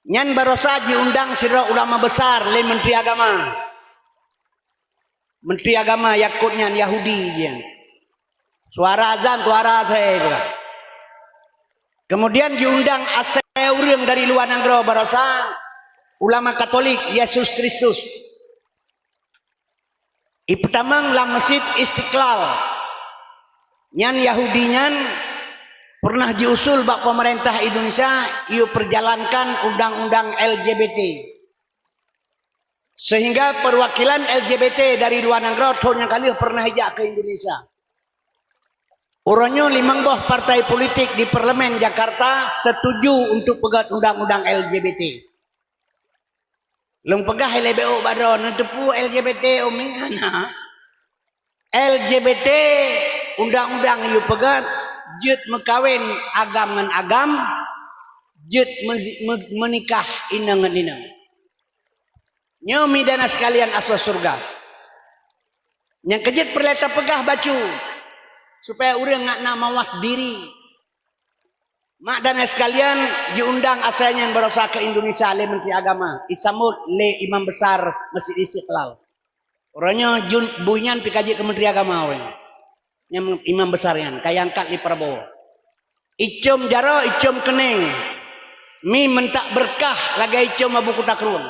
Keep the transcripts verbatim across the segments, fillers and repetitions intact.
Nyan barosa jiundang sidroe ulama besar lé Menteri Agama. Menteri Agama Yakut nyan Yahudi jih. Suara azan, suara asai pula. Kemudian jiundang asai ureuëng dari luwa nanggroe barosa ulama Katolik Yesus Kristus. Ipeutamong lam Masjid Istiqlal. Nyan Yahudi nyan pernah jiusul bak pemerintah Indonesia, yue perjalankan undang-undang L G B T. Sehingga perwakilan L G B T dari luwa nanggroe thon nyang ka lheueh pernah ijak ke Indonesia. Uroe nyoe limong boh partai politik di Parlemen Jakarta setuju untuk peugét undang-undang L G B T. Lôn peugah ilée B O bak droe, neuteupeue L G B T umi hana. L G B T undang-undang yue peugét, jeuet meukawen agam ngon agam, jeuet meuzi-, meu-, meunikah inong ngon inong. Nyoe mi dan sekalian asoe syeuruga. Nyang keujeuet peureulée tapeugah bacut, supaya ureuëng ngat na mawas diri. Mak dan ayah sekalian, jiundang asai nyan barosa ke Indonesia lé Menteri Agama, isambot lé Imam Besar Masjid Istiqlal. Uroe nyoe jun-, bui nyan pih ka jeuet keu Menteri Agama uroe nyoe. Nyang Imam Besar nyan ka iangkat lé Prabowo. Icom jaroe, icom keuneng, mi meuntak beureukat lagée icom Abu Kuta Krueng.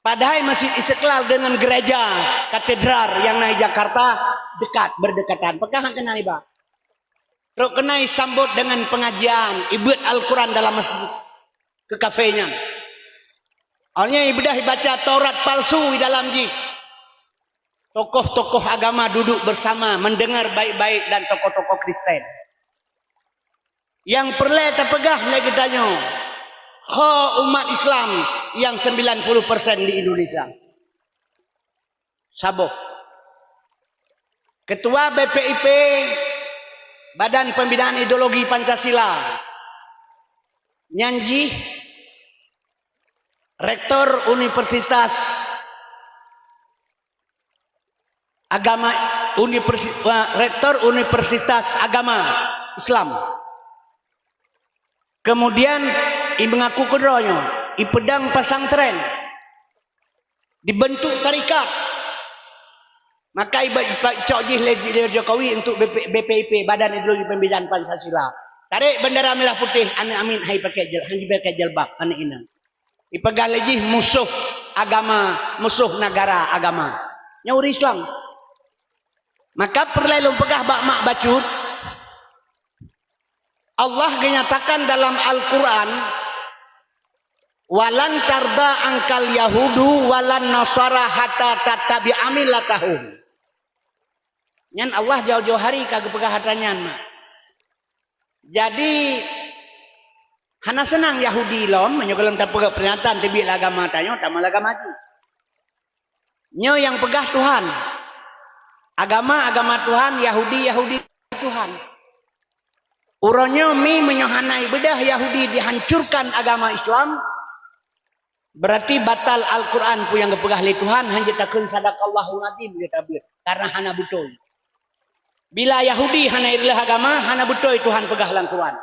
Padahai Masjid Istiqlal dengan gereja katedral nyang na di Jakarta dekat, berdekatan. Peugah hana keunan iba. Trok keunan isambot dengan pengajian, ibeuet Al-Quran dalam masjid keu kafe nyan. Awaknyan ibeudah ibaca Taurat palsu di dalam jih. Tokoh-tokoh agama duduk bersama mendengar baik-baik dan tokoh-tokoh Kristen. Nyang peureulée tapeugah lé geutanyoe, ho umat Islam nyang sembilan puluh persen di Indonesia. Saboh. Ketua B P I P, Badan Pembinaan Ideologi Pancasila, nyan jih Rektor Universitas Agama, Universi-, eh, Rektor Universitas Agama Islam. Kemudian, i mengaku keudroe nyoe, ipeudong pesantren, dibentuk tarekat. Maka iba-, ipa-, icok jih lé, lé Jokowi untuk B P, B P I P, Badan Ideologi Pembinaan Pancasila. Tarek bendera merah putih, aneuk Amin hai pakai jil-, han jipakai jilbab, aneuk inong. Ipeugah lé jih musoh agama, musoh negara agama. Nyoe ureuëng Islam. Maka peureulée lôn peugah bak mak bacut, Allah geunyatakan dalam Al-Quran, "Walan tarda angkal yahudu walan nasara hatta tattabi'a millatahum." Nyan Allah jauh-jauh hari ka geupeugah atra nyan, mak. Jadi, hana seunang Yahudi lom, meunyoe gohlom tapeugah peuringatan teubiet lé agama tanyoe, tamong lé agama jih. Nyoe nyang peugah Tuhan. Agama, agama Tuhan, Yahudi, Yahudi Tuhan. Uroe nyoe mi meunyoe hana ibeudah Yahudi dihancurkan agama Islam, berarti batal Al-Quran peue nyang geupeugah lé Tuhan, han jeuet takheun sadaqallahul azim jeuet tabeuet, karena hana beutôi. Bila Yahudi hana ireuloh agama, hana beutôi Tuhan peugah lam Quran.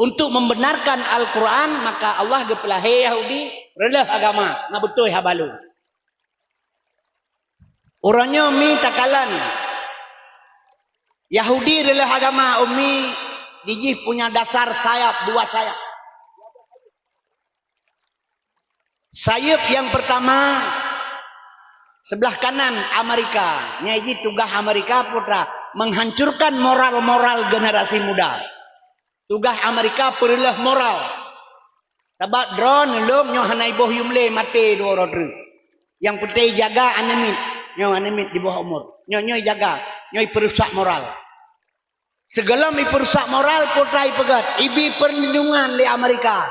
Untuk membenarkan Al-Quran, maka Allah geupeulahé Yahudi reuloh agama, na beutôi haba lôn. Uroe nyoe mi takalon, Yahudi reuloh agama umi dijih punya dasar sayap, dua sayap. Sayap yang pertama, sebelah kanan Amerika. Nyai jih tugaih Amerika putra menghancurkan moral-moral generasi muda. Tugaih Amerika peureuloh moral. Sabab droeneuh lom nyoe hana iboh yum lé maté dua uroe treuk. Nyang peunteng jaga aneuk miet. Nyoe aneuk miet di bawah umur. Nyoe, nyoe jaga. Nyoe peurusak moral. Sigohlom ipeurusak moral, putra ipeugét, ibi perlindungan lé Amerika,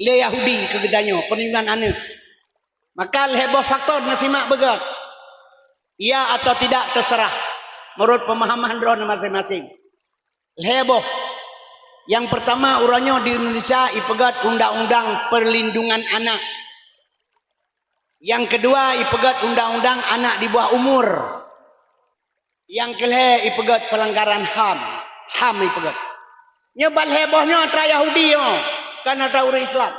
lé Yahudi keu geutanyoe, perlindungan aneuk. Maka lhée boh faktor na simak beugét. Ya atau tidak terserah, menurut pemahaman droeneuh masing-masing. Lhée boh. Yang pertama, uroe nyoe di Indonesia ipeugét undang-undang perlindungan anak. Yang kedua, ipeugét undang-undang anak di bawah umur. Nyang keulhée ipeugét pelanggaran ham. Ham ipeugét. Nyoe ban lhée boh nyoe atra Yahudi nyoe. Kan atra ureuëng Islam.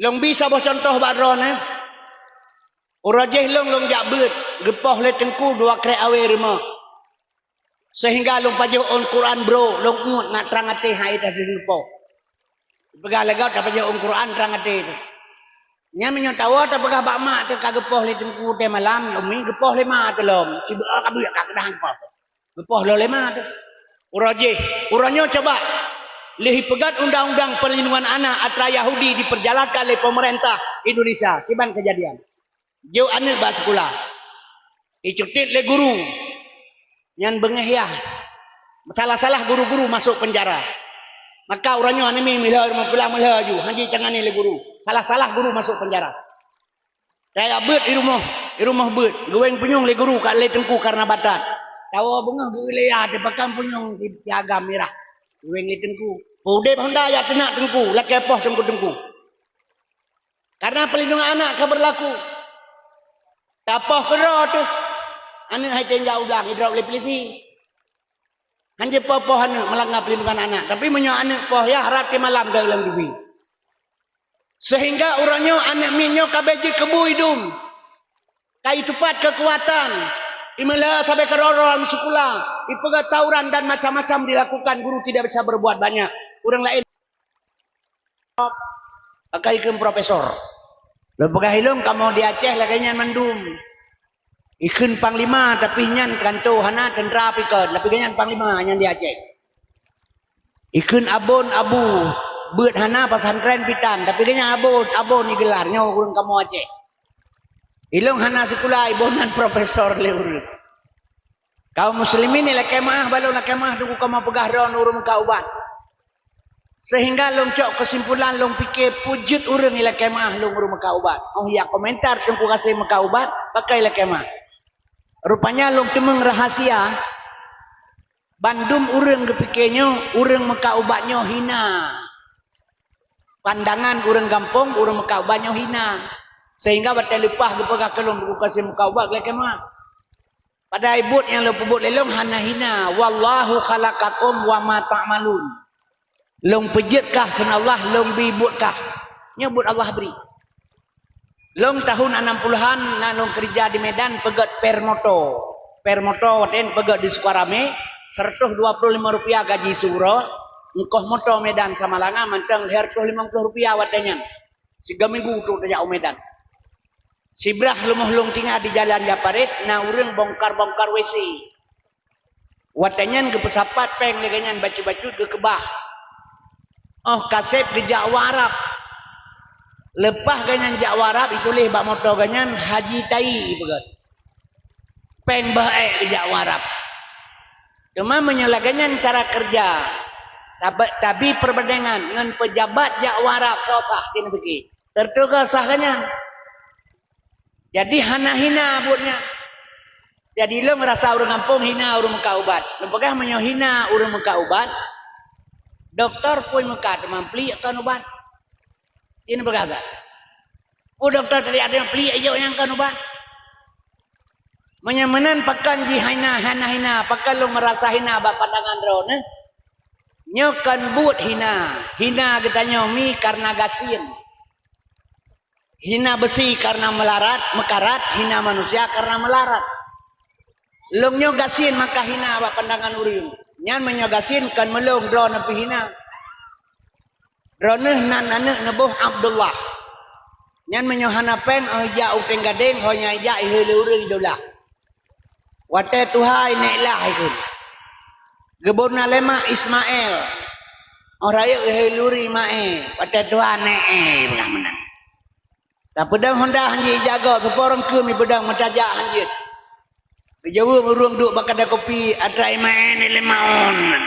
Lôn bi saboh cuntoh bak droeneuh. Uroe jéh lôn, lôn jak beuet, geupoh lé teungku dua krek awé rumoh. Seuhingga lôn pajoh ôn Quran bro, lôn uet ngat trang até hai teuh geupoh. Peugah lé gob tapajoh ôn Quran trang até teuh. Nyan meunyoe tawoe tapeugah bak mak teuh ka geupoh lé teungku teuh malam, nyoe mi geupoh lé ma teuh lom. Sibeuet ka buet ka keudang poh. Geupoh lom lé ma teuh. Uroe jéh, uroe nyoe coba lheueh peugét undang-undang perlindungan anak atra Yahudi diperjalankan lé pemerintah Indonesia. Kiban kejadian. Jok aneuk bak sikula. Icutit lé guru. Nyan beungéh yah. Salah-salah guru-guru masuk penjara. Maka uroe nyoe aneuk mi meulhö rumoh pulang meulhö ju, han jitangani lé guru. Salah-salah guru masuk penjara. Tajak beuet i rumoh, i rumoh beuet. Geuwéng punyueng lé guru ka lé teungku karena batat. Tawoe beungéh geuléh ya teupakan punyueng di piagam mirah. Geuwéng lé teungku. Udeb honda ya teunak teungku, lakée poh teungku-teungku. Karena perlindungan anak ka berlaku. Tapoh keudroe teuh. Aneuk hai teuh jak u blang idrop lé polisi. Han jipoh-poh aneuk melanggar perlindungan anak. Tapi meunyoe aneuk poh ya rati malam deuh lam TV. Sehingga uroe nyoe aneuk miet nyoe ka bék jeuet keu bui dum. Ka itupat keukuatan. Imeulhö sabe keuroro lam sikula. Ipeugah tawuran dan macam-macam dilakukan, guru tidak bisa berbuat banyak. Ureuëng laén akai keu profesor. Lôn peugah ilong kamoe di Aceh lagée nyan mandum. Ikheun panglima, tapi nyan kanto hana tentara pikon, tapi geuhnyan panglima nyan di Aceh. Ikheun abon abu, beuet hana pesantren pitan, tapi geuhnyan abon, abon igelar nyoe ureuëng kamoe Aceh. Ilong hana sikula, iboh nan profesor lé ureuëng. Kaum muslimin ilakée meuah, balong lakée meuah teungku kamoe peugah droe ureuëng meukat ubat. Sehingga lôn cok keusimpulan lôn pike peujeuet ureuëng ilakée meuah lôn ureuëng meukat ubat. Oh ya komentar teungku gaséh meukat ubat, pakai ilakée meuah. Rupanya lôn teumeung rahasia, bandum ureuëng geupike nyoe ureuëng meukat ubat nyoe hina. Pandangan ureuëng gampông ureuëng meukat ubat nyoe hina. Sehingga watée leupah geupeugah keu lôn teungku gaséh meukat ubat ilakée meuah. Padahai buet nyang lôn peubuet lé lôn hana hina. Wallahu khalaqakum wa ma ta'malun. Lôn peujeuet kah kheun Allah, lôn bi buet kah. Nyoe buet Allah bri. Lôn tahun anam puluhan na lôn keurija di Medan peugét per moto. Per moto watée nyan peugét di Sukaramé, seratus dua puluh lima rupiah gaji siuroe, ongkoh moto Medan Samalanga mantong lhée ratus limong puluh rupiah watée nyan. Sigoe minggu trok tajak u Medan. Sibrah leumoh lôn tinggai di Jalan Japaris, na ureuëng bongkar-bongkar WC. Watée nyan geupeusapat péng lagée nyan bacut-bacut geukeubah. Oh kaseb geujak u Arab. Leupah geuhnyan jak u Arab, ituléh bak moto geuhnyan Haji Tai ipeugét. Péng bah ék geujak u Arab. Teuma meunyoe lagée nyan cara keureuja, tabe- tabi peurbandengan ngon peujabat jak u Arab, soe sah keuneuk pike. Teutuga sah geuhnyan. Jadi hana hina buet nyan. Jadi lôn rasa ureuëng gampông hina ureuëng meukat ubat. Lôn peugah meunyoe hina ureuëng meukat ubat, dokto pui meukat teuma pliek kon ubat. Ini peugah that. Peue dokto tadi ada nyang pliek ijok nyang kon ubat. Meunyoe meunan pakon jih hina, hana hina, pakon lôn meurasa hina bak pandangan droeneuh? Nyoe kon buet hina. Hina geutanyoe mi karena gasien. Hina beusi karena meularat, meukarat, hina manusia karena meularat. Lôn nyoe gasien maka hina bak pandangan ureuëng. Nyan meunyoe gasien kon meulôn droeneuh pih hina. Droeneuh nan aneuk neuboh Abdullah. Nyan meunyoe hana péng, oh ijak u Tenggadeng, ho nyang ijak ihé lé ureuëng idolah. Watée tuha inék lah ikheun. Geubona lé mak Ismail. Oh rayeuk ihé lé ureuëng Ismail. Watée tuha nék éh peugah meunan. Tapeudong honda han jeuet jagoe, keupeurong keuh mipeudong meutajak han jeuet. Geujaweueb ureuëng duek bak kadai kopi, atra imaén lé maon.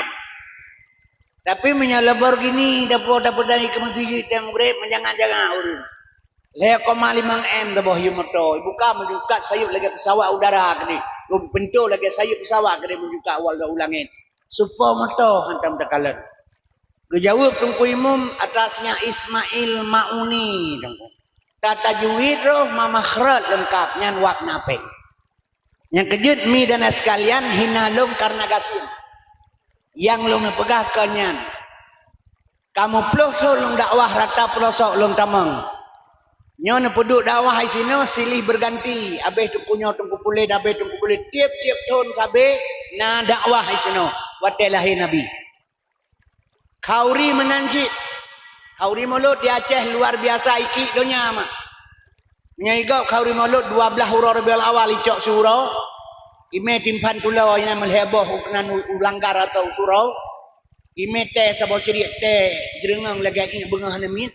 Tapi meunyoe Lamborghini dapo dapeudong ikeue meuseujid teuh mugreb, meujangan-jangan ureuëng. Lhée koma limong M daboh yue moto, ibuka meujukat sayeuep lagée pesawat udara keudeh, lom pintoe lagée sayeuep pesawat keudeh meujukat u langét. Supo moto hantom takalon. Geujaweueb Teungku Imum atas nyang Ismail Mauni, Teungku. Ka tajwid roh ma makhraj leungkap nyan wak na péng. Nyang keujeuet mi dan sekalian hina lôn karena gasien. Nyang lôn neupeugah kon nyan. Kamoe ploh thon lôn dakwah rata peulosok lôn tamong. Nyoe neupeuduek dakwah di sinoe silih berganti, abéh teungku nyoe teungku puléh, abéh teungku puléh. Tieb-tieb thon sabe na dakwah di sinoe watée lahé Nabi. Khauri meunan cit. Khauri Mulod di Aceh luar biasa iék donya mak. Meunyoe igob Khauri Mulod dua blaih uroe Rabiul Awal icok siuroe, imé timphan tulo inan meulhée boh u keunan u langgar atau u suroe, imé teh saboh ciriek teh jeureungeung lagée iék beungoh hana miet,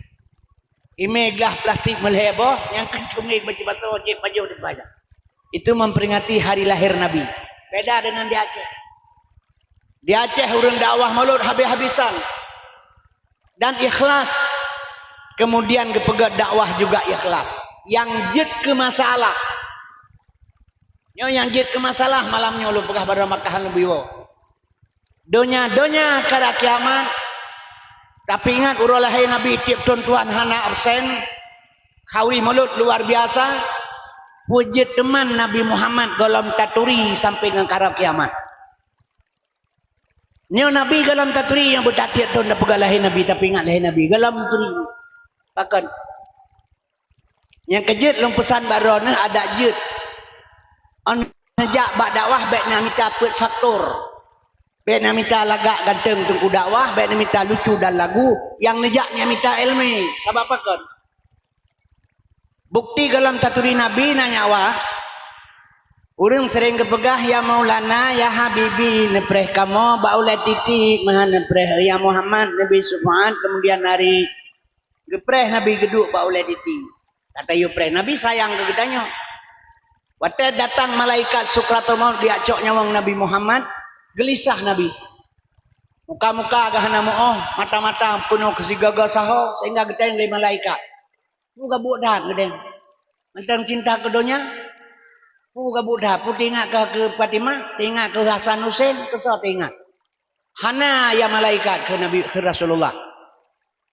imé glah plastik meulhée boh nyang keuh cumi beucibato jeuet pajoh di bajang. Itu memperingati hari lahir Nabi. Beda dengan di Aceh. Di Aceh ureuëng dakwah Mulod habis-habisan dan ikhlas. Kemudian geupeugét dakwah juga ikhlas. Nyang jeuet keu masalah. Nyoe nyang jeuet keu masalah malam nyoe lôn peugah bak droe Makkah lôn biwoe. Donya-donya kara kiamat. Tapi ingat uroe lahé Nabi tieb thon tuan hana absen. Khauri Mulod luar biasa. Peue jeuet teuman Nabi Muhammad gohlom taturi sampai ngon kara kiamat. Nyoe Nabi gohlom taturi nyang beutatieb thon tapeugah lahé Nabi, tapi ingat lahé Nabi gohlom turi. Pakon? Nyang keujeuet lôn peusan bak droeneuh adak jeuet. Ôn neujak bak dakwah bék na mita peuet faktor. Bék na mita lagak ganteng teungku dakwah, bék na mita lucu dan lagu. Nyang neujak nyang mita iéleumé. Sabab pakon? Bukti gohlom taturi Nabi na nyawa. Ureuëng sering geupeugah, "Ya Maulana, ya Habibi, neupreh kamoe bak ulée titi, meuhan neupreh ya Muhammad, neubi syafaat kemudian hari." Geupreh Nabi geuduek bak ulée titi. Ka tayue preh, Nabi sayang keu geutanyoe. Watée datang malaikat Sukratul Maut jijak cok nyawöng Nabi Muhammad, geulisah Nabi. Muka-muka geuh hana meuoh, mata-mata peunoh keu sigoe-goe saho, sehingga geutanyong lé malaikat. Peue gabuek that geudeh? Mantong cinta keu donya? Peue gabuek that? Peue teuingat keu, keu Fatimah? Teuingat keu Hasan Husein? Keu soe teuingat? Hana ya malaikat, keu Nabi, keu Rasulullah.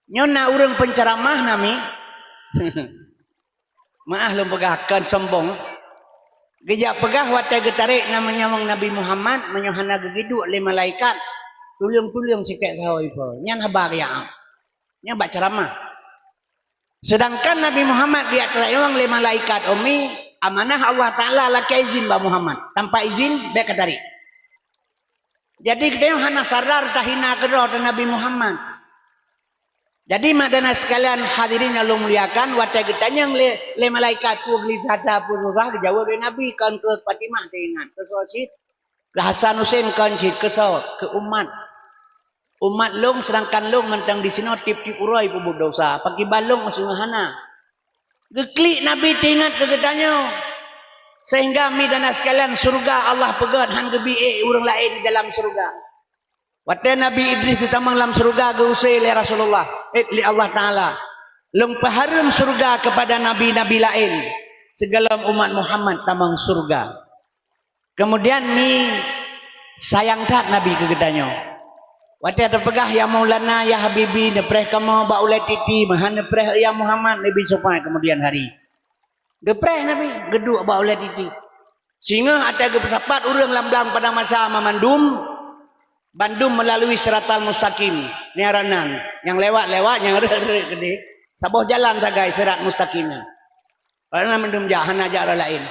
Nyoe na ureuëng penceramah nami. Maah lôn peugah kon sombong. Geujak peugah watée geutarek na meunyawöng Nabi Muhammad meunyoe hana geugeuduek lé malaikat, tuleueng-tuleueng sikét saho ipo. Nyan haba geujak am. Nyan bak ceramah. Sedangkan Nabi Muhammad geujak tanyong lé malaikat ummi, amanah Allah Taala lakée izin bak Muhammad. Tanpa izin, bék ka tarek. Jadi geutanyoe hana sadar tahina keudroe teuh Nabi Muhammad. Jadi mak dan sekalian hadirin yang lôn muliakan, watée geutanyong lé, lé malaikat peue geulisah that peue susah, geujaweueb lé Nabi, kon keu Fatimah teuingat, keu soe cit, keu Hasan Husein kon cit, keu soe, keu umat. Umat lôn, sedangkan lôn mantong disinoe tieb-tieb uroe peubuet desya. Pakriban lôn meusungoh hana. Geuklik Nabi teuingat keu geutanyoe. Sehingga mi dan sekalian, syeuruga Allah peugét han geubi ék ureuëng laén di dalam syeuruga. Watée Nabi Idris geutamong lam syeuruga geuuse lé Rasulullah, eh, lé Allah Taala. Lôn peuhareuem syeuruga keupada nabi-nabi laén, sigohlom umat Muhammad tamong syeuruga. Kemudian mi sayang that Nabi keu geutanyoe. Watée teupeugah, "Ya Maulana, ya Habibi, neupreh kamoe bak ulée titi, meuhan neupreh ya Muhammad, neubi syafaat kemudian hari." Geupreh Nabi, geuduek bak ulée titi. Singoh watée geupeusapat ureuëng lam blang padang mahsyar mandum, bandum meulalu siratal mustaqim, nyan rot nan, nyang lewat-lewat, nyang rhot-rhot keudeh, saboh jalan sagai sirat mustaqim nyan. Rot nan mandum jak, hana jak rot laén.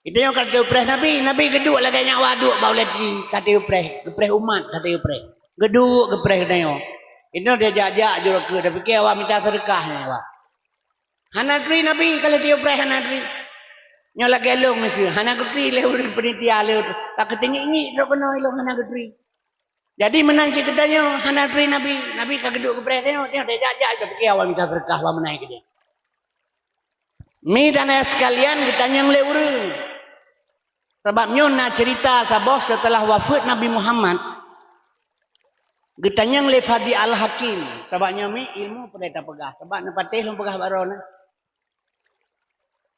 Geutanyoe ka teupreh Nabi, Nabi geuduek lagée nyawa duek bak ulée titi, ka teupreh, geupreh umat, ka teupreh. Geuduek geupreh geutanyoe. Geutanyoe dia jak-jak jurok keu, tapike awak mita seudeukah nyan awak. Hana turi Nabi ka lheueh teupreh, hana turi. Nyoe lagée lôn miseue, hana geuturi lé ureuëng panitia lé, ka keuteungiek-ngiek trok keunoe lôn hana geuturi. Jadi meunan cit geutanyoe hana turi Nabi, Nabi ka geuduek geupreh tanyoe, tanyoe teuh jak-jak tapike awak mita seudeukah bak meunan keudeh. Mi dan ayah sekalian, geutanyong lé ureuëng. Sabab nyoe na cerita saboh setelah wafeuet Nabi Muhammad, geutanyong lé Fadhi Al-Hakim. Sabab nyoe mi ilmu peureulée tapeugah. Sabab neupatéh lôn peugah bak droeneuh.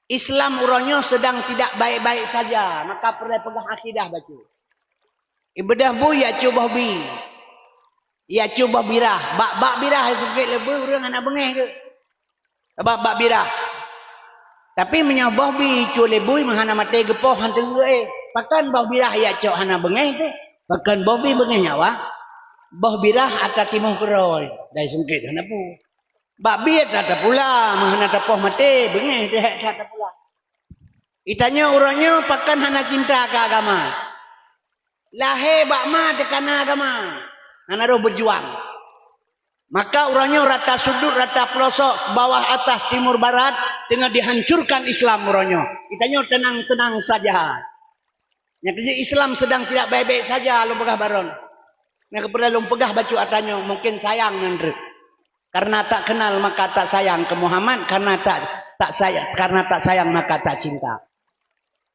Islam uroe nyoe sedang tidak baik-baik saja, maka peureulée peugah akidah bacut. Ibeudôh bui ya cuboh bi. Ya cuboh birah. Bak, bak birah ya sukét lé bui ureuëng hana beungéh geuh. Sabab bak birah. Tapi meunyoe boh bi icue lé bui meuhana maté geupoh hana teungeue éh. Pakon boh birah ya cok hana beungéh teuh? Pakon boh bi beungéh nyawa? Boh birah ata timoh keudroe, dai sungkét hana peue. Bak biet ata pula, meuhana tapoh maté, beungéh teuhek that tapula. Geutanyoe uroe nyoe pakon hana cinta keu agama. Lahé bak ma teukana agama, hana roh beujuang. Maka uroe nyoe rata sudut, rata peulosok, bawah atas, timur barat, teungoh dihancurkan Islam uroe nyoe. Geutanyoe tenang-tenang saja. Nyang keujeuet Islam sedang tidak baik-baik saja, lôn peugah baron. Nyang keupeureulee lôn peugah bacut ata nyoe, mungkin sayang nyan treuk. Karena tak kenal maka tak sayang ke Muhammad, karena tak, tak sayang, karena tak sayang maka tak cinta.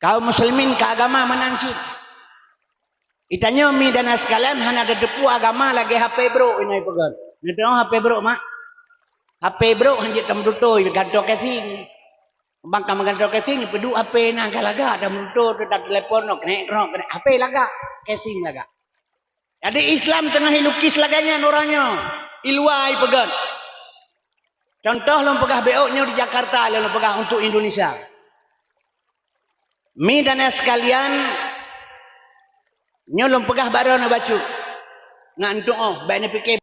Kaum muslimin keu agama meunan cit. Geutanyoe mi dan sekalian hana tateupeue agama lagée H P brok inoe peugah. Neutuoh H P brok mak. H P brok hanjeuet tameututoe gantoe casing. Bang ka meugantoe casing peuduek H P na ka lagak tameututoe teutab telepon nyoe keunek keunek H P lagak, casing lagak. Jadi Islam teungoh ilukis lagée nyan uroe nyoe, iluwa ipeugét. Contoh lôn peugah bék nyoe di Jakarta lôn peugah untuk Indonesia. Mi dan sekalian, nyoe lôn peugah baroe neubacut. Ngan tuoh bék neupike.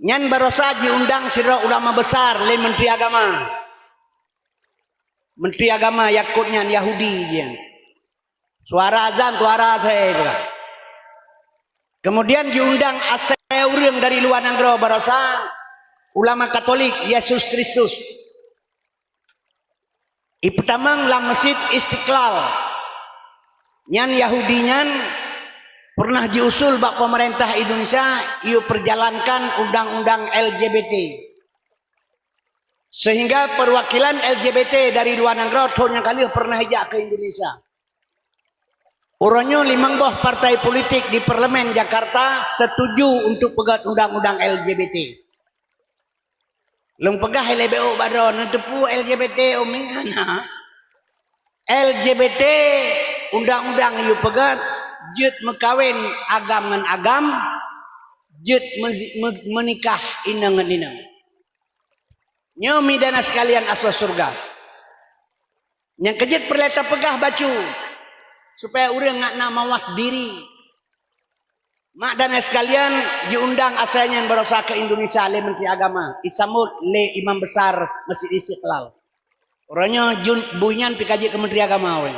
Nyan barosa jiundang sidroe ulama besar lé menteri agama. Menteri agama Yakut nyan Yahudi jih. Suara azan, suara asai peugah. Kemudian jiundang asai ureuëng dari luwa nanggroe barosa ulama Katolik Yesus Kristus. Ipeutamong lam Masjid Istiqlal. Nyan Yahudi nyan pernah jiusul bak pemerintah Indonesia iyue perjalankan undang-undang L G B T. Sehingga perwakilan L G B T dari luwa nanggroe thon nyang ka lheueh pernah ijak ke Indonesia. Uroe nyoe limong boh partai politik di Parlemen Jakarta setuju untuk peugét undang-undang L G B T. Lôn peugah ilée bék bak droe, neuteupeue L G B T umi hana. L G B T undang-undang iyue peugét jeuet meukawen agam ngon agam, jeuet meuzi-, meu-, meunikah inong ngon inong. Nyoe mi dan sekalian asoe syeuruga. Nyang keujeuet peureulée tapeugah bacut, supaya ureuëng ngat na mawas diri. Mak dan ayah sekalian, jiundang asai nyan barosa ke Indonesia lé Menteri Agama, isambot lé Imam Besar Masjid Istiqlal. Uroe nyoe jun bui nyan pih ka jeuet keu Menteri Agama wéh.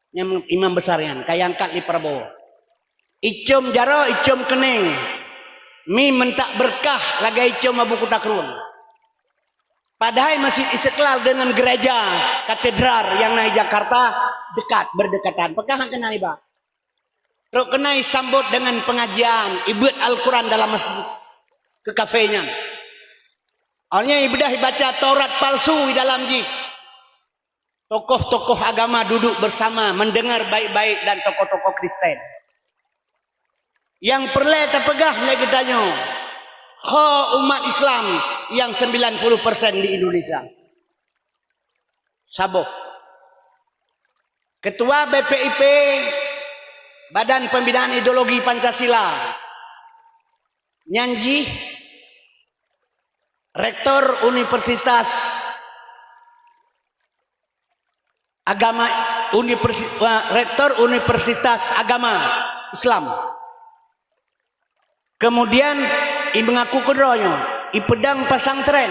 Nyang Imam Besar nyan ka iangkat lé Prabowo. Icom jaroe, icom keuneng, mi meuntak beureukat lagée icom Abu Kuta Krueng. Padahai Masjid Istiqlal deungon gereja katedral nyang na di Jakarta dekat, berdekatan. Pakon han keunan iba? Trok keunan isambot deungon pengajian, ibeuet Al-Quran dalam masjid keu kafé nyan. Awaknyan ibeudôh ibaca Taurat palsu di dalam jih. Tokoh-tokoh agama duduk bersama mendengar baik-baik dan tokoh-tokoh Kristen. Nyang peureulée tapeugah lé geutanyoe, ho umat Islam nyang sembilan puluh persen di Indonesia. Saboh. Ketua B P I P, Badan Pembinaan Ideologi Pancasila, nyan jih Rektor Universitas Agama, Universi-, eh, Rektor Universitas Agama Islam. Kemudian, imeungaku keudroe nyoe, ipeudong pesantren,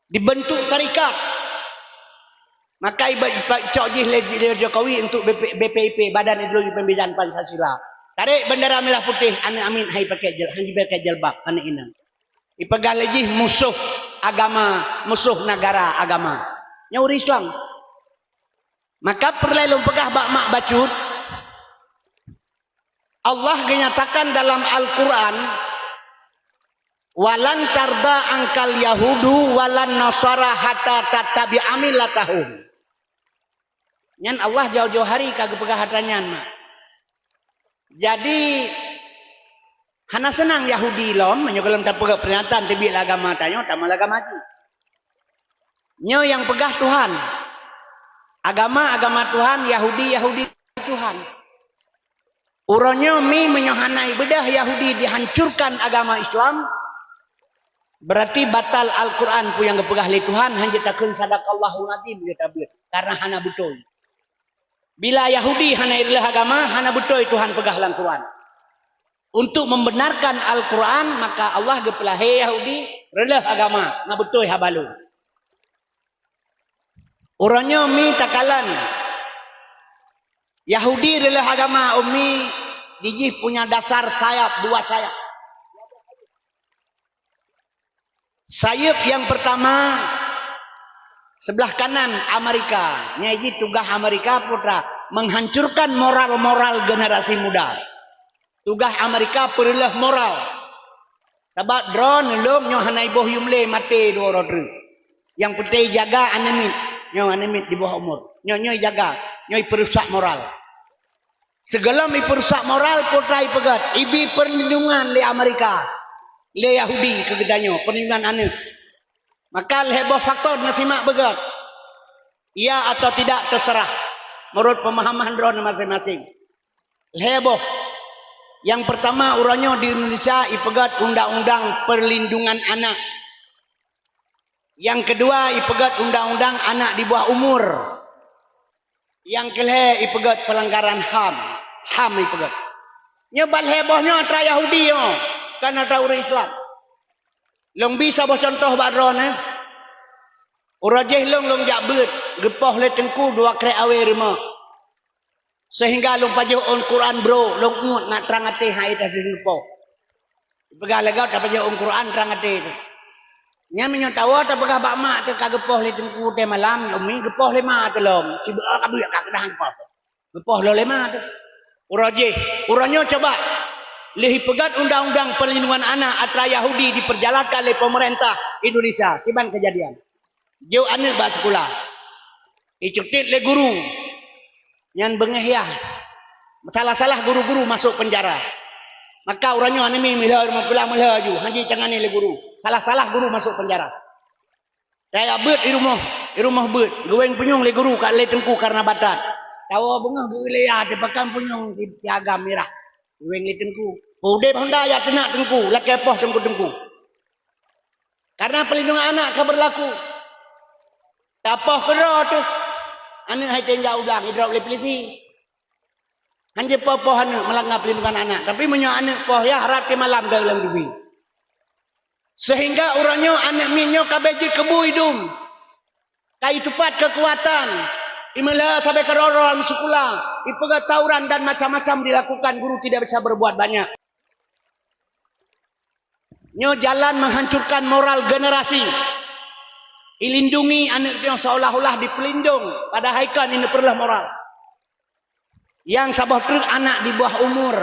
dibentuk tarekat. Maka iba-, ipa-, icok jih lé, lé Jokowi untuk B P, B P I P, Badan Ideologi Pembinaan Pancasila. Tarek bendera merah putih, aneuk Amin han ipakai jil-, han jipakai jilbab, aneuk inong. Ipeugah lé jih musoh agama, musoh negara agama. Nyoe ureuëng Islam. Maka peureulée lôn peugah bak mak bacut, Allah geunyatakan dalam Al-Quran, "Walan tarda angkal yahudu walan nasara hatta tattabi'a millatahum." Nyan Allah jauh-jauh hari ka geupeugah ata nyan, mak. Jadi, hana seunang Yahudi lom, meunyoe gohlom tapeugah peuringatan teubiet lé agama tanyoe, tamong lé agama jih. Nyoe nyang peugah Tuhan. Agama, agama Tuhan, Yahudi, Yahudi Tuhan. Uroe nyoe mi meunyoe hana ibeudôh Yahudi dihancurkan agama Islam, berarti batal Al-Quran peue nyang geupeugah lé Tuhan, han jeuet takheun sadaqallahul azim jeuet tabeuet, karena hana beutôi. Bila Yahudi hana ireuleuh agama, hana beutôi Tuhan peugah lam Quran. Untuk membenarkan Al-Quran, maka Allah geupeulahé Yahudi reuloh agama, na beutôi haba lôn. Uroe nyoe mi takalon, Yahudi reuloh agama ummi, dijih punya dasar sayap, dua sayap. Sayap yang pertama, sebelah kanan Amerika. Nyai jih tugaih Amerika putra menghancurkan moral-moral generasi muda. Tugaih Amerika peureuloh moral. Sabab droeneuh lom nyoe hana iboh yum lé maté dua uroe treuk. Nyang peunteng jaga aneuk miet. Nyoe aneuk miet di bawah umur. Nyoe, nyoe jaga. Nyoe peurusak moral. Sigohlom ipeurusak moral, putra ipeugét, ibi perlindungan lé Amerika, lé Yahudi keu geutanyoe, perlindungan aneuk. Maka lhée boh faktor na simak beugét. Ya atau tidak terserah, menurut pemahaman droeneuh masing-masing. Lhée boh. Yang pertama, uroe nyoe di Indonesia ipeugét undang-undang perlindungan anak. Yang kedua, ipeugét undang-undang anak di bawah umur. Nyang keulhée ipeugét pelanggaran ham. ham ipeugét. Nyoe ban lhée boh nyoe atra Yahudi nyoe, kon atra ureuëng Islam. Lôn bi saboh cuntoh bak droeneuh. Uroe jéh lôn, lôn jak beuet, geupoh lé teungku dua krek awé rumoh. Seuhingga lôn pajoh ôn Quran brôk, lôn uet ngat trang até hai dah geupoh. Peugah lé gob tapajoh ôn Quran trang até teuh. Nyan meunyoe tawoe tapeugah bak mak teuh ka geupoh lé teungku teuh malam, nyoe mi geupoh lé ma teuh lom. Sibeuek ka buet ka keudang geupoh. Geupoh lom lé ma teuh. Uroe jéh, uroe nyoe coba lheueh ipeugét undang-undang perlindungan anak atra Yahudi diperjalankan lé pemerintah Indonesia. Kiban kejadian. Jok aneuk bak sikula. Iceuktit lé guru. Nyan beungéh yah. Salah-salah guru-guru masuk penjara. Maka uroe nyoe aneuk miet meuhla rumoh pulang meuhla ju, hana jitangani lé guru. Salah-salah guru masuk penjara. Tajak beuet di rumoh, di rumoh beuet. Geuwéng punyueng lé guru ka lé teungku karena batat. Tawoe beungoh geuh lé ya teupakan punyueng di piagam mirah. Geuwéng lé teungku. Udeb honda ya teunak teungku, lakée poh teungku-teungku. Karena perlindungan anak ka berlaku. Tapoh keudroe teuh. Aneuk hai teuh jak udang idrop lé polisi. Hanjeuet poh-poh aneuk meulanggar perlindungan anak. Tapi meunyoe aneuk poh yah rati malam deuh lam dubi. Sehingga uroe nyoe aneuk miet nyoe ka bék jeuet keu bu idum. Ka itupat keukuatan. Imeulheueh sabe keudroe-droe lam sikula. Ipeugét tawuran dan macam-macam dilakukan, guru tidak bisa berbuat banyak. Nyoe jalan menghancurkan moral generasi. Ilindungi aneuk nyoe seolah-olah dipeulindong, padahai kan ini perlu moral. Nyang saboh treuk anak di bawah umur.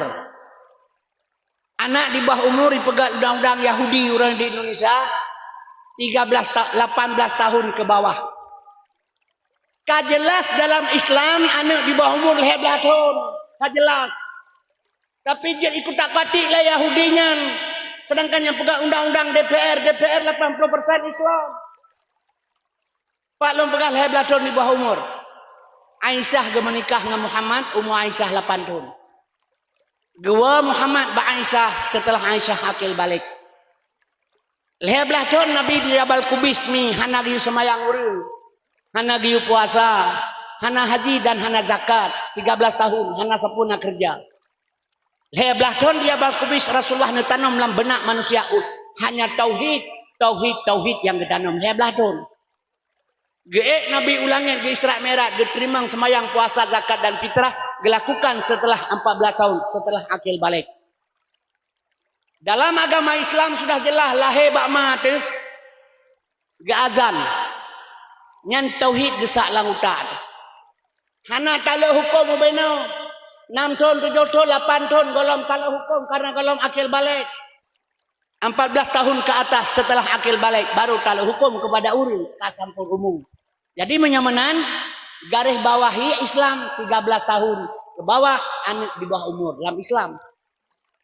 Anak di bawah umur ipeugét undang-undang Yahudi ureuëng di Indonesia tiga belas ta-, lapan belas tahun ke bawah. Ka jelas dalam Islam aneuk di bawah umur lhée blaih thon. Ka jelas. Tapi jeuet ikutak-katik lé Yahudi nyan. Sedangkan nyang peugah undang-undang D P R, D P R lapan puluh persen Islam. Pat lôn peugah lhée blaih thon di bawah umur. Aisyah geumeunikah ngon Muhammad, umur Aisyah lapan thon. Geuwoe Muhammad bak Aisyah setelah Aisyah akil balik. Lhée blaih thon Nabi di Jabal Kubais mi hana geuyue seumayang ureuëng, hana geuyue puasa, hana haji dan hana zakat, tiga belas tahun hana sapeue na keureuja. Lhée blaih thon di Jabal Kubais Rasulullah neutanom lam beunak manusia ut, hanya tauhid, tauhid, tauhid nyang geutanom lhée blaih thon. Geuék Nabi u langét geu-Isra Mi'raj, geuteurimong seumayang, puasa, zakat dan fitrah geulakukan setelah empat belas tahun setelah akil balik. Dalam agama Islam sudah jelas lahé bak ma teuh geuazan. Nyan tauhid geusak lam utak teuh. Hana taleuek huköm ubé nyoe. Nam thon, tujoh thon, lapan thon gohlom taleuek huköm karena gohlom akil balik. Empat belas tahun ke atas setelah akil balik baru taleuek huköm kepada ureuëng ka sampôn umu. Jadi meunyoe meunan, garéh bawahi Islam tiga belas tahun ke bawah aneuk di bawah umur lam Islam.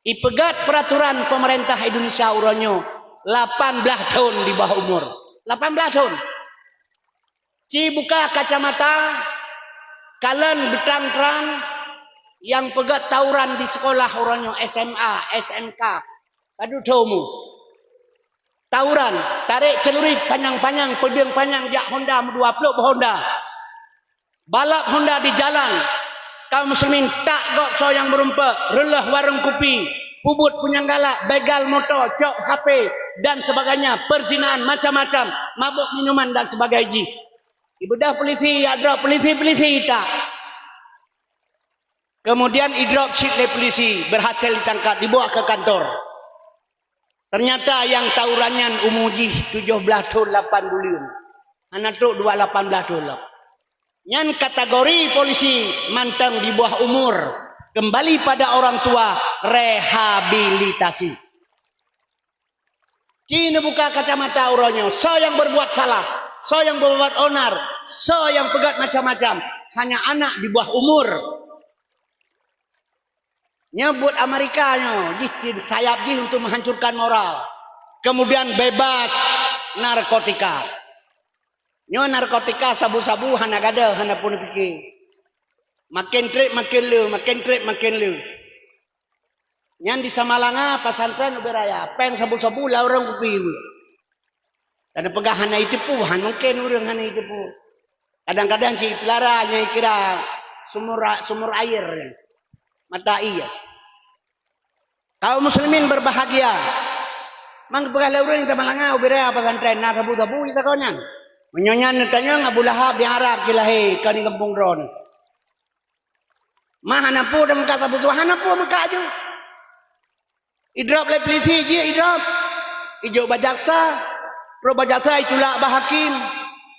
Ipeugét peuraturan peumeurintah Indonesia uroe nyoe lapan belas thon di bawah umur. Lapan belas thon. Ci buka kacamata, kalon beutrang-trang nyang peugét tawuran di sekolah uroe nyoe, S M A, S M K. Padub thon umu. Tawuran, tarék celurit panyang-panyang, peudeueng panyang jak honda meudua ploh boh honda. Balap honda di jalan. Kaum muslimin tak gob soe nyang meurumpok, reuloh warong kupi. peubuet punyang galak, begal moto, cok H P, dan sebagainya, perzinahan macam-macam, mabök minuman dan sebagainya jih. Ibeudôh polisi, ya drop polisi-polisi tak. Kemudian idrop cit lé polisi, berhasil ditangkap, dibawa ke kantor. Ternyata nyang tawuran nyan umu jih tujoh blaih thon lapan buleuen. Hana trok dua lapan blaih thon lom. Nyan kategori polisi mantong di bawah umur, kembali pada orang tua, rehabilitasi. Ci neubuka kacamata uroe nyoe, soe nyang berbuat salah, soe nyang berbuat onar, soe nyang peugét macam-macam, hanya anak di bawah umur. Nyoe buet Amerika nyoe, jih sayap jih untuk menghancurkan moral. Kemudian bebas narkotika. Nyoe narkotika sabu-sabu hana gadôh, hana pun pike. Makin trép makin le, makin trép makin le. Nyan di Samalanga pesantren ubé raya, péng sabu-sabu lam ureuëng kupi. Dan peugah hana itipu, han mungkin ureuëng hana itipu. Kadang-kadang cit pelara nyang kira sumur, sumur air, mata air. Kaum muslimin berbahagia. Mang peugah lé ureuëng di Samalanga ubé raya pesantren na sabu-sabu ita kau nyan. Meunyoe nyan neutanyong Abu Lahab di Arab jih lahé ka di gampông droeneuh. Ma hana peue dan meukat sabu-sabu, hana peue meukat aju. Idrop lé polisi jih idrop. Ijok bak jaksa. Trok bak jaksa itulak bak hakim.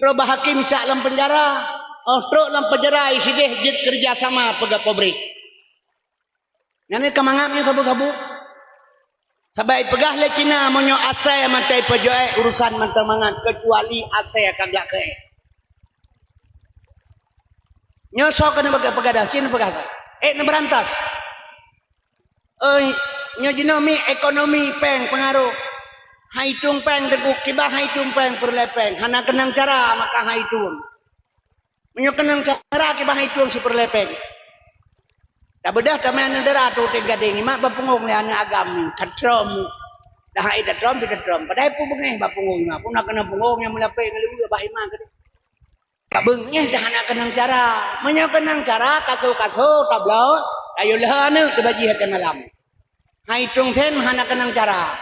Trok bak hakim isak lam penjara. Oh trok lam penjara isideh jeuet kerja sama peugah pabrik. Nyan ka mangat nyoe sabu-sabu. Sabab ipeugah lé Cina meunyoe asai mantong ipeujeuet urusan mantong mangat kecuali asai ka gak keu. Nyoe soe keuneuk peugah, peugah dah, cit peugah dah. Eh, neuberantas. Oi, nyoe jinoe mi ekonomi péng pengaruh. Hai tueng péng teupeu kiban hai tueng péng peureulée péng. Hana keunong cara maka hai tueng. Meunyoe keunong cara kiban hai tueng sipeureulée péng. Tabeudôh tamé aneuk dara tu teugadeng imak bak punggong lé aneuk agam ni, tatrom. Dah hai tatrom, pi tatrom. Padahai peue beungéh bak punggong imak, pun na keunong punggong nyang meulapék ngon leuweue bah imak keudeh. Ka beungéh dah hana keunong cara. Meunyoe keunong cara, kaso-kaso, tabloe, ayolah aneuk teubaji até malam. Hai tueng sen hana keunong cara.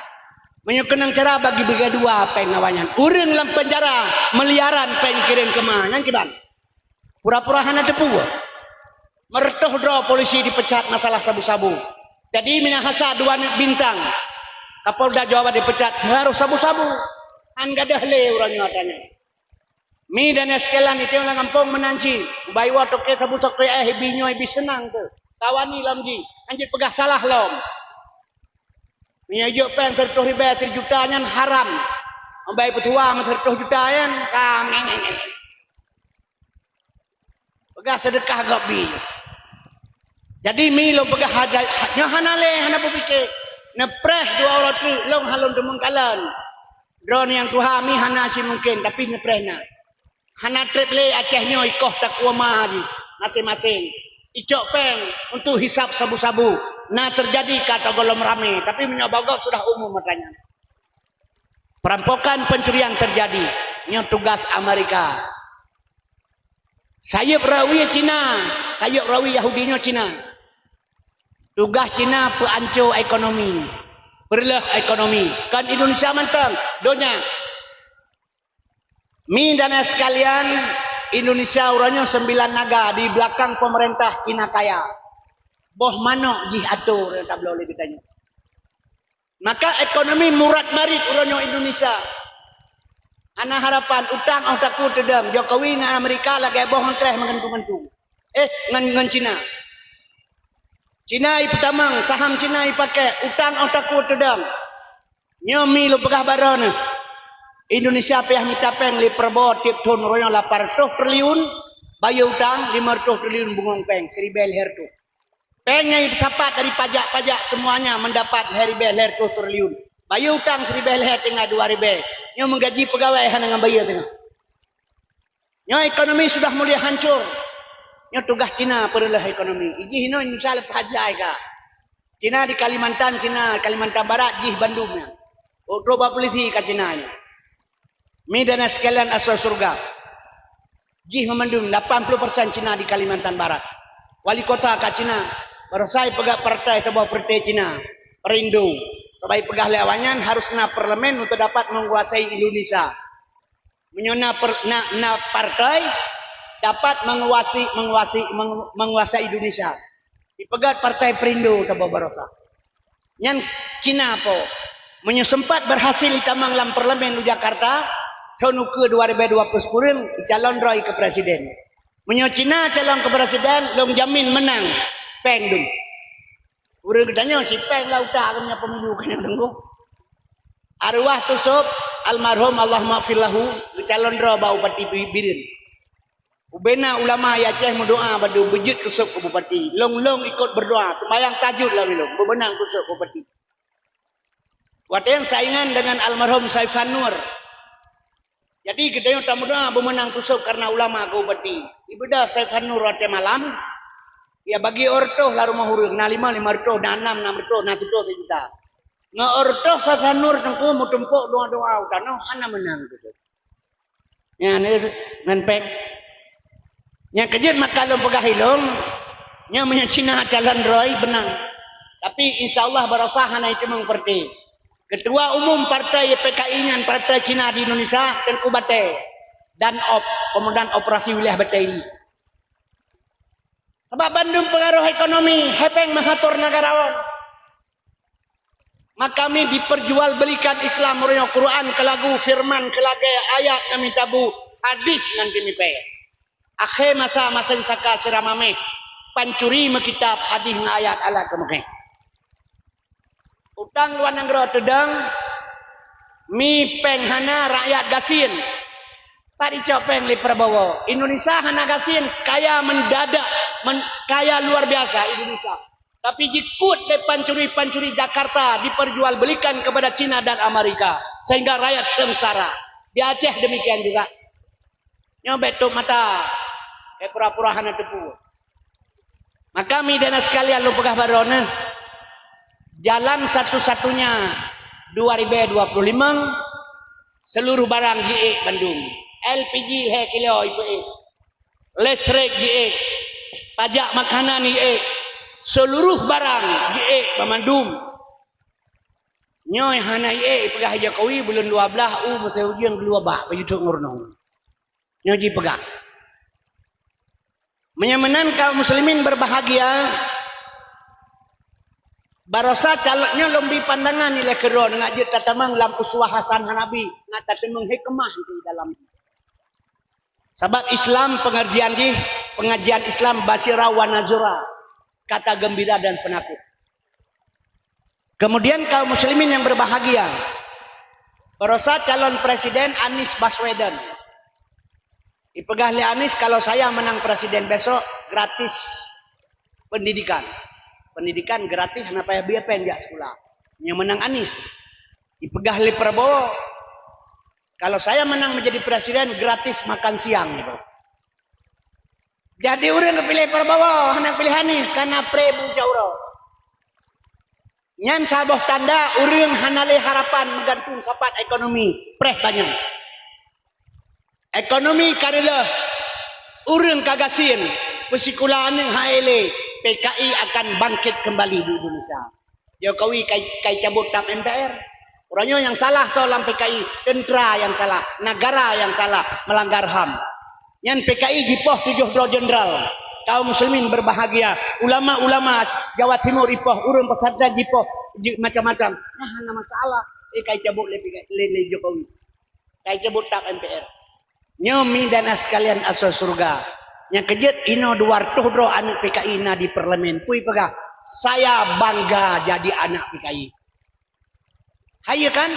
Meunyoe keunong cara bagi beugadua péng awaknyan. Ureuëng lam penjara miliaran péng kirém keumah. Nyan kiban. Pura-pura hana teupeu. Meureutoh droe polisi dipecat masalah sabu-sabu. Jadi Minahasa dua aneuk bintang. Kapolda Jawa Barat dipecat pengaruh sabu-sabu. Han gadôh lé uroe nyoe ata nyoe. Mi dan sekalian itong lam gampông meunan cit. Ubak iwoe toke sabu toke eh ibi nyoe ibi seunang teuh. Tawani lom jih. Hanjeuet peugah salah lom. Meunyoe jok péng seureutôh ribée sijuta nyan haram. Ambai peutuha meuseureutoh juta nyan ka. Peugah seudeukah gob bi. Jadi mi lôn peugah haja nyoe hana lé hana beupike. Neupreh dua uroe teuk lôn halôn teumeung kalon. Droeneuh nyang tuha mi hana si mungken tapi neupreh na. Hana treb lé Aceh nyoe ikoh takue ma jih maséng-maséng. Icok péng untuk hisab sabu-sabu. Na teujadi ka tagolom ramé tapi meunyoe bagok sudah umum mata nyan. Perampokan pencurian terjadi. Nyoe tugas Amerika. Sayeup rawi Cina, sayeup rawi Yahudi nyoe Cina. Tugas Cina peuanco ekonomi, peureuloh ekonomi. Kon Indonesia mantong, donya. Mi dan sekalian, Indonesia uroe nyoe sembilan naga di belakang pemerintah Cina kaya. Boh manok jih atur nyang tabloe lé geutanyoe. Maka ekonomi murat marit uroe nyoe Indonesia. Hana harapan utang oh takue teudong. Jokowi ngon Amerika lagée boh ngon kreh meugantung-gantung. Eh, ngon, ngon Cina. Cina ipeutamong, saham Cina ipakée, utang oh takue teudong. Nyoe mi lôn peugah baroe neuh. Indonesia payah mita péng lé Prabowo tieb thon uroe nyoe lapan reutôh triliun, bayeue utang lima reutôh triliun bungong péng, siribée lhée reutôh. Péng nyang ipeusapat dari pajak-pajak semuanya mendapat lhée ribée lhée reutôh triliun. Bayeue utang siribée lhée teungoh dua ribée. Nyoe meugaji peugawée hana ngon bayeue teungoh. Nyoe ekonomi sudah mulai hancur. Nyoe tugaih Cina peureuloh ekonomi. Ijih inoe Indonesia leupah jai ka. Cina di Kalimantan, Cina Kalimantan Barat jih bandum nyan. Trok bak polisi ka Cina nyoe. Mi dan sekalian asoe syeuruga. Jih meumandum lapan puluh persen Cina di Kalimantan Barat. Wali kota ka Cina, baroesa ipeugah partai saboh partai Cina. Perindo. Sabab peugah lé awaknyan harus na parlemen untuk dapat menguasai Indonesia. Meunyoe na, per, na, na partai dapat menguasai, menguasai, mengu- menguasai Indonesia. Dipeugah Partai Perindo saboh barosa. Nyan Cina po. Meunyoe sempat berhasil itamong lam parlemen di Jakarta, thon ukeue dua ribu dua puluh sepuluh, calon droe keu presiden. Meunyoe Cina calon keu presiden, lôn jamin menang. Peng dum. Ureuëng geutanyoe si peng lam utak keumeunyoe pemilu keunoe teungku. Arwah Tusop almarhum, Allahumma lahu, geucalon droe bak Bupati Bi- Bireuen. Ubena ulama di Aceh meudoa bak beujeuet Tusop keu bupati. Long-long ikot berdoa, sembahyang tahajud lawét long, beumeunang Tusop bupati. Watée saingan dengan almarhum Saifan Nur. Jadi geutanyoe tameudoa beumeunang Tusop karena ulama keu bupati. Ibeudôh Saifan Nur watée malam, ya bagi oreutôh lam rumoh ureuëng, na lima, lima reutôh, na nam, nam reutôh, na tutoh sijuta. Ngon oreutôh Saifan Nur teungku meutumpok doa-doa u tanoh hana meunang Tusop. Nyan ngon pek. Nyang keujeuet maka lôn peugah ilong, nyan meunyoe Cina calon droe beunang. Tapi insya Allah barosa hana iteumong partai. Ketua umum partai P K I nyan partai Cina di Indonesia, Teuku Batée, Danop, Komandan Operasi Wilayah Batée. Sabab bandum pengaruh ekonomi, hepeng mengatur negarawan. Maka mi diperjualbelikan Islam meureunoe Quran keu lagu, firman keu lagée, ayat ngon mitabu, hadis ngon timipée. Akhé masa masén saka sira maméh, pancuri meukitab hadis ngon ayat alat keu meukéh. Utang luwa nanggroe teudong, mi peng hana rakyat gasien. Pat icok peng lé Prabowo. Indonesia hana gasien, kaya mendadak, men, kaya luar biasa Indonesia. Tapi jikut lé pancuri-pancuri Jakarta diperjualbelikan kepada Cina dan Amerika sehingga rakyat sengsara. Di Aceh demikian juga. Nyoe bék tutup mata, bék pura-pura hana teupeu. Maka mi dan sekalian lôn peugah baroe neuh, jalan satu-satunya dua ribu dua puluh lima, seluruh barang jiék bandum. L P G lhée kilo ipeuék. Listrik jiék, pajak makanan jiék, seluruh barang jiék banmandum. Nyoe hana jiék ipeugah Jokowi buleuen dua blaih u meuteujeueng geuluwa bak baju trok ngeurunong. Nyoe jipeugah. Meunyoe meunan kaum muslimin berbahagia, barosa calon nyoe lôn bi pandangan ilée keudroe ngat jeuet tatamong lam uswah hasanah Nabi, ngat tatamong hikmah di dalam. Sabab Islam pengajian jih, pengajian Islam basyira wa nazira, kata gembira dan penakut. Kemudian kaum muslimin yang berbahagia, barosa calon presiden Anies Baswedan. Ipeugah lé Anies, kalau saya menang presiden besok, gratis pendidikan. Pendidikan gratis, hana payah bie péng jak sekolah. Nyang menang Anies. Ipeugah lé Prabowo, kalau saya menang menjadi presiden, gratis makan siang itu. Jadi ureuëng geupiléh Prabowo, hana piléh Anies, karena pré bu uroe. Nyan saboh tanda ureuëng hana lé harapan meugantung sapat ekonomi, preh banyak. Ekonomi ka reuloh, ureuëng ka gasien, peusikula aneuëk hai lé, P K I akan bangkit kembali di Indonesia. Jokowi kai, kai cabut tap M P R. Uroe nyoe nyang salah soe lam P K I, teuntera nyang salah, negara nyang salah, melanggar ham. Nyan P K I jipoh tujoh droe jenderal. Kaum muslimin berbahagia. Ulama-ulama Jawa Timur jipoh, ureuëng pesantren jipoh, ji, macam-macam. Nah, hana masalah. Eh, kai cabut lé, lé, lé Jokowi. Kai cabut tap M P R. Nyoe mi dan sekalian asoe syeuruga. Nyang keujeuet inoe dua reutôh droe aneuëk P K I na di parlemen. Pui peugah, "Saya bangga jadi anak P K I." Hai kan?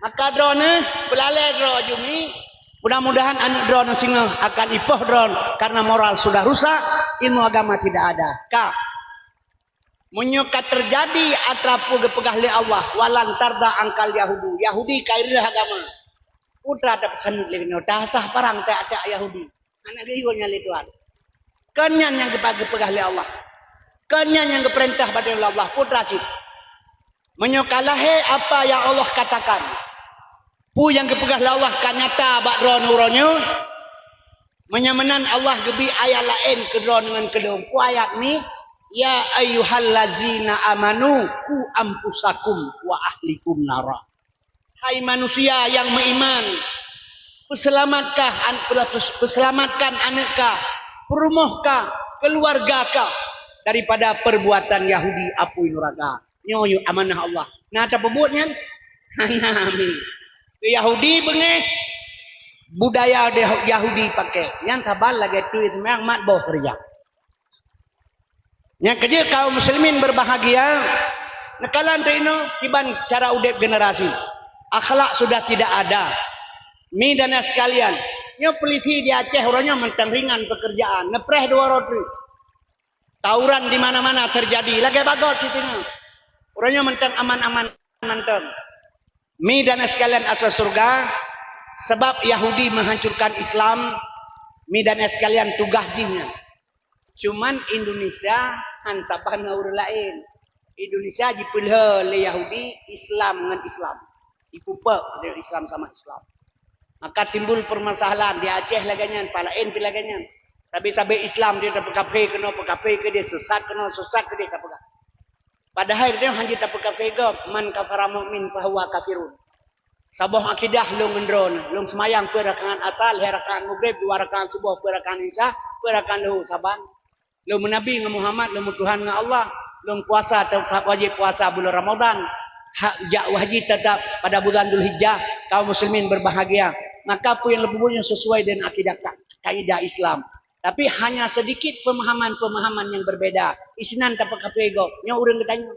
Maka droeneuh beulalée droe jumi, mudah-mudahan aneuëk droeneuh singoh akan ipoh droe karena moral sudah rusak, ilmu agama tidak ada. Ka. Meunyoe ka teujadi atra peue geupeugah lé Allah, "Walan tarda angkal yahudu," Yahudi ka ireuh agama. Putra tapeusaneut lé nyoe, tasah parang tak-tak Yahudi. Aneuk geuyue nyan lé Tuhan. Kon nyan nyang geupa-, geupeugah lé Allah. Kon nyan nyang geupeurintah bak droe lé Allah, putra cit. Meunyoe ka lahé apa yang Allah katakan, peue nyang geupeugah lé Allah ka nyata bak droeneuh uroe nyoe, meunyoe meunan Allah geubri ayat laén keu droeneuh ngon keu lôn. Peue ayat nyan? "Ya ayyuhallazina amanu qu anfusakum wa ahlikum nara." Hai manusia yang meiman, peuselamatkan an-, peuselamatkan aneuk kah, peurumoh kah, keuluwarga kah daripada perbuatan Yahudi apui nuraka. Nyoe yue amanah Allah. Na tapeubuet nyan? Hana mi. Yahudi beungéh, budaya Yahudi pakai. Nyan saban lagée tu itu memang mat boh keureuja. Nyang keujeuet kaum muslimin berbahagia, neukalon teuh inoe kiban cara udeb generasi. Akhlak sudah tidak ada. Mi dan sekalian, nyoe polisi di Aceh uroe nyoe mantong ringan pekerjaan, neupreh dua roti. Tawuran di mana-mana terjadi, lagée bagot cit nyoe. Uroe nyoe mantong aman-aman mantong. Mi dan sekalian asai syurga, sebab Yahudi menghancurkan Islam, mi dan sekalian tugas jih nyan. Cuman Indonesia han saban ngon ureuëng laén. Indonesia jipeulhö lé Yahudi Islam ngon Islam. Ipupek lé Islam sama Islam. Maka timbul permasalahan di Aceh lagée nyan, pat laén pih lagée nyan. Tapi sabe Islam dia tapeukafé keunoe, peukafé keudeh, sesat keunoe, sesat keudeh tapeugah. Padahai dia hana tapeukafé gob, "Man kafara mu'min fahuwa kafirun." Saboh akidah lôn ngon droeneuh, lôn seumayang peuet rakaat asar, lhée rakaat maghrib, dua rakaat suboh, peuet rakaat isya, peuet rakaat luhur saban. Lôn meunabi ngon Muhammad, lôn meutuhan ngon Allah, lôn puasa teutap wajéb puasa bulan Ramadan. Hak jak wajéb teutap pada bulan Dzulhijjah, kaum muslimin berbahagia. Maka peue nyang lôn peubuet nyoe sesuai dengan akidah ka-, kaidah Islam. Tapi hanya sedikit pemahaman-pemahaman yang berbeda. Isinan tapeukafé gob, nyoe ureuëng geutanyoe.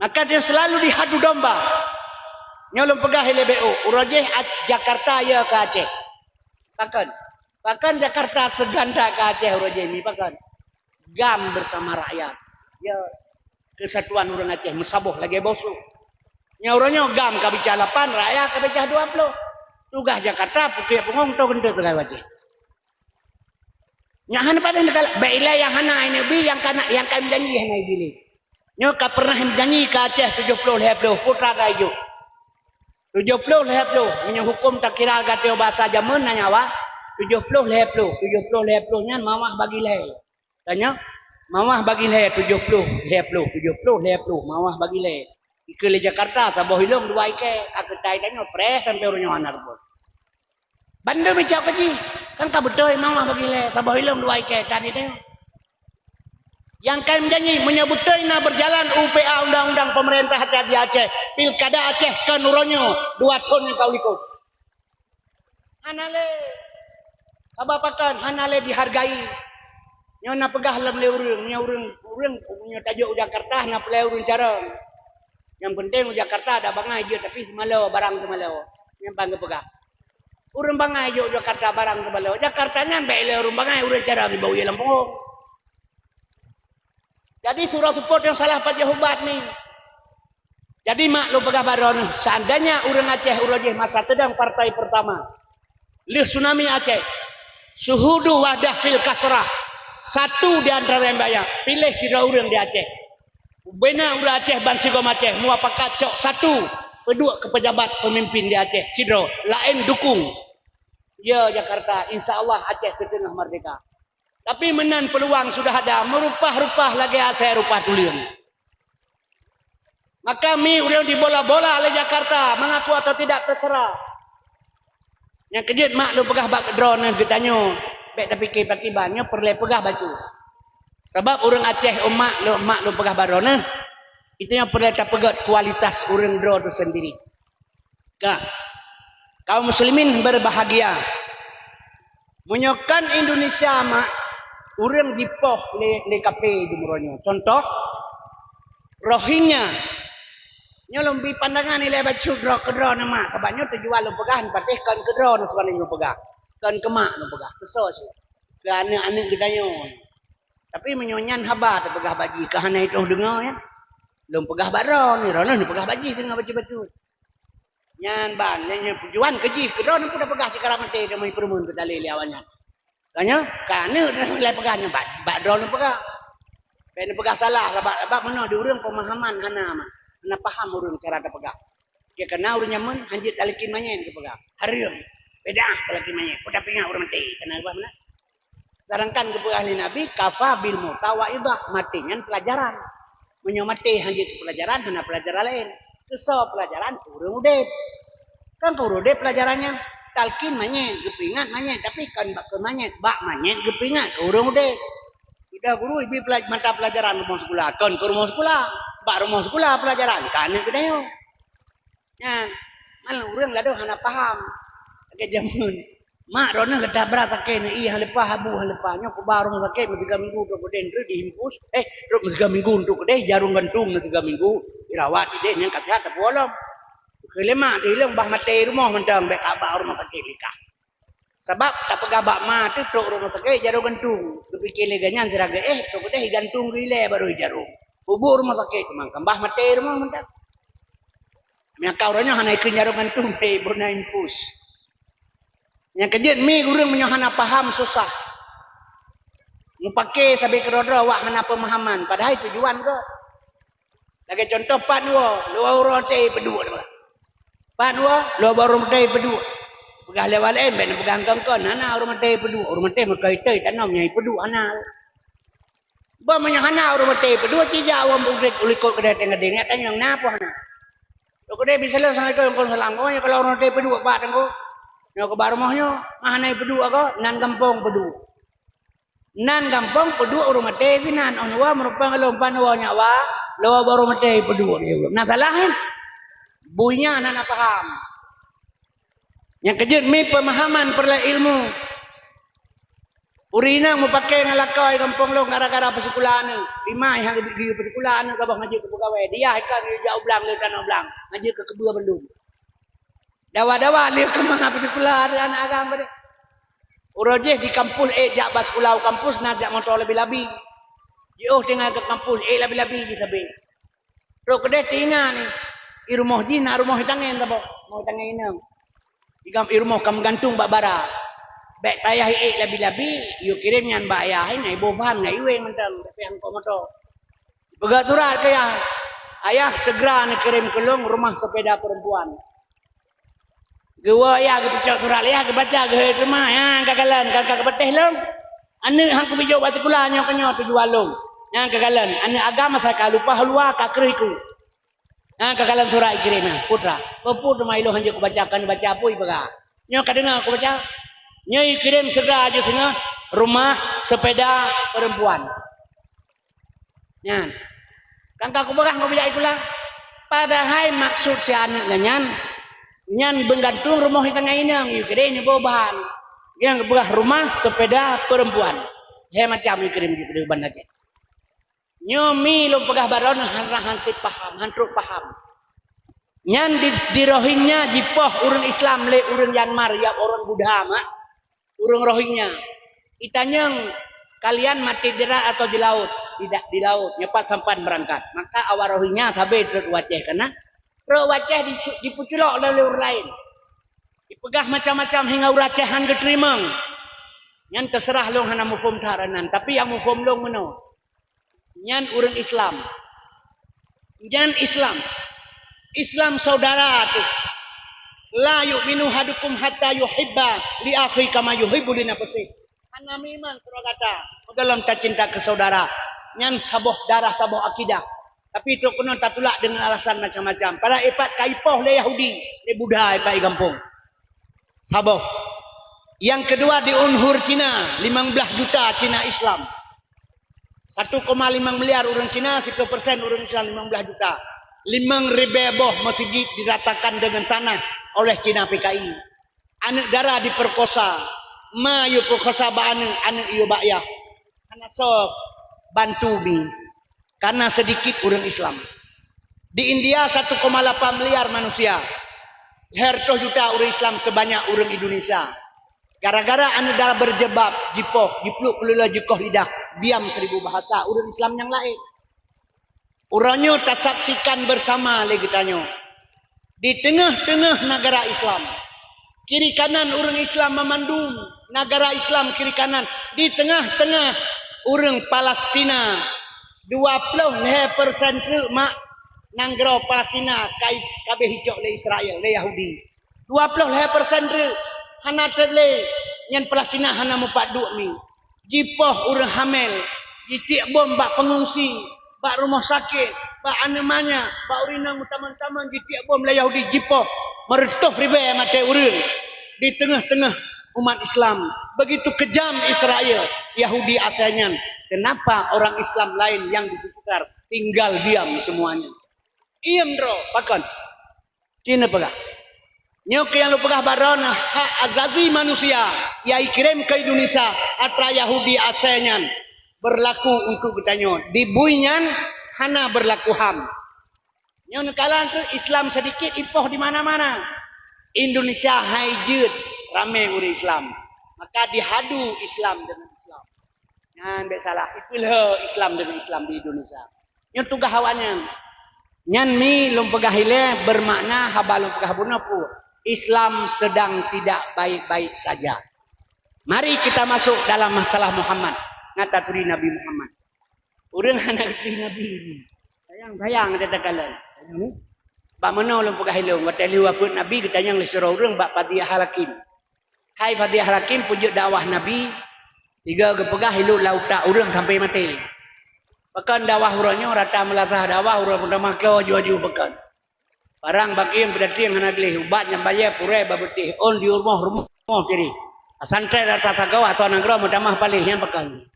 Maka dia selalu dihadu domba. Nyoe lôn peugah ilée B O, uroe jih Jakarta ya ke Aceh. Pakon? Pakon Jakarta seuganta ke Aceh uroe jih mi pakon? GAM bersama rakyat. Ya, kesatuan ureuëng Aceh meusaboh lagée boh su. Nyoe uroe nyoe GAM ka bicah lapan, rakyat ka bicah dua puluh. Tugaih Jakarta pukée pungong to geuntée keurai wajéb. Nyang hana padahai neukalon, bék ilée nyang hana ineuk bi, nyang kana, nyang ka meujanji hana ibi lé. Nyoe ka pernah meujanji ke Aceh tujoh ploh lhée ploh, putra ka ijok. Tujoh ploh lhée ploh, meunyoe huköm takira gata bahasa jameun na nyawa, tujoh ploh lhée ploh, tujoh ploh lhée ploh nyan mawah bagi lhée. Tanyoe, mawah bagi lhée, tujoh ploh lhée ploh, tujoh ploh lhée ploh, mawah bagi lhée. Ikeue lé Jakarta, saboh ilong dua ikée, ka keutai tanyoe, preh sampoe uroe nyoe hana reubot. Bandum icok keu jih, kan ka beutôi mawah bagi lhée, saboh ilong dua ikée, ka di tanyoe. Nyang ka meujanji, meunyoe beutôi na berjalan U P A undang-undang pemerintah adat di Aceh, pilkada Aceh kon uroe nyoe, dua thon nyang ka u likot. Hana lé. Sabab pakon? Hana lé dihargai. Nyoe na peugah lom lé ureuëng, nyoe ureuëng, ureuëng nyoe tajok u Jakarta hana peulai ureuëng carông. Nyang penting u Jakarta ada bangai jeuet, tapi seumalo, barang seumalo. Nyan ban geupeugah. Ureuëng bangai jok u Jakarta barang seumalo. Jakarta nyan bék lé ureuëng bangai, ureuëng carông ibak u ie lam punggong. Jadi, surah seupôt nyang salah pajoh ubat ni. Jadi, mak lôn peugah bak droeneuh, seandainya ureuëng Aceh uroe jih masa teudong partai pertama, lheueh tsunami Aceh, syuhudu wahdah fil kasrah, satu di antara yang banyak, piléh sidroe ureuëng di Aceh. Bubena ureuëng Aceh ban sigom Aceh muapakat cok satu, peuduek keu pejabat pemimpin di Aceh sidroe, laén dukung. Ya Jakarta, insya Allah Aceh siteungoh merdeka. Tapi meunan peuluang sudah ada, meurupah-rupah lagée asée rupah tuleueng. Maka mi ureuëng dibola-bola lé Jakarta, mengaku atau tidak terserah. Nyang keujeuet mak lôn peugah bak droeneuh geutanyoe, bék tapike pakiban, nyoe peureulée peugah bacut. Sabab ureuëng Aceh, umat lôn, mak lôn peugah bak droeneuh, itu nyang peureulée tapeugét kualitas ureuëng droe teusendiri. Ka. Kaum muslimin berbahagia. Meunyoe kan Indonesia mak, ureuëng jipoh lé, lé kafé di meuronyong. Contoh, Rohingya. Nyoe lôn bi pandangan ilée bacut droe keudroe na mak. Sabab nyoe tujuan lôn peugah, patéh kon keudroe na tujuan lôn peugah. Kon keu mak lôn peugah. Keu soe sih? Keu aneuëk-aneuëk geutanyoe. Tapi meunyoe nyan haba tapeugah bak jih, keu hana itôh deungoe, ya. Lôn peugah bak droe, ni droe lôn peugah bak jih deungoe bacut-bacut. Nyan ban, nyan, nyan tujuan keu jih, keu droeneuh pun tapeugah sikara maté, teuma ipeureumeun keu dalé lé awaknyan. Ka nyoe, ka aneuëk droeneuh lé peugah nyan, bak, bak droeneuh peugah. Bék neupeugah salah, sabab, sabab meunoe di ureuëng peumahaman hana, hana paham ureuëng cara tapeugah. Jih kana ureuëng jameun, hanjeuet talakén manyét geupeugah. Hareuem. Beda talakén manyét. Peue tapeuingat ureuëng maté. Kana geupeugah meunan. Sedangkan geupeugah lé Nabi, "Kafa bil mauta wa'idhah." Maté nyan pelajaran. Meunyoe maté hana jeuet keu pelajaran, hana pelajaran laén. Keu soe pelajaran? Keu ureuëng udeb. Kan keu ureuëng udeb pelajaran nyan. Talkin manyét, geupeuingat manyét, tapi kon bak keu manyét, bak manyét geupeuingat keu ureuëng udeb. Sudah guru ibi pelaj-, mata pelajaran rumoh sikula, kon keu rumoh sikula. Bak rumoh sikula pelajaran, ka aneuk geutanyoe. Nyan, man ureuëng ladôm hana paham. Lagée jameun. Mak droeneueh geutabra sakét, ié han leupah, abu han leupah. Nyoe kuba rumoh sakét meusiga minggu trok keudeh, treuk diimpus. Eh, trok meusiga minggu trok keudeh, jarum gantung meusiga minggu. Dirawat ideh nyan ka sihat tapeuwolom. Keu lé mak di lôn bah maté rumoh mantong, bék ka bak rumoh sakét likah. Sabab tapeugah bak ma teuh trok rumoh sakét jarum gantung. Geupike lé geuh nyan sira geuéh, trok keudeh gantung geuilée barô jarum. Peubuet rumoh sakét teuma, kan bah maté rumoh mantong. Meunyo ka uroe nyoe hana ikheun jarum gantung, hei, bona impus. Nyang keujeuet mi ureuëng meunyoe hana paham susah. Mupake sabe keudroe-droe awak hana peumahaman, padahai tujuan gét. Lagée contoh pat woe, luwa uroe maté peuduek. Pat woe, luwa uroe maté peuduek. Peugah lé awak laén, bék neupeugah kon-kon, hana uroe maté peuduek. Uroe maté meukai-kai tanom nyang peuduek hana. Bah meunyoe hana ureuëng maté peuduek, cijak awak murit ulikot keudeh tengah dengak tanyong na apa hana. Trok keudeh bisaleuem assalamualaikum, waalaikumsalam. Oh, nyoe kalau ureuëng maté peuduek bak teungku. Nyoe keuba rumoh nyoe, mah hana peuduek ko, nan gampông peuduek. Nan gampông peuduek ureuëng maté sinan, oh nyoe meurumpang lôn pan woe nyak wa, lôn baru maté peuduek. Na salah kan? Bui nyan hana paham. Nyang keujeuet mi peumahaman peureulée ilmu. Ureuëng inong mupake ngon lakoe gampông lôn gara-gara peusikula aneuk. Dimai hana geuyue peusikula aneuk saboh ngajeuet keu peugawée. Dia ikan geuyue jak u blang lé tanoh blang. Ngajeuet keu keubeu bandum. Dawa-dawa lé keumah peusikula aneuk agam bade. Uroe jih di kampus ék jak bak sikula u kampus na jak moto labi-labi. Jiôh tinggai keu kampus ék labi-labi jih sabe. Trok keudeh teuingat ni, i rumoh jih na rumoh itangen saboh, rumoh itangen inong. Igam i rumoh ka meugantung bak bara. Bék payah iék labi-labi, yue kirém nyan bak ayah, na iboh ban, na iweng mantong, tapi angkot moto. Peugah surat keu ayah, "Ayah, segera neukirém keu lôn rumah sepeda perempuan." Geuwoe ayah geupeucok surat lé ayah geubaca geuhôi teuma, "Nyang ka kalon, ka, ka geupatéh lôn. Aneuk han kubi jok bak sikula nyoe keunyoe tujuan lôn. Nyang ka kalon, aneuk agam masa ka lupa luwa ka kreuh iku. Nyang ka kalon surat ikirém nyan, putra." Peue teuma ilôn hanjeuet kubaca, kan baca peue ipeugah. Nyoe ka deungoe kubaca. Nyoe ikirém segera jih singoh rumah sepeda perempuan. Nyan. Kan ka kupeugah ngon bijak ikula. Padahai maksud si aneuk nyan, nyan meugantung rumoh itangen inong, yue kirém nyoe boh bahan. Nyang geupeugah rumah sepeda perempuan. Hai macam yue kirém, yue kirém ban lagée. Nyoe mi lôn peugah baroe neuh hana han sép paham, han trok paham. Nyan di, di Rohingya jipoh ureuëng Islam lé ureuëng Myanmar, ya ureuëng Buddha mak. Ureuëng Rohingya. Itanyong, "Kalian mati di darat atau di laut?" "Di da-, di laut." "Nyoe pat sampan beurangkat?" Maka awak Rohingya sabe trok u Aceh kana. Trok u Aceh di-, dipeuculok lé ureuëng laén. Dipeugah macam-macam hingga ureuëng Aceh han geuteurimong. Nyan teuseurah lôn hana muphom that nan, tapi nyang muphom lôn meunoe. Nyan ureuëng Islam. Nyan Islam. Islam saudara teuh. "La yu'minu ahadukum hatta yuhibba li akhi kama yuhibbu li nafsih." Hana meuiman sidroe gata, meugolom tacinta keu saudara. Nyan saboh darah, saboh akidah. Tapi trok keunoe tatulak deungon alasan macam-macam. Padahai ipat ka ipoh lé Yahudi, lé Buddha ipat i gampông. Saboh. Nyang keudua di unhur Cina, limong blaih juta Cina Islam. Satu koma lima miliar ureuëng Cina, siplôh persen ureuëng Islam, limong blaih juta. Limong ribée boh meuseujid diratakan deungon tanah oleh Cina P K I. Aneuk dara diperkosa, ma yue perkosa bak aneuk, aneuk yue bak yah. Hana soe bantu mi. Karena sedikit ureuëng Islam. Di India satu koma lapan miliar manusia. Lhèe reutôh juta ureuëng Islam sebanyak ureuëng Indonesia. Gara-gara aneuk dara berjilbab, jipoh, jipluek keulula jikoh lidah, diam seribu bahasa ureuëng Islam nyang laén. Uroe nyoe tasaksikan bersama lé geutanyoe. Di teungoh-teungoh nagara Islam. Kiri kanan ureuëng Islam mamandum, nagara Islam kiri kanan. Di teungoh-teungoh ureuëng Palestina, dua ploh lhèe persen treuk mak nanggroe Palestina kai-, ka abéh icok lé Israel, lé Yahudi. Dua ploh lhèe persen treuk hana treb lé, nyan Palestina hana mupat duek mi. Jipoh ureuëng hamil, jitiek bom bak pengungsi, bak rumoh sakét, bak aneuk manyak, bak ureuëng inong meutamong-tamong jitiek bom lé Yahudi jipoh, meureutoh ribée maté ureuëng di teungoh-teungoh umat Islam. Begitu kejam Israel, Yahudi asai nyan. Kenapa orang Islam lain yang di sekitar tinggal diam semuanya? Iem droe, pakon? Ci neupeugah. Nyoe keuh nyang lôn peugah baroe na hak azazi manusia nyang ikirém keu Indonesia atra Yahudi asai nyan berlaku untuk geutanyoe. Di bui nyan hana berlaku ham. Nyoe neukalon keuh Islam sedikit ipoh di mana-mana. Indonesia hai jeuet ramé ureuëng Islam. Maka dihadu Islam dengan Islam. Nyan bék salah, ipeulheueh Islam dengan Islam di Indonesia. Nyoe tugaih awaknyan. Nyan mi lôn peugah ilée bermakna haba lôn peugah bunoe peue. Islam sedang tidak baik-baik saja. Mari kita masuk dalam masalah Muhammad. Ngat taturi Nabi Muhammad. Ureuëng hana taturi Nabi. Sayang-sayang kata takalon. Bak meunoe lôn peugah ilée, watée lheueh wafeuet Nabi, geutanyong lé sidroe ureuëng bak Fadhiyah Al-Hakim. Hai Fadhiyah Al-Hakim, peujeuet dakwah Nabi, tiga geupeugah ilôt lam utak ureuëng sampai maté. Pakon dakwah uroe nyoe rata meulasah dakwah uroe meutamah klo aju-aju pakon. Barang bagian peudateng hana gleh, ubat nyang bayée purée bak beuteh, ôn di rumoh-rumoh kiri. Santet rata sagoe atau nanggroe meutamah paléh nyan pakon.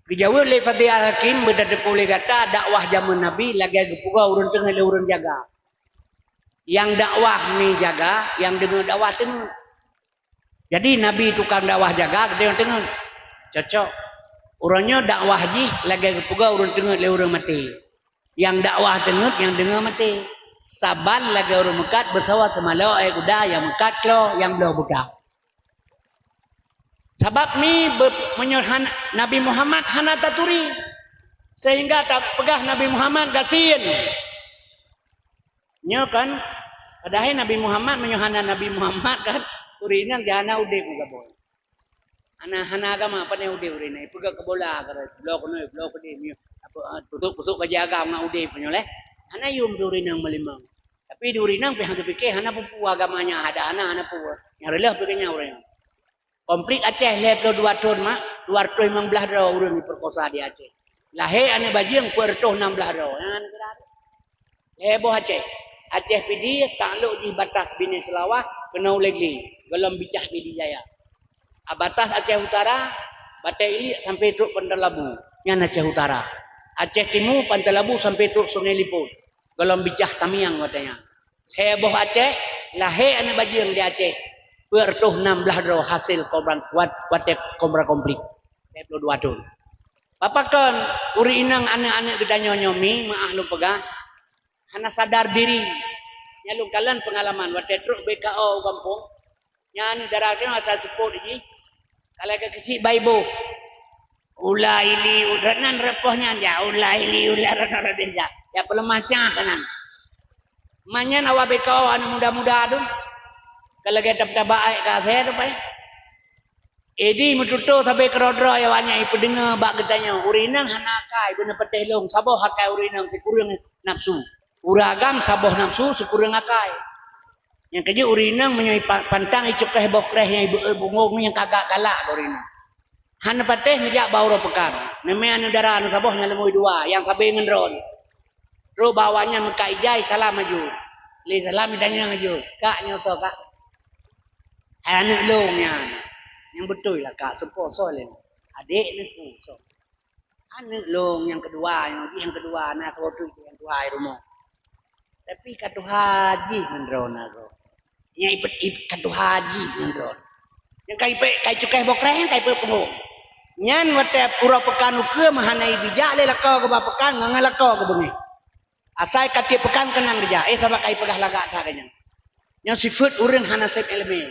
Geujaweueb lé Fadhiyah Al-Hakim, beutateupeue lé gata dakwah jameun Nabi lagée geupeugah ureuëng teungeut lé ureuëng jaga. Nyang dakwah mi jaga, nyang deungoe dakwah teungeut. Jadi Nabi tukang dakwah jaga, geutanyoe teungeut. Cocok. Uroe nyoe dakwah jih lagée geupeugah ureuëng teungeut lé ureuëng maté. Nyang dakwah teungeut, nyang deungoe maté. Saban lagée ureuëng meukat beusawa seumalok, eh, kuda nyang meukat klo, nyang bloe buta. Sabab mi be-, meunyoe han-, Nabi Muhammad hana taturi, sehingga tapeugah Nabi Muhammad gasien. Nyoe kan, padahai Nabi Muhammad, meunyoe hana Nabi Muhammad kan, ureuëng inong jih hana udeb ngon saboh. Hana, hana agama, pane udeb ureuëng inong. Ipeugah keu bola, keu bloe keunoe, bloe keudeh, miyueb, apa, ah, pusok-pusok bajée agam ngon udeb nyoe lé. Hana yum di ureuëng inong meulimong. Tapi di ureuëng inong pih hana teupike, hana peue-peue agama nyan, hada hana, hana peue. Nyang reuloh pih keu nyan ureuëng inong. Konflik Aceh lhée ploh dua thon mak, dua reutôh limong blaih droe ureuëng jipeurkosa di Aceh. Lahé aneuëk bajeueng peuet reutôh nam blaih droe. Nyan kira. Lhée boh Aceh. Aceh Pidie taklok jih batas Binéh Seulawah keunoe Legli, gohlom Bicah Pidie Jaya. A batas Aceh Utara, Batée Iliek sampoe trok Pantai Labu, nyan Aceh Utara. Aceh Timu, Pantai Labu sampoe trok Sungai Liput, gohlom Bicah Tamiang watée nyan. Lhée boh Aceh, lahé aneuëk bajeueng di Aceh. Peuet reutôh nam blaih droe hasil kobran wat-, watée kobra konflik. Lhée ploh dua thon. Pakon ureuëng inong aneuëk-aneuëk geutanyoe nyoe mi, meuáh lôn peugah, hana sadar diri. Nyan lôn kalon peungalaman watée trok B K O u gampông. Nyan dara nyoe asai seupôt jih. Ka lagée keusiek baiboh. Ula ili, ula nan repoh nyan ja, ula ili, ula rana deh ja. Ya peuleumah cah keunan. Manyan awak B K O aneuëk muda-muda tu. Ka lagée tab-, tabak aek ka asée tu pai. Idi meututoe sabe keudroe-droe awaknyan ipeudeungoe bak geutanyoe. Ureuëng inong hana akai, beuna patéh lông, saboh akai ureuëng inong sikureueng nafsu. Ureuëng agam saboh nafsu sikureueng akai. Nyang keujeuet ureuëng inong meunyoe ipa-, pantang icukéh boh kréh nyang ibe-, bungong nyang ka galak-galak bak ureuëng inong. Hana patéh neujak bak uroe peukan. Neumé aneuëk dara neusaboh nyang leumui dua, nyang sabe ngon droe. Trok bak awaknyan meukat ijai, salam aju. Lé salam itanyong aju, "Kak, nyoe soe, Kak?" "Hai aneuëk lông nyan." "Nyang beutôi lah, Kak, soe po soe lé?" "Adék neuku soe." "Aneuëk lông nyang keudua, nyang jih nyang keudua, na saboh teuk nyang tuha i rumoh. Tapi ka tuha jih ngon droe na droe. Nyang ipet, ipet ka tuha jih ngon droe. Nyang ka ipet, ka icukéh boh kréh, ka ipet punggong." Nyan watée uroe peukan ukeue meuhana ibijak lé lakoe geuba peukan ngon, ngon lakoe geubeungéh. Asai ka tiep peukan keunan geujak, eh, sabab ka ipeugah lagak that nyan. Nyan sifeuet ureuëng hana sép iéleumé.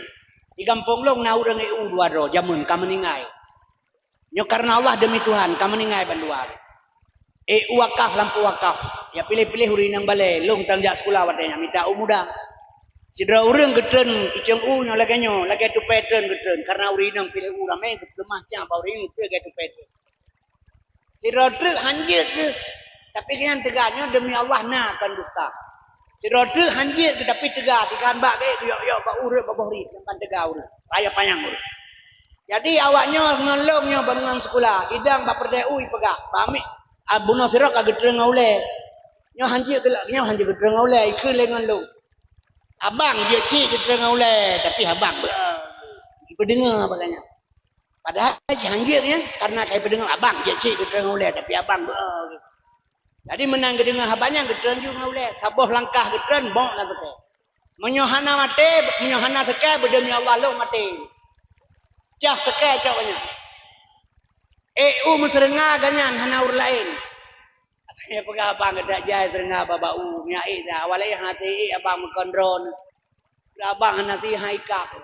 Di gampông lông na ureuëng E U dua droe, jameun ka meuninggai. Nyoe kareuna Allah, demi Tuhan, ka meuninggai bandua. E U wakaf, lampôh wakaf. Ya piléh-piléh ureuëng inong balée, lông tan jak sikula watée nyan, mita u muda. Sidroe ureuëng geutreun icong u nyoe lagée nyoe, lagée tupée treun geutreun. Kareuna ureuëng inong piléh u ramé, geupeuleumah cang bak ureuëng inong lagée tupée treun. Sidroe treuk han jeuet geuh, tapi geuhnyan teuga nyoe demi Allah na kon dusta. Sidroe treuk han jeuet geuh, tapi teuga, teuga bak gét, geuyok-yok bak ureuëng bak boh rit, nyang ban teuga ureuëng, raya panyang ureuëng. Jadi awak nyoe ngon lôn nyoe ban ngon sikula, idang bak peureudèe u ipeugah, "Bak miet, ah, bunoe sidroe ka geutrön ngon ulèe." Nyoe hanjeuet geulak, nyoe hanjeuet geutrön ngon ulèe, ikheun lé ngon lôn. "Abang jeuet cit geutrön ngon ulèe, tapi abang beu." Ipeudeungoe bak gobnyan. Padahai jih hanjeuet nyan, karena ka ipeudeungoe, "Abang jeuet cit geutrön ngon ulèe, tapi abang beu." Jadi meunan geudeungoe haba nyan geutrön ju ngon ulèe, saboh langkah geutrön bok lam teuke. Meunyoe hana maté, meunyoe hana teuke, beudeumi Allah lôn maté. Cah seukée cok nyan. Ék u meuseureunga gobnyan hana ureueng laén. Asai peugah abang geudak jai seureunga bak u, minyak ék dah. Awai lé hana ék abang meukon droe. Abang hana teuhai ikab.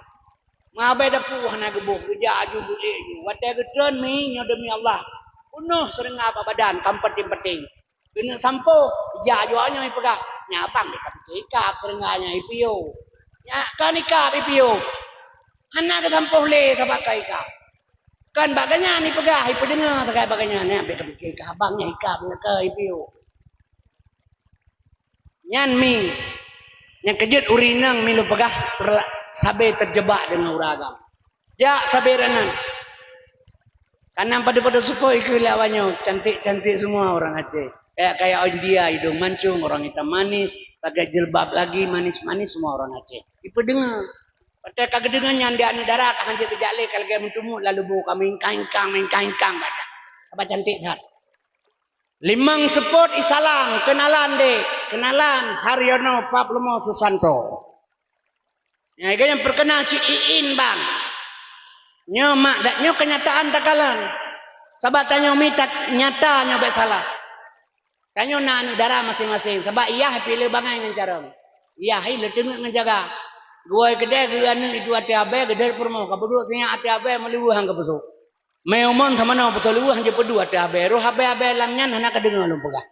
Meuhabéh dapu hana geuboh, geujak aju geuék ju. Watée geutrön mi nyoe deumi Allah. Peunoh seureunga bak badan, kam paténg-paténg. Keuneuk sampôh, jak aju awak nyoe ipeugah, "Nyan abang deh ka pike ikab seureunga nyan ipiôh." Nyan kan ikab ipiôh. Hana geusampôh lé sabab ka ikab. Kan bak gobnyan ipeugah, ipeudeungoe sagai bak gobnyan, "Nyan bèk ka pike ikab, abang nyan ikab nyan ka ipiôh." Nyan mi, nyang keujeuet ureueng inong mi lôn peugah, ter-, sabe teujeubak deungon ureueng agam. Jak sabe ranan. Kanan padub-padub seupôt ikheun lé awak nyoe, cantik-cantik semua orang Aceh. Kayak-kayak India, hidung mancung, orang hitam manis, pakai jilbab lagi manis-manis semua orang Aceh. Ipeudeungoe. Watée ka geudeungoe nyan di aneuk dara ka hanjeuet geujak lé ka lagée meuteumut lalu boh ka mingkang-ingkang, mingkang-ingkang badan. Haba cantik that. Limong seupôt isalam, keunalan dek, keunalan Haryono Pablomo Susanto. Nyang iga nyang peukeunal si Iin bang. Nyoe mak dak nyoe keunyataan takalon. Sabab tanyoe mi tak nyata nyoe bèk salah. Tanyoe na aneuk dara maséng-maséng. Sabab iyah piléh bangai ngon carông. Iyah hi leuteungeut ngon jaga. Geuwoe keudè geu aneuk itu até abée geudeh peurumoh ka peuduek sinyak até abée meuliweuh han ka peusok. Mé umon tamanoe beutôi leuweuh han jipeuduek até abée roh abée-abée lam nyan hana kadeungoe lôn peugah.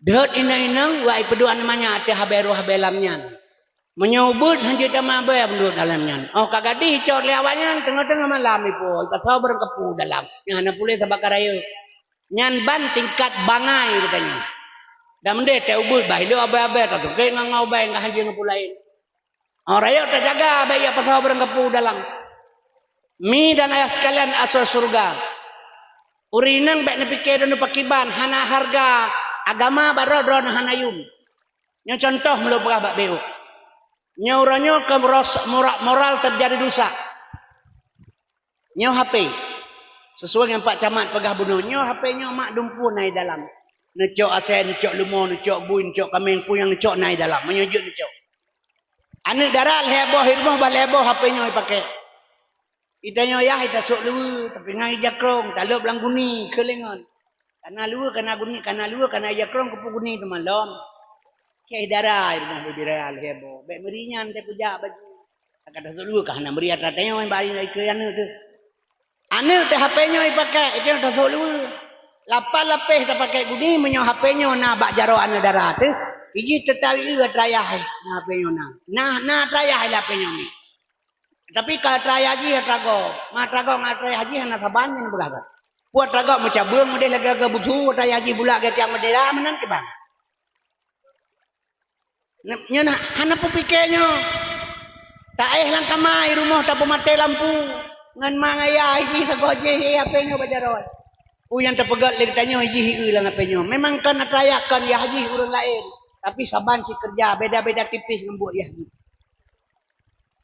Deuhot inong-inong wak ipeuduek aneuk manyak até abée roh abée lam nyan. Meunyoe ubeuet han jeuet tamah abée meunurot dalam nyan. Óh ka gadih icok lé awak nyan teungoh-teungoh malam ipo, ipasoe barang kapu dalam. Nyan hana puléh sabab ka rayeuk. Nyan ban tingkat bangai geutanyoe. Dan meudeh tée ubeuet bah ilok abée-abée tatungkét ngon-ngon ubée ngon hajeueng peue laén. Óh rayeuk tajaga bèk ipasoe barang kapu dalam. Mi dan ayah sekalian asoe syeuruga. Ureueng inong bèk neupike droeneuh pakriban hana hareuga agama bak droe droeneuh hana yum. Nyoe cuntoh meulôn peugah bak B O. Nyoe uroe nyoe keu ros-, mora-, moral teujadi rusak. Nyoe H P. Sesuai ngon Pak Camat peugah bunoe, nyoe H P nyoe mak dumpeue na i dalam. Neucok asèe, neucok leumo, neucok bui, neucok kaméng, peue nyang neucok na i dalam. Meunyoe jeuet neucok. Aneuk dara lhèe boh i rumoh bah lhèe boh H P nyoe ipakè. Itanyoe yah itasok luweue, tapi ngon ija krong, talop lam guni, keu lé ngon. Kana luweue, kana guni, kana luweue, kana ija krong, keupeue guni teuma lom. Kèe dara i rumoh bubira lhèe boh. Bèk meuri nyan teuh peujak baju. Ka tasok luweue ka hana meuri atra tanyoe bak aneuk teuh. Aneuk teuh H P nyoe ipakè, itu nyang tasok luweue. Lapan lapéh tapakè guni meunyoe H P nyoe na bak jaroe aneuk dara teuh, iji teutawi atra yah na H P nyoe na. Nah, na atra yah lam H P nyoe. Tapi ka atra yah jih atra gob. Ma atra gob ngon atra yah jih hana saban nyan peugah. Peue atra gob meucabeueng meudeh lagèe-lagèe busu, atra yah jih bulak geuh tiang meudera meunan kiban. Nyoe na, hana peupike nyoe. Taéh lam kama i rumoh tapeumaté lampu. Ngon ma ngon yah jih sagoe jih, eh, H P nyoe bak jaroe. Peue nyang tapeugöt lé geutanyoe jih i lam H P nyoe. Memang kon atra yah kon yah jih ureueng laén. Tapi saban sikeureuja beda-beda tipih ngon buet yah jih.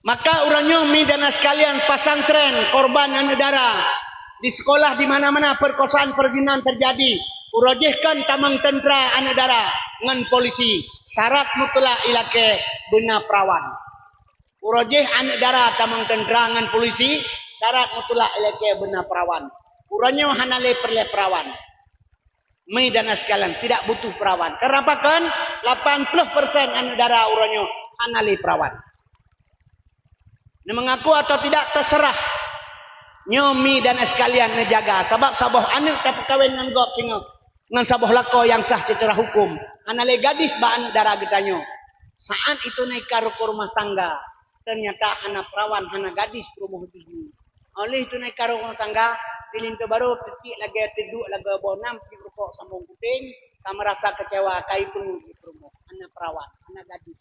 Maka uroe nyoe mi dan sekalian pesantren korban aneuk dara di sekolah di mana-mana perkosaan perzinan terjadi. Uroe jih kon tamong tentera aneuk dara ngon polisi syarat mutlak ilakèe beuna perawan. Uroe jih aneuk dara tamong tentera ngon polisi syarat mutlak ilakèe beuna perawan. Uroe nyoe hana lé peureulèe perawan. Mi dan sekalian tidak butuh perawan. Kenapa kan? Lapan puluh persen aneuk dara uroe nyoe hana lé perawan. Neumeungaku atau tidak terserah. Nyoe mi dan sekalian neujaga sabab saboh aneuk tapeukawen ngon gob singoh ngon saboh lakoe nyang sah secara hukum. Hana lé gadis bak aneuk dara geutanyoe. Saat itu naika rukon rumah tangga, ternyata hana perawan, hana gadis peurumoh tuju. Óh lheueh itu naika rukon tangga, di linto barô teutiek lagèe teuduek lagèe boh nam, tiek rukok sambong kuténg, ka meurasa keucewa, ka ipeungeut di peurumoh, hana perawan, hana gadis.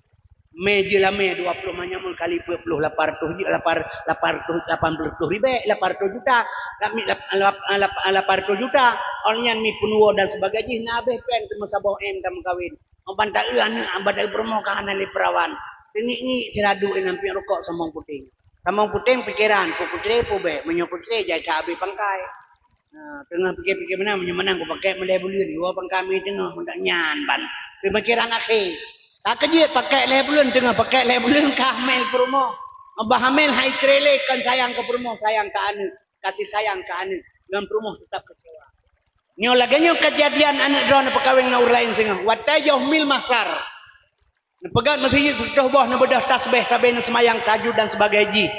Mé jeulamé dua ploh manyamul kali peuet ploh, lapan ratus ju-, lapan, lapan ratus, lapan ploh ribèe, lapan ratus juta. Lap-, lap-, lap-, lap-, lapan ratus juta. Awak nyan mi peunuwoe dan sebagainya, na abéh pèng teumeusaboh M dan meukawen. Ban taeu aneuk, ban taeu peurumoh ka hana lé peurawan. Teungiek-ngiek sira duek inong piep rukok sambong puténg. Sambong puténg pikeran, peue peutre, peue bèk. Meunyoe peutre, jai that abéh pangkai. Ha, teungoh pike-pike meunan, meunyoe meunan kupakèk meulhèe buleuen, dua pangkai mi teungoh, meunan nyan ban. Peumikiran akhé. Ka keujeuet pakèk lhèe buleuen, teungoh pakèk lhèe buleuen ka hamil peurumoh. Bah hamil hai cre lé, kon sayang keu peurumoh, sayang keu aneuk. Kasih sayang keu aneuk, ngon peurumoh teutap keucewa. Nyoe lagèe nyoe keujadian aneuk droeneuh peukawen ngon ureueng laén singoh. Watèe yoh mil mahsyar. Neupeugöt meuseujid sireutôh boh, neubeudôh tasbeh sabe, neuseumayang tahajud dan sebagai jih.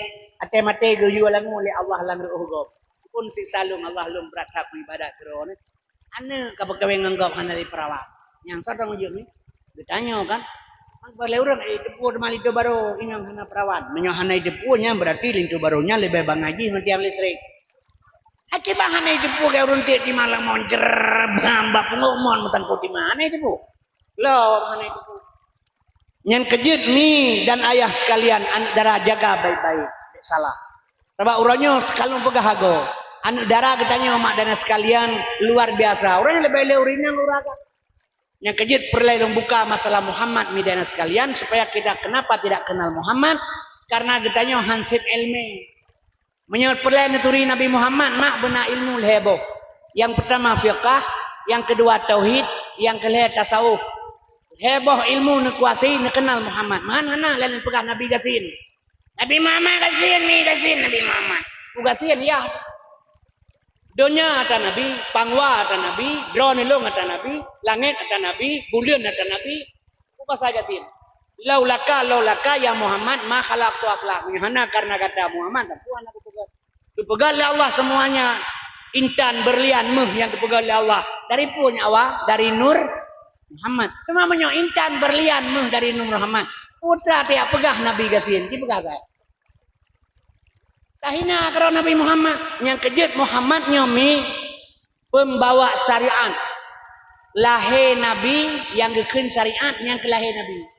Até maté geuyue langue lé Allah lam ru'uh gob. Pun siksa lôn Allah, lôn brat that meuibadat keu droeneuh. Aneuk ka peukawen ngon gob hana lé peurawan. Nyang soe tanggung jaweueb nyoe? Geutanyoe kan? Bah lé ureueng, eh, teupeu teuma linto barô, inong hana peurawan. Meunyoe hana teupeu, nyan beurati linto barô nyan leubeh bangai jih meunan tiang listrik. Akhé bah hana teupeu keu ureueng tiek di malam monjer, bam, bak pungo mon meutangkot di ma, hana teupeu. Lom hana teupeu. Nyan keujeuet mi dan ayah sekalian, aneuk dara jaga baik-baik, salah. Sabab uroe nyoe ka lôn peugah agoe, aneuk dara geutanyoe mak dan ayah sekalian luar biasa. Uroe nyoe leubeh lé ureueng inong lôn raga. Nyang keujeuet peureulèe lôn buka masalah Muhammad, mi dan ayah sekalian, supaya kita kenapa tidak kenal Muhammad? Karena geutanyoe han sép ileumèe. Meunyoe peureulèe neuturi Nabi Muhammad, mak beuna ilmu lhèe boh. Nyang peurtama fiqah, nyang keudua tauhid, nyang keulhèe tasawuf. Lhèe boh ilmu neukuasai, neukeunal Muhammad. Meuhan hana lé neupeugah Nabi gasien. Nabi Muhammad gasien, mi gasien Nabi Muhammad. Peue gasien, ya. Donya ata Nabi, pangwa ata Nabi, droeneuh lôn ata Nabi, langèt ata Nabi, buleuen ata Nabi, peue basa gasien. Laulaka, laulaka ya Muhammad, ma khalaqtu aflak. Meunyoe hana kareuna gata Muhammad, tantu hana kupeugöt. Geupeugöt lé Allah semuanya, intan, berlian, méuh nyang geupeugöt lé Allah. Dari peue nyan awak? Dari nur Muhammad. Teuma meunyoe intan, berlian, méuh dari nur Muhammad, peue teuma tajak peugah Nabi gasien, ci peugah gasien. Tahina keudroe Nabi Muhammad. Nyang keujeuet Muhammad nyoe mi peumbawa syariat. Lahé Nabi nyang geukheun syariat nyang keu lahé Nabi.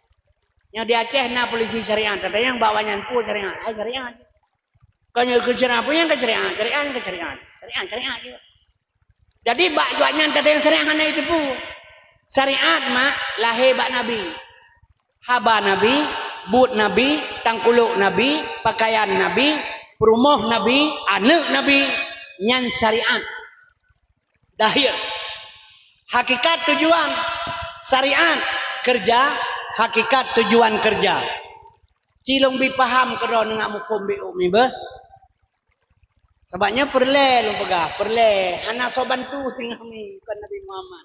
Nyoe di Aceh na polisi syariat, tapi nyang bawa nyan peue syariat, hai syariat. Kon nyoe keu syariat, peue nyang keu syariat, syariat nyang keu syariat. Syariat, syariat je. Jadi bak awak nyan teuntang syariat hana jiteupeue. Syariat mak lahé bak Nabi. Haba Nabi, buet Nabi, tangkulok Nabi, pakaian Nabi, peurumoh Nabi, aneuk Nabi, nyan syariat. Dahir. Hakikat tujuan syariat kerja, hakikat tujuan kerja. Cilong bi paham keudroe ngon muphom bi umi beuh. Sabab nyoe peureulèe lôn peugah, peureulèe hana soe bantu singoh mi kon Nabi Muhammad.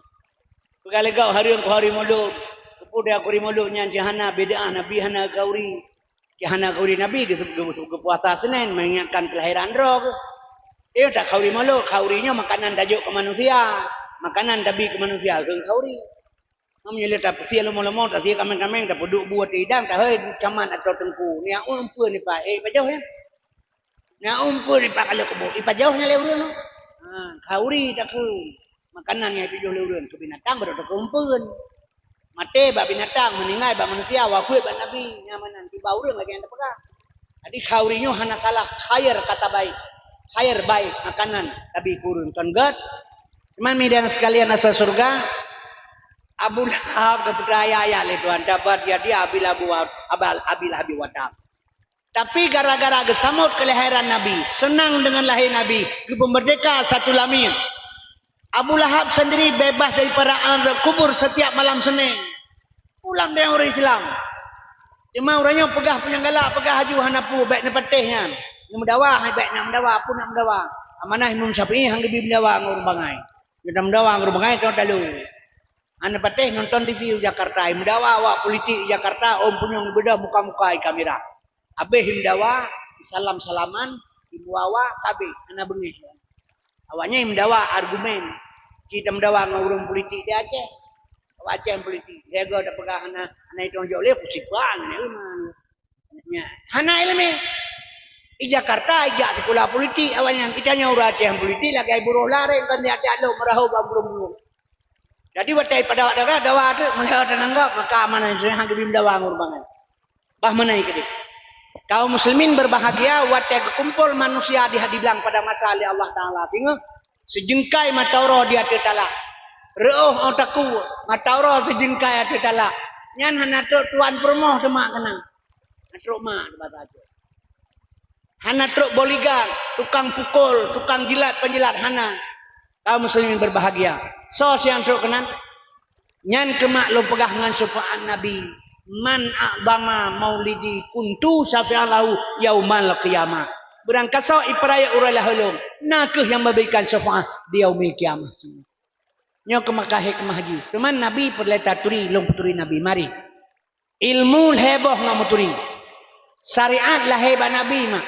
Peugah lé gob hareuem khauri mulod. Keupeue dia khauri mulod nyan cit hana bid'ah, Nabi hana khauri. Cit hana khauri Nabi geu-, geu-, geupuasa Senin mengingatkan kelahiran droe geuh. Iya tak khauri mulod, khauri nyoe makanan tajok keu manusia. Makanan tabi keu manusia keu khauri. Meunyoe lé tapeusie leumo-leumo, tasie kaméng-kaméng, tapeuduek bu ateueh idang, tahôi camat atau teungku. Nia umpeu nipa, eh, pajoh ya. Nia umpeu nipa kalau kebo, ipajoh nya lé ureueng. Ha, khauri takheun. Makanan nyang ipajoh lé ureueng keu binatang baru takheun umpeuen. Maté bak binatang, meuninggai bak manusia, wafeuet bak Nabi, nyang meunan tiba ureueng lagèe nyang tapeugah. Jadi khauri nyoe hana salah, khair kata baik. Khair baik makanan tabi keu ureueng kon gèt. Teuma mi dan sekalian asai syurga, Abu Lahab geupeucaya ayat lé Tuhan, "Tabbat yada Abi Lahab wa, Abal, Abi Lahab wa tab." Tapi gara-gara geusamot keulahiran Nabi, seunang deungon lahé Nabi, geupeumeurdeka satu lamien. Abu Lahab sendiri bebas daripada azab kubur setiap malam Senin. Pulang deungon ureueng Islam. Teuma ureueng nyoe peugah peunyang galak, peugah laju hana peue, bèk neupatéh nyan. Neumeudawa, hai bèk nak meudawa, peue nak meudawa. Amanah Imam Syafi'i han geubi meudawa ngon ureueng bangai. Geutanyoe meudawa ngon ureueng bangai, tanyoe talo. Hana patéh nonton T V u Jakarta, meudawa awak politik u Jakarta, ôn punyueng beudôh muka-muka i kamera. Abéh meudawa, salam-salaman, ibu awa, tabé, hana beungéh. Awak nyan meudawa argumen. Cit meudawa ngon ureueng politik di Aceh. Awak Aceh politik. Lhèe goe tapeugah hana, hana itong jok lé, kusiban, nyan. Nya, hana ileumèe. I Jakarta ijak sikula politik awaknyan. Geutanyoe ureueng Aceh politik lagèe buroh lareng kon tiep-tiep lôn meurahô bak burông-burông. Jadi watèe pada dawa, dawa tu meulihat tananggap maka amanah Islam han geubi meudawa ngon ureueng bangai. Bah meunan keudéh. Kaum muslimin berbahagia watée geukumpol manusia di hadiblang pada masa lé Allah Taala singoh, sijeungkai mata uroe di ateueh talak. Reuôh ôk takue, mata uroe sijeungkai ateueh talak. Nyan hana trok tuan peurumoh teuma keunan. Hana trok mak teuma saja. Hana trok bodyguard, tukang pukul, tukang jilat penjilat hana. Kaum muslimin berbahagia. Soe nyang trok keunan? Nyan keuh mak lôn peugah ngon syafaat Nabi, "Man a'zama maulidi kuntu syafi'an lahu yaumal qiyamah." Beurangkasoe ipeurayeuk uroe lahé lôn, na kheueh nyang meuberikan syafaat di yaumil qiyamah. Nyoe keuh maka hikmah jih. Teuma Nabi peureulée taturi, lôn peuturi Nabi. Mari. Ilmu lhée boh ngon meuturi. Syariat lahé bak Nabi mak.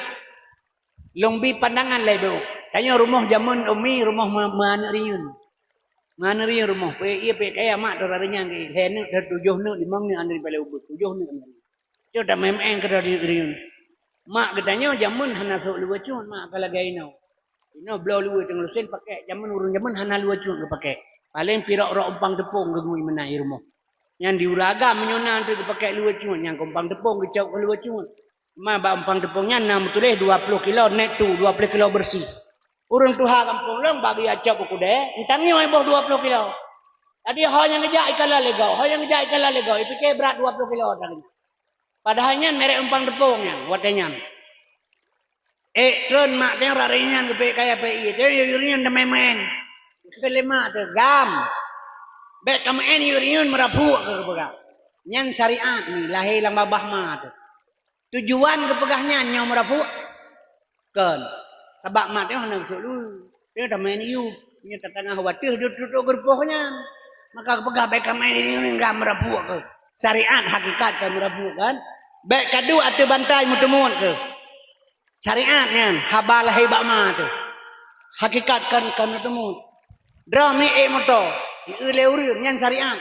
Lôn bi pandangan lhée boh. Tanyoe rumoh jameun umi, rumoh meu-, meu aneuk riyeun. Meu aneuk riyeun rumoh. Peuet ié peuet kaya mak, teuh rayeuk nyan, lhée neuk, teuh tujoh neuk, limong neuk, aneuk paléng ubit. Tujoh neuk. Cok tameuén-meuén keudroe riyeun. Mak geutanyoe jameun hana sôk luweue cut, mak ka lagée inoe. Inoe bloe luweue teungoh lusen pakék, jameun ureuëng jameun hana luweue cut geupakék. Paléng pirok rok umpang teupông geungui meunan i rumoh. Nyan di ureuëng agam meunyoe na teuh geupakék luweue cut, nyang keu umpang teupông geucok keu luweue cut. Ma bak umpang teupông nyan na meutuléh dua ploh kilo net tu, dua ploh kilo beureusi. Ureuëng tuha gampông lôn bak geuyue cok u keudè, nyan tanyoe boh dua ploh kilo. Jadi ho nyang geujak ikalon lé gob, ho nyang geujak ikalon lé gob, ipike brat dua ploh kilo tanyoe. Padahai nyan merek umpang teupông nyan, watée nyan. Ék treun mak teuh rari nyan geupék kaya pék ié, teuh yue nyan teumeuén-meuén. Keu lé mak teuh gam. Bék kameuén yue nyan meurapuk keu geupeugah. Nyan syariat ni lahé lam babah ma teuh. Tujuan geupeugah nyan nyoe meurapuk? Kon. Sabab mak teuh hana geusôk luweue. Teuh tameuén yue, nyoe tatangah wateuh duek-duek geurupoh nyan. Maka geupeugah bék kameuén yue nyan gam meurapuk keu. Syariat hakikat ka meurapuk kan? Bék kaduek ateueh bantai meuteumut keu. Syariat nyan haba lahé bak ma teuh. Hakikat kan, kan meuteumut. Droe mi ék moto, ieu lé ureuëng nyan syariat.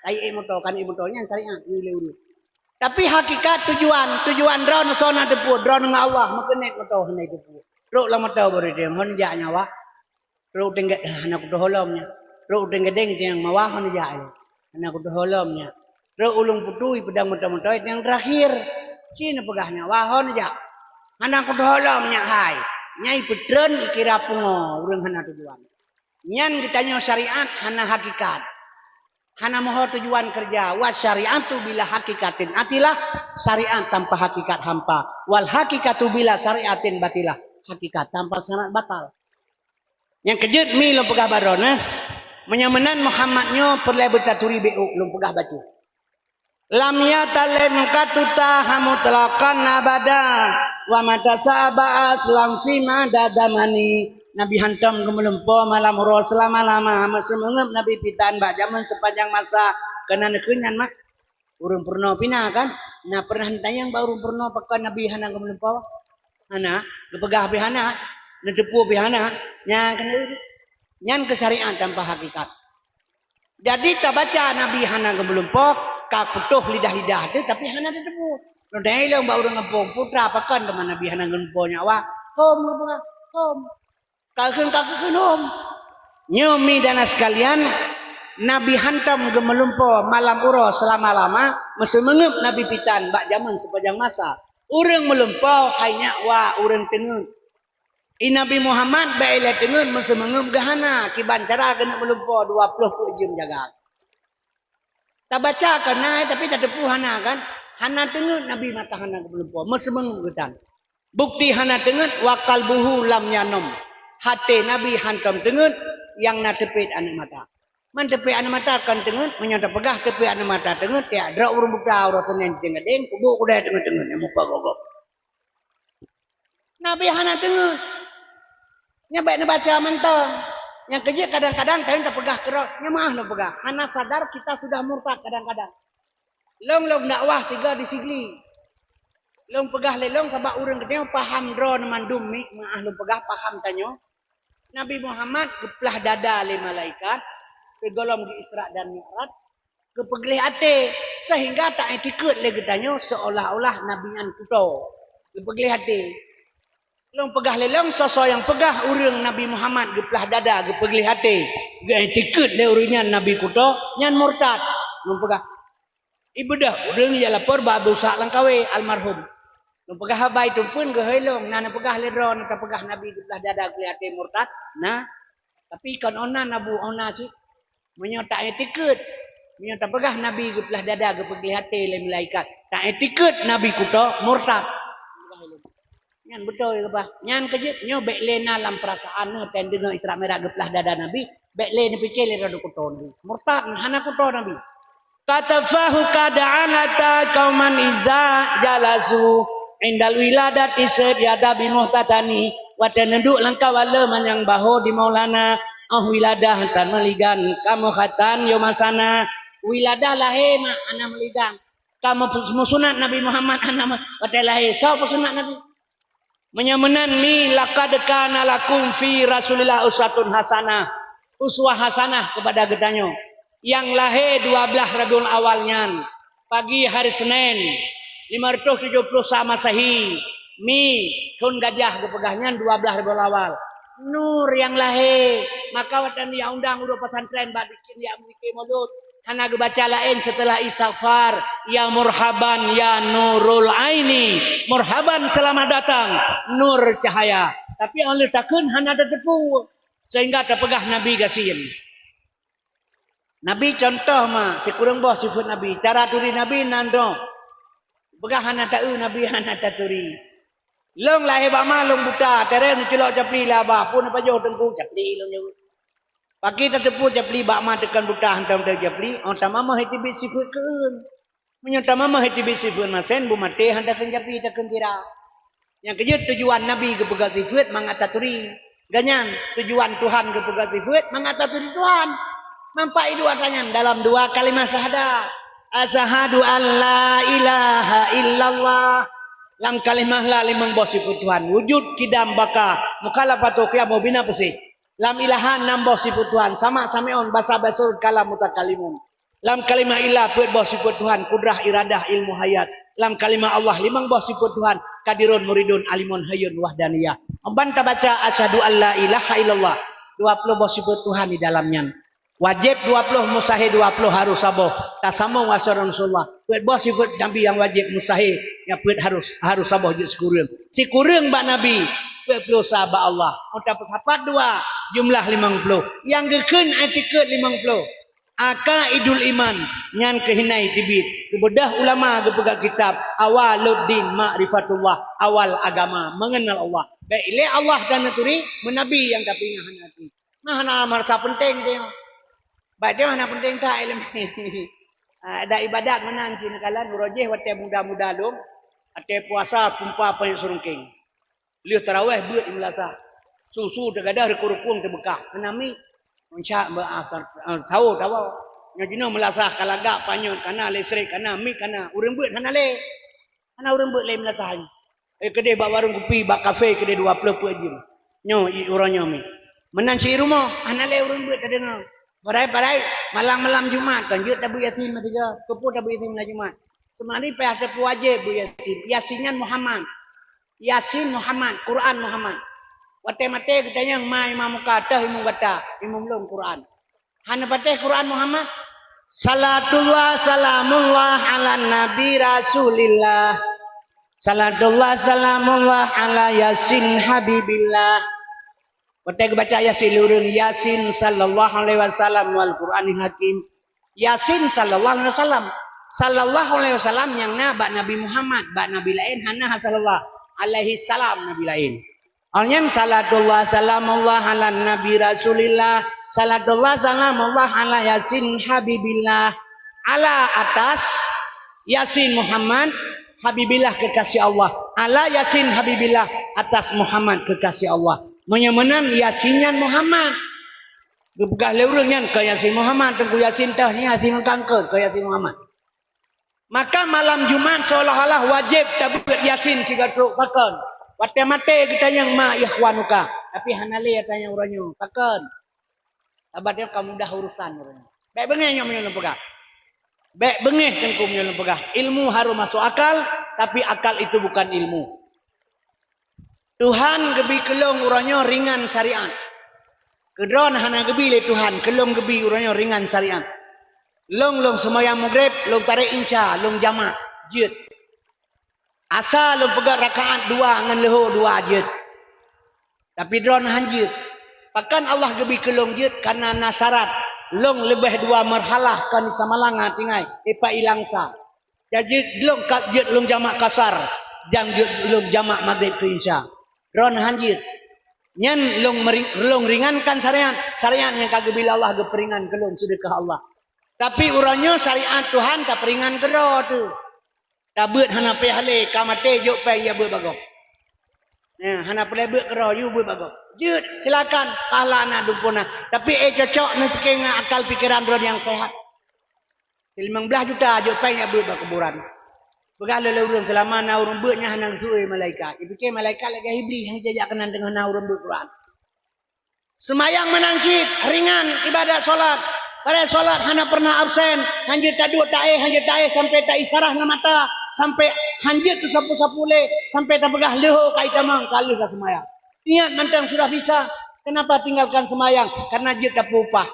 Ai ék moto, kan ék moto nyan syariat, ieu lé ureuëng. Tapi hakikat tujuan, tujuan droe neusoe na teupeu, droe ngon Allah meukeunét moto hana teupeu. Trok lam moto beureudeng, hon jak nyawa. Trok teuh hana kutoh holom nyan. Trok teuh gadeng nyang mawah hana jak nyan. Hana kutoh holom nyan. Trok ulung putui pedang moto-moto nyang terakhir. Cina peugah nyawa hana jak. Hana kutoh holom nyan hai. Nyai peutreun ikira pungo ureuëng hana tujuan. Nyan geutanyoe syariat hana hakikat. Hana meuho tujuan keureuja. Wa syariatu bila hakikatin atilah, syariat tanpa hakikat hampa. Wal hakikatu bila syariatin batilah, hakikat tanpa syarat batal. Nyang keujeuet mi lôn peugah bak droeneuh, meunyoe meunan Muhammad nyoe peureulée beutaturi bék lôn peugah bacut. Lam yatalem katuta hamutlaqan abada, wa mata sa'aba aslam fi mada damani. Nabi hantom geumeulumpo malam uroe seulama-lama, meuseumengeup Nabi pitan bak jameun sepanjang masa. Keunan keu nyan mah. Ureuëng peurunoe pih na kan? Na pernah neutanyong bak ureuëng peurunoe pakon Nabi hana geumeulumpo? Hana, geupeugah pih hana, neuteupeue pih hana. Nyan keuh, nyan keuh syariat tanpa hakikat. Jadi tabaca Nabi hana geumeulumpo, ka putôh lidah-lidah teuh, tapi hana teuteupeue. Lôn tanyong lom bak ureuëng gampông, "Putra, pakon teuma Nabi hana geumeulumpo nyawa?" "Hom," geupeugah, "hom." Ka kheun, ka kheun hom. Nyoe mi dan sekalian, Nabi hantom geumeulumpo malam uroe seulama-lama, meuseumengeup Nabi pitan bak jameun sepanjang masa. Ureuëng meulumpo hai nyak wa ureuëng teungeut. I Nabi Muhammad bék ilée teungeut meuseumengeup geuhana, kiban cara keuneuk meulumpo dua ploh peuet jeuem jaga. Tabaca kan na, tapi tateupeue hana kan? Hana teungeut Nabi mata hana geumeulumpo, meuseumengeup geutan. Bukti hana teungeut, wa qalbuhu lam yanom. Haté Nabi hantom teungeut, nyang na teupet aneuëk mata. Man teupet aneuëk mata kan teungeut, meunyoe tapeugah teupet aneuëk mata teungeut, tiak droe ureuëng buta, uroe Senin jeueng gadeng, kubu kudai teungeut-teungeut nyang mupa gogok. Nabi hana teungeut. Nyan bék neubaca mantong. Nyang keujeuet kadang-kadang tanyoe tapeugah keudroe, nyan meuah lôn peugah. Hana sadar kita sudah murtad kadang-kadang. Lôn lôn dakwah sigoe di Sigli. Lôn peugah lé lôn sabab ureuëng geutanyoe paham droe nyan mandum mi, meuah lôn peugah paham tanyoe. Nabi Muhammad geuplah dada lé malaikat sigohlom geu-Isra dan Mi'raj, geupeugleh até, sehingga ta-itikeuet lé geutanyoe seolah-olah Nabi nyan kuto. Geupeugleh até. Lôn peugah lé lôn, soe-soe nyang peugah ureuëng Nabi Muhammad geuplah dada, geupeugleh até, geu-itikeuet lé ureuëng nyan Nabi kuto, nyan murtad. Lôn peugah. Ibeudôh ureuëng nyang lapor bak Abu Ishaq Langkawi almarhum. Lôn peugah haba itu pun geuhôi lôn, na neupeugah lé droe, na tapeugah Nabi geuplah dada geuplah até murtad. Nah, tapi kon ona Abu ona cit. Meunyoe tak etikeuet, meunyoe tapeugah Nabi geuplah dada geupeugléh até lé malaikat, tak etikeuet Nabi kuto murtad. Nyan beutôi keubah. Nyan keujeuet nyoe bék lé na lam peurasaan nyoe, tan deungoe Isra Mi'raj geuplah dada Nabi, bék lé neupike lé radu kuto Nabi. Murtad hana kuto Nabi. Katafahu kada'an ata kauman iza jalasu indal wiladati sayyid yada bimuhtatani. Watée neuduek langkah wala manyang baho di Maulana, oh wiladah tan meuligan kamoe khatan yo masana. Wiladah lahé mak hana meuligan. Kamoe musunat Nabi Muhammad hana ma-, watée lahé. Soe peusunat Nabi? Meunyoe meunan mi laqad kana lakum fi Rasulillah uswatun hasanah, uswah hasanah kepada geutanyoe. Nyang lahé dua blaih Rabiul Awal nyan, pagi hari Senin, lima ratus tujuh puluh sa Masehi, mi thon gajah geupeugah nyan dua blaih Rabiul Awal. Nur nyang lahé, maka watée nyan undang ureuëng pesantren bak bikin ya meuike mulod. Hana geubaca laén seuteulah istighfar, "Ya murhaban, ya nurul aini." Murhaban, selamat datang, nur cahaya. Tapi óh lheueh takheun hana tateupeue, sehingga tapeugah Nabi gasien. Nabi contoh ma, sikureueng boh sifeuet Nabi. Cara turi Nabi nan droe. Peugah hana taeu Nabi hana taturi. Lôn lahé bak ma lôn buta, tereng neuculok capli lé aba, pun pajoh teungku capli lôn jaweueb. Paki tateupeue capli bak ma teukon buta hantom teu capli, oh tamamah itibit sifeuet keueun. Meunyoe tamamah itibit sifeuet masen, bu maté han takheun capli takheun tira. Nyang keujeuet tujuan Nabi geupeugah sifeuet mangat taturi. Ganyan tujuan Tuhan geupeugah sifeuet mangat taturi Tuhan. Nampak i dua tanyan dalam dua kalimah syahadat. Asyhadu an la ilaha illallah. Lam kalimah la limong boh sifeuet Tuhan. Wujud, kidam, baka, mukhalafatu, qiyam, bina, peusi. Lam ilahan nam boh sifeuet Tuhan, sama, sami'un, basa, basirun, kalam, mutakalimun. Lam kalimah ilah peuet boh sifeuet Tuhan, kudrah, iradah, ilmu, hayat. Lam kalimah Allah limong boh sifeuet Tuhan, kadirun, muridun, alimun, hayyun, wahdaniyah. Ban tabaca asyhadu an la ilaha illallah, dua ploh boh sifeuet Tuhan di dalam nyan. Wajéb dua ploh, mustahé dua ploh, harus saboh. Tasambong wasat Rasulullah. Peuet boh sifeuet Nabi nyang wajéb, mustahé, nyang peuet harus, harus saboh jeuet sikureueng. Sikureueng bak Nabi, peuet ploh sa bak Allah. Meuta peusapat dua, jumlah limong ploh. Nyang geukheun itikeuet limong ploh. Aqaidul iman, nyan keuh hina itibit. Geubeudôh ulama geupeugah kitab, Awaluddin Ma'rifatullah, awal agama, mengenal Allah. Bék ilée Allah dan neuturi, meunabi nyang tapeugah hana ati. Nah, hana marasa peunteng teuh. Bak teuh hana peunteng that ileumèe. Ah, dan ibadat meunan cit neukalon uroe jéh watèe muda-muda lom, watèe puasa pumpa panyöt seureungkeng. Lheueh tarawèh beuet i meulasah. Su-su teugadôh, rukung-rukung teubeukah. Hana miet. Meunca beu asar, ah, sahô tawoe. Nyoe jinoe meulasah ka lagak panyöt, kana listrik, kana miet, kana ureueng beuet hana lé. Hana ureueng beuet lé meulasah nyoe. Eh, keudeh bak warong kupi, bak kafe keudeh dua ploh peuet jeuem. Nyoe, i uroe nyoe mi. Meunan cit rumoh, hana lé ureueng beuet tadeungoe. Padahai, padahai malam-malam Jumat kan jeuet tabeuet Yasin meusigoe. Keupeue tabeuet Yasin malam Jumat? Seumari payah tapeuwajéb beuet Yasin. Yasin nyan Muhammad. Yasin Muhammad, Quran Muhammad. Watèe maté geutanyong ma imam muka, toh imum gata, imum lôn Quran. Hana patéh Quran Muhammad? Salatullah salamullah ala nabi Rasulillah. Salatullah salamullah ala Yasin Habibillah. Watèe geubaca Yasin lé ureueng, Yasin sallallahu alaihi wasallam wal Qur'anil Hakim. Yasin sallallahu alaihi wasallam. Sallallahu alaihi wasallam nyang na bak Nabi Muhammad, bak nabi laén hana sallallahu alaihi salam nabi laén. Awaknyan salatullah salamullah ala nabi Rasulillah, salatullah salamullah ala Yasin Habibillah, ala atas Yasin Muhammad Habibillah kekasih Allah, ala Yasin Habibillah atas Muhammad kekasih Allah. Meunyoe meunan Yasin nyan Muhammad. Geupeugah lé ureueng nyan keu Yasin Muhammad, Teungku Yasin teuh nyan Yasin meukankeut keu Yasin Muhammad. Maka malam Jumat seolah-olah wajéb tabeuet Yasin sigoe trok, pakon? Watèe maté geutanyong ma ikhwanuka, tapi hana lé tanyong uroe nyoe, pakon? Sabat nyoe ka mudah urusan uroe nyoe. Bèk beungéh nyoe meunyoe lôn peugah. Bèk beungéh Teungku meunyoe lôn peugah. Ilmu harus masuk akal, tapi akal itu bukan ilmu. Tuhan geubi keu lôn uroe nyoe ringan syariat. Keu droeneuh hana geubi lé Tuhan, keu lôn geubi uroe nyoe ringan syariat. Lôn, lôn seumayang Maghrib, lôn tarek Isya, lôn jamak, jeuet. Asa lôn peugét rakaat dua ngon leuhô dua jeuet. Tapi droeneuh han jeuet. Pakon Allah geubri keu lôn jeuet? Kareuna na syarat. Lôn leubeh dua marhalah kon di Samalanga tinggai, ipak ilang sa. Jadi lôn ka jeuet lôn jamak kasar, dan jeuet lôn jamak Maghrib keu Isya. Droeneuh han jeuet. Nyan lôn meri-, lôn ringankan syariat, syariat nyang ka geubri lé Allah geupeuringan keu lôn, seudeukah Allah. Tapi uroe nyoe syariat Tuhan tapeuringan keudroe teuh. Tabeuet hana payah lé, ka maté jok péng ya beuet bak gob. Nah, hana peureulée beuet keudroe, yue beuet bak gob. Jeuet, silakan, pahala na dumpeue na. Tapi eh cocok neupiké ngon akal pikeran droe nyang sehat. Limong blaih juta jok péng ya beuet bak kuburan. Peugah lé ureuëng seulama na ureuëng beuet nyan hana geusue malaikat. Ipiké malaikat lagée Iblih nyang jijak keunan teungoh na ureuëng beuet Quran. Seumayang meunan cit, ringan ibadat salat. Padahai salat hana pernah absen, hanjeuet taduek taéh, hanjeuet taéh sampai taisyarah ngon mata, sampai hanjeuet teusapu-sapu lé, sampai tapeugah leuhô ka itamong ka lheueh ka seumayang. Niat mantong sudah bisa, kenapa tinggalkan seumayang? Karena jeuet tapeu upah.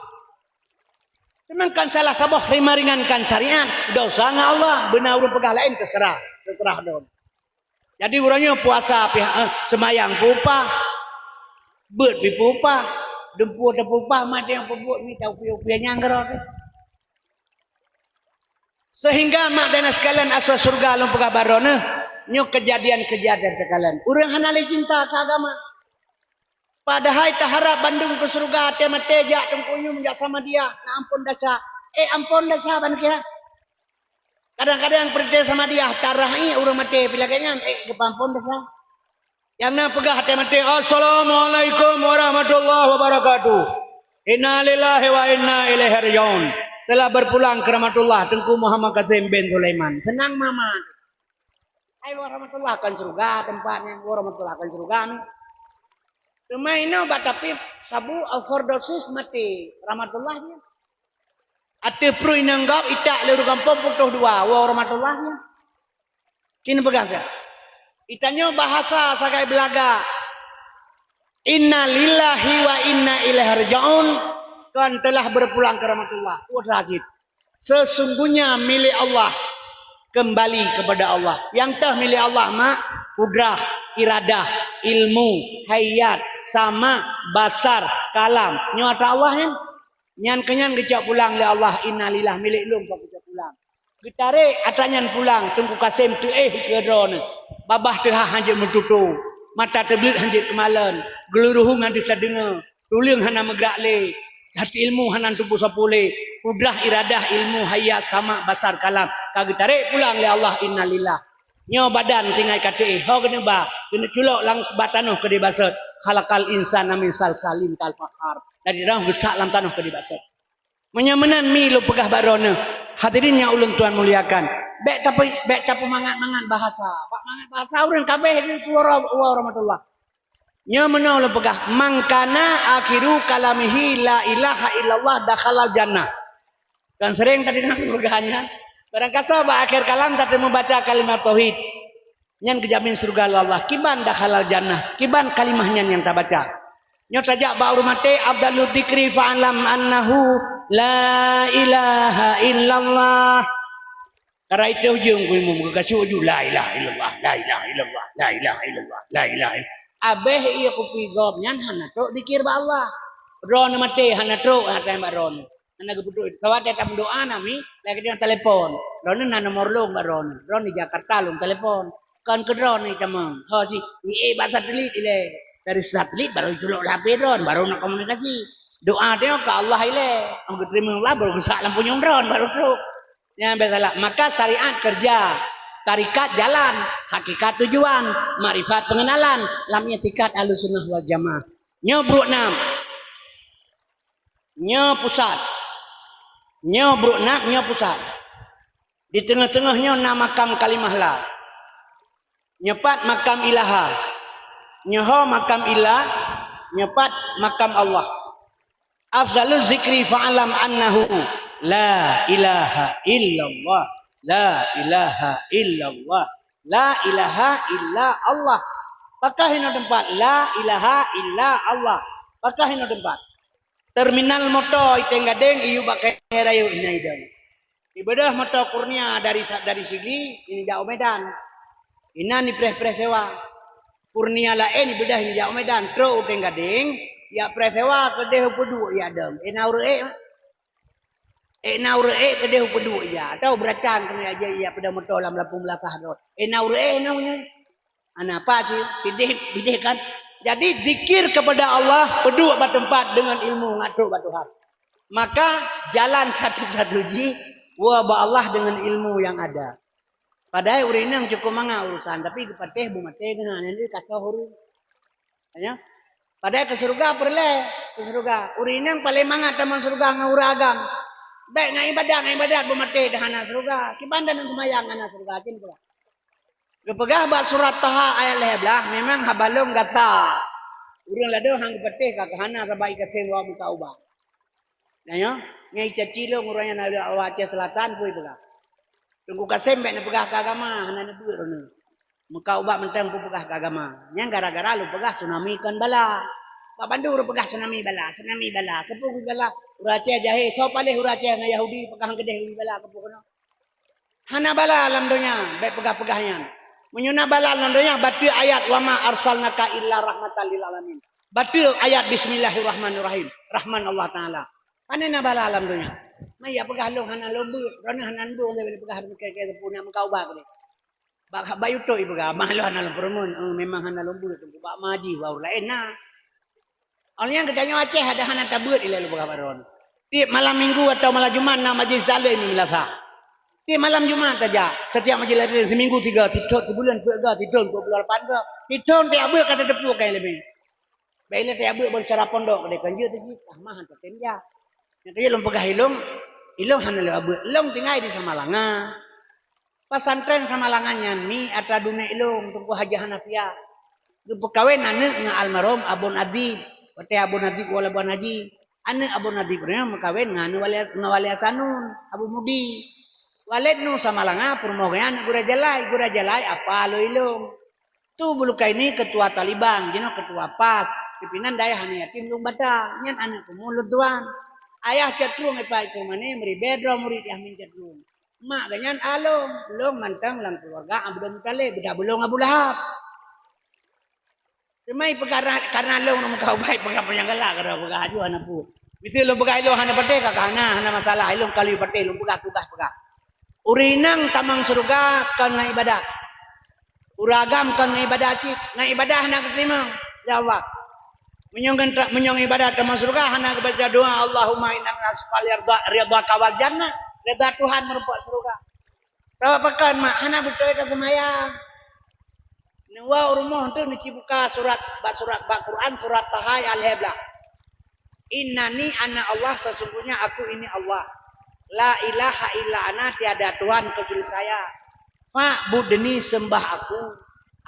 Teuma kan salah saboh ringan-ringankan syariat, dosa ngon Allah, beuna ureuëng peugah laén terserah, terserah dong. Jadi uroe nyoe puasa pih, eh, seumayang pih upah, beuet pih upah, dumpeue teupeu upah, maté nyang peubuet mita upie-upie nyang keudroe teuh. Sehingga mak dan sekalian asoe syeuruga lôn peugah bak droeneuh, nyoe keujadian-keujadian teukalon. Ureuëng hana lé cinta keu agama. Padahai taharab bandum keu syeuruga, até maté jak Teungku Yum, jak Samadiyah, na ampôn dasa. Eh, ampôn dasa ban kira. Kadang-kadang peurintah Samadiyah tarah ié ureuëng maté pih lagée nyan, eh, geupeuampôn dasa. Nyang na peugah até maté, "Assalamualaikum warahmatullahi wabarakatuh. Inna lillahi wa inna ilaihi raji'un." Telah berpulang ke rahmatullah Teungku Muhammad Qasim bin Sulaiman. Seunang mama. Hai warahmatullah kan syeuruga teumpat nyan, warahmatullah kan syeuruga ni. Teuma inoe bak tapi sabu overdosis maté rahmatullah nyan. Ateueh pruet inong gob itak lé ureuëng gampông putôh dua, woe rahmatullah nyan. Keuneuk peugah sa. Itanyoe bahasa sagai beulaga. Inna lillahi wa inna ilaihi raji'un, kan telah berpulang ke rahmatullah. Wah, sakit. Sesungguhnya milik Allah, kembali kepada Allah. Nyang teuh milik Allah mak, kudrah, iradah, ilmu, hayat, sama, basar, kalam. Nyoe atra Allah nyan. Nyan keu nyan geucok pulang lé Allah, innalillah, milik lôn ka geucok pulang. Geutarek atra nyan pulang, Teungku Kasem teuéh keu droeneuh. Babah teuhah hanjeuet meututoe, mata teubleuet hanjeuet keumalon, geuluruhong hanjeuet tadeungoe, tuleueng hana meugrak lé, that ilmu hana teupeue sapeue lé, kudrah iradah ilmu hayat sama basar kalam ka geutarek pulang lé Allah, innalillah. Nyoe badan tinggai ka teuéh, ho keuneuk ba, keuneuk culok lam bak tanoh keudeh basot. Khalaqal insana min salsalin kal fakhar. Dari tanoh geusak lam tanoh keudeh basot. Meunyoe meunan mi lôn peugah bak droeneuh, hadirin nyang ulôn tuan muliakan, bék tape-, bék tapeumangat-mangat bahasa. Bak mangat bahasa ureuëng kabéh di tuwoe ro-, woe rahmatullah. Nyoe meunoe lôn peugah, "Man kana akhiru kalamihi la ilaha illallah dakhalal jannah." Kan sering tadeungoe peugah nyan. Barangkasoe bak akhé kalam tateumeubaca kalimat tauhid. Nyan geujamin syeuruga lé Allah. Kiban dakhalal jannah. Kiban kalimah nyan nyang tabaca. Nyoe tajak bak ureuëng maté, afdalu dzikri fa'lam annahu la ilaha illallah. Karena itu ujung ku imum geugacu uju la ilaha illallah, la ilaha illallah, la ilaha illallah, la ilaha illallah. Abéh iya kupi gob nyan hana trok dzikir bak Allah. Droeneuh maté hana trok, hana teurimong bak droeneuh. Hana geupeuduek. Sabab watée tameudoa nami, lagée nyoe telepon. Droeneuh na nomor lôn bak droeneuh. Droeneuh di Jakarta lôn telepon. Kon keu droeneuh tamong. Ho si, ié bak satelit ilée. Dari satelit baru culok lam H P droeneuh, baru na komunikasi. Doa teuh keu Allah ilée. Ong geuteurimong Allah baru geusak lam punyueng droeneuh baru trok. Nyan bék salah. Maka syariat kerja, tarikat jalan, hakikat tujuan, makrifat pengenalan, lam i'tikad Ahlussunnah wal Jamaah. Nyoe brok nam. Nyoe pusat. Nyoe brok nam, nyoe pusat. Di teungoh-teungoh nyoe na makam kalimah la. Nyoe pat makam ilaha. Nyoe ho makam ilah. Nyoe pat makam Allah. Afdalu zikri fa'lam annahu la ilaha illallah. La ilaha illallah. La ilaha illa Allah. Pakah inoe teumpat. La ilaha illa Allah. Pakah inoe teumpat. Terminal moto iteng gadeng iyup bak kayée rayeuk inan idong. Ibeudôh moto Kurnia dari sa-, dari Sigli, ini jak u Medan. Inan ipreh-preh sewa. Kurnia laén ibeudôh ini jak u Medan, trok u Gadeng, jak preh sewa keudeh u Peuduek jak dong. Ina ureuëk ék. Ék na ureuëk ék keudeh u Peuduek jak. Atau beuracan keunoe jak, jak peudong moto lam lapung beulakah droe. Ék na ureuëk ék na nyoe. Ana apa cit? Pideh, pideh kan? Jadi zikir kepada Allah, peuduek bak teumpat deungon ilmu ngat trok bak Tuhan. Maka jalan satu-satu jih woe bak Allah deungon ilmu nyang ada. Padahai ureuëng inong cukôp mangat urusan, tapi geupatéh beumaté deungon nyan kacau ureuëng. Ya. Padahai keu syeuruga peureulée, keu syeuruga. Ureuëng inong paléng mangat tamong syeuruga ngon ureuëng agam. Bék ngon ibadat, ngon ibadat beumaté dah hana syeuruga. Kiban dan seumayang hana syeuruga, cit peugah. Geupeugah bak surat Taha ayat lhée blaih, memang haba lôn gata. Ureuëng ladôm han geupatéh ka hana sabab ikasém wak muka ubat. Nyoe, nyang icaci lôn ureuëng nyang na di Aceh Selatan pui peugah. Teungku Kasem bék neupeugah keu agama, hana neubeuet droeneueh. Muka ubat mantong peupeugah keu agama. Nyang gara-gara lôn peugah tsunami kon bala. Bak bandum ureuëng peugah tsunami bala, tsunami bala. Keupeue bala? Ureuëng Aceh jahé, soe paléh ureuëng Aceh ngon Yahudi peugah keudeh bala keupeue keunoe? Hana bala lam donya, bék peugah-peugah nyan. Meunyoe na bala lam donya, bateue ayat, "Wa ma arsalnaka illa rahmatan lil alamin." Bateue ayat, "Bismillahirrahmanirrahim." Rahman Allah Taala. Pane na bala lam donya? Maya peugah lôn hana lôn beuet, droeneueh hana lôn beuet, lôn peugah keu, keu, keu, keu, nak meuka ubat deh. Bak, bak YouTube ipeugah, "Mah lôn hana lôn peureumeun." Eh, memang hana lôn beuet, bak maji baru laén na. Awak nyan geutanyoe Aceh ada hana tabeuet ilée lôn peugah bak droeneueh. Tiep malam minggu atau malam Jumat na majlis taklim di meunasah. Tiep malam Jumat saja, setiap majlis taklim seminggu tiga, tiep thon sibuleuen peuet ga, tiep thon dua puluh lapan ga, tiep thon tiap beuet ka tateupeue kai leubeh. Bék ilée tiap beuet baru cara pondok deh kan jeuet teuh jih, ah mah han tatem jak. Nyang keu jeuet lôn peugah ilong, ilong hana lôn beuet, ilong tinggai di Samalanga. Pesantren Samalanga nyan mi atra dunek ilong Teungku Haji Hanafiah. Geupeukawen aneuëk ngon almarhum Abon Adib. Watée Abon Adib woe Labuan Haji, aneuëk Abon Adib nyan meukawen ngon Wali, ngon Wali Hasanun, Abu Mudi. Waled nu Samalanga peurumoh geuhnyan aneuëk Gura Jalai, Gura Jalai apa lôn ilong. Tu Bulukaini ketua Taliban, jinoe ketua pas, pimpinan dayah aneuk yatim Lueng Bata, nyan aneuëk kumu lôn tuan. Ayah Cot Trueng Ipa Ikung Mané meuribée droe murit Yahmin Cot Trueng. Mak geuhnyan along, long mantong lam keuluwarga Abdul Muthalib, beuda bulong Abu Lahab. Teuma ipeugah karna long ureuëng meuka ubat, peugah panyang galak, kada peugah aju hana peue. Miseue lôn peugah ilong hana patéh, ka hana, hana masalah, ilong ka lheueh patéh, lôn peugah tugaih peugah. Ureuëng inong tamong syeuruga kon ngon ibadat. Ureuëng agam kon ngon ibadat cit, ngon ibadat hana geuteurimong lé Allah. Meunyoe ngon tra-, meunyoe ngon ibadat tamong syeuruga hana geubaca doa, "Allahumma inna nas'aluka ridha-, ridhaka wal jannah," ridha Tuhan meurumpok syeuruga. Sabab pakon mak hana beutôi ka seumayang. Neuwoe u rumoh tu neucibuka surat, bak surat, bak Quran surat Taha ayat lhée blaih. "Innani ana Allah, sesungguhnya aku ini Allah. La ilaha illa ana, tiada Tuhan kecuali saya. Fa'budni, sembah aku.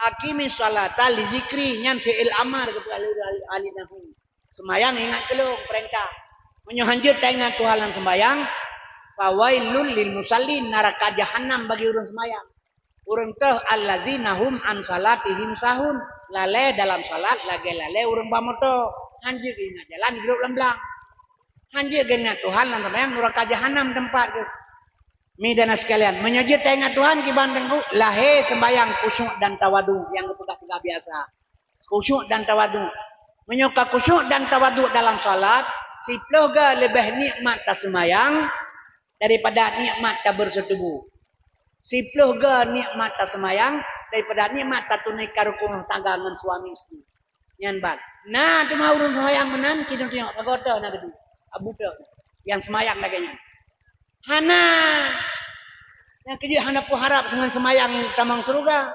Aqimi sholata li zikri," nyan fi'il amar geupeugah lé ahli, ahli nahwu. Seumayang ingat keu lôn peurintah. Meunyoe hanjeuet taingat Tuhan lam seumayang, "Fawailul lil musallin," naraka jahanam bagi ureuëng seumayang. Ureuëng teuh, "Allazina hum an salatihim sahun," lalée dalam salat lagée lalée ureuëng ba moto, hanjeuet ingat jalan hidup lam blang. Hanjeuet geuingat Tuhan lam seumayang, nuraka jahanam teumpat geuh. Mi dan sekalian, meunyoe jeuet taingat Tuhan kiban teungku, lahé sembahyang khusyuk dan tawadu nyang geupeugah-peugah biasa. Khusyuk dan tawadu. Meunyoe ka khusyuk dan tawadu dalam salat, siploh ga leubeh nikmat taseumayang daripada nikmat tabeureusoe tuboh. Siploh ga nikmat taseumayang daripada nikmat tatunaikan rukun rumah tangga ngon suami isteri. Nyan ban. Na teuma ureuëng seumayang meunan, kidong tengok pagoe teuh na geuduek. Abu teuh. Nyang seumayang lagée nyan. Hana. Nyang keujeuet hana peuharab ngon seumayang tamong syeuruga.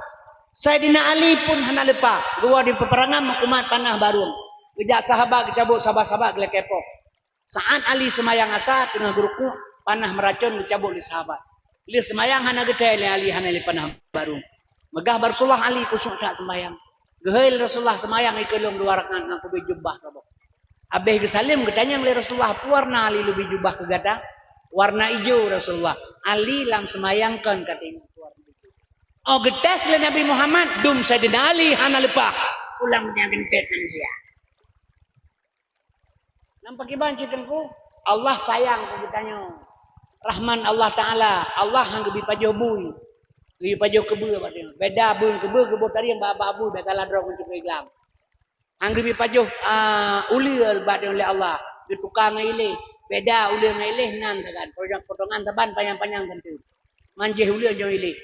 Saidina Ali pun hana leupah. Geuwoe di peuperangan meukumat panah barong. Geujak sahabat geucabot sahabat-sahabat geulakée poh. Saat Ali seumayang asa teungoh geurukuk, panah meuracon geucabot lé sahabat. Lheueh seumayang hana geuthée lé Ali hana lé panah barong. Meugah bak Rasulullah Ali khusyuk that seumayang. Geuhôi lé Rasulullah seumayang ikeue lôn dua rakaat ngon kubée jubah saboh. Abéh geusaleuem geutanyong lé Rasulullah, "Peue warna Ali leubeh jubah keu gata?" "Warna ijo, Rasulullah." Ali lam seumayang kon ka teuingat peue warna ijo. Oh geutés lé Nabi Muhammad, dum Saidina Ali hana leupah. Pulang meunyan geuntet manusia. Nampak kiban cit teungku, Allah sayang keu geutanyoe. Rahman Allah Taala, Allah han geubi pajoh bui. Geubi pajoh keubeue bak tanyoe. Beda bui keubeue geuboh tarieng bak, bak bui, beda ladrong untuk Islam. Han geubi pajoh, ah, uleue bak tanyoe lé Allah. Geutuka ngon iléh. Beda uleue ngon iléh nan sagan. Potongan saban panyang-panyang tentu. Manjeh uleue nyoe iléh.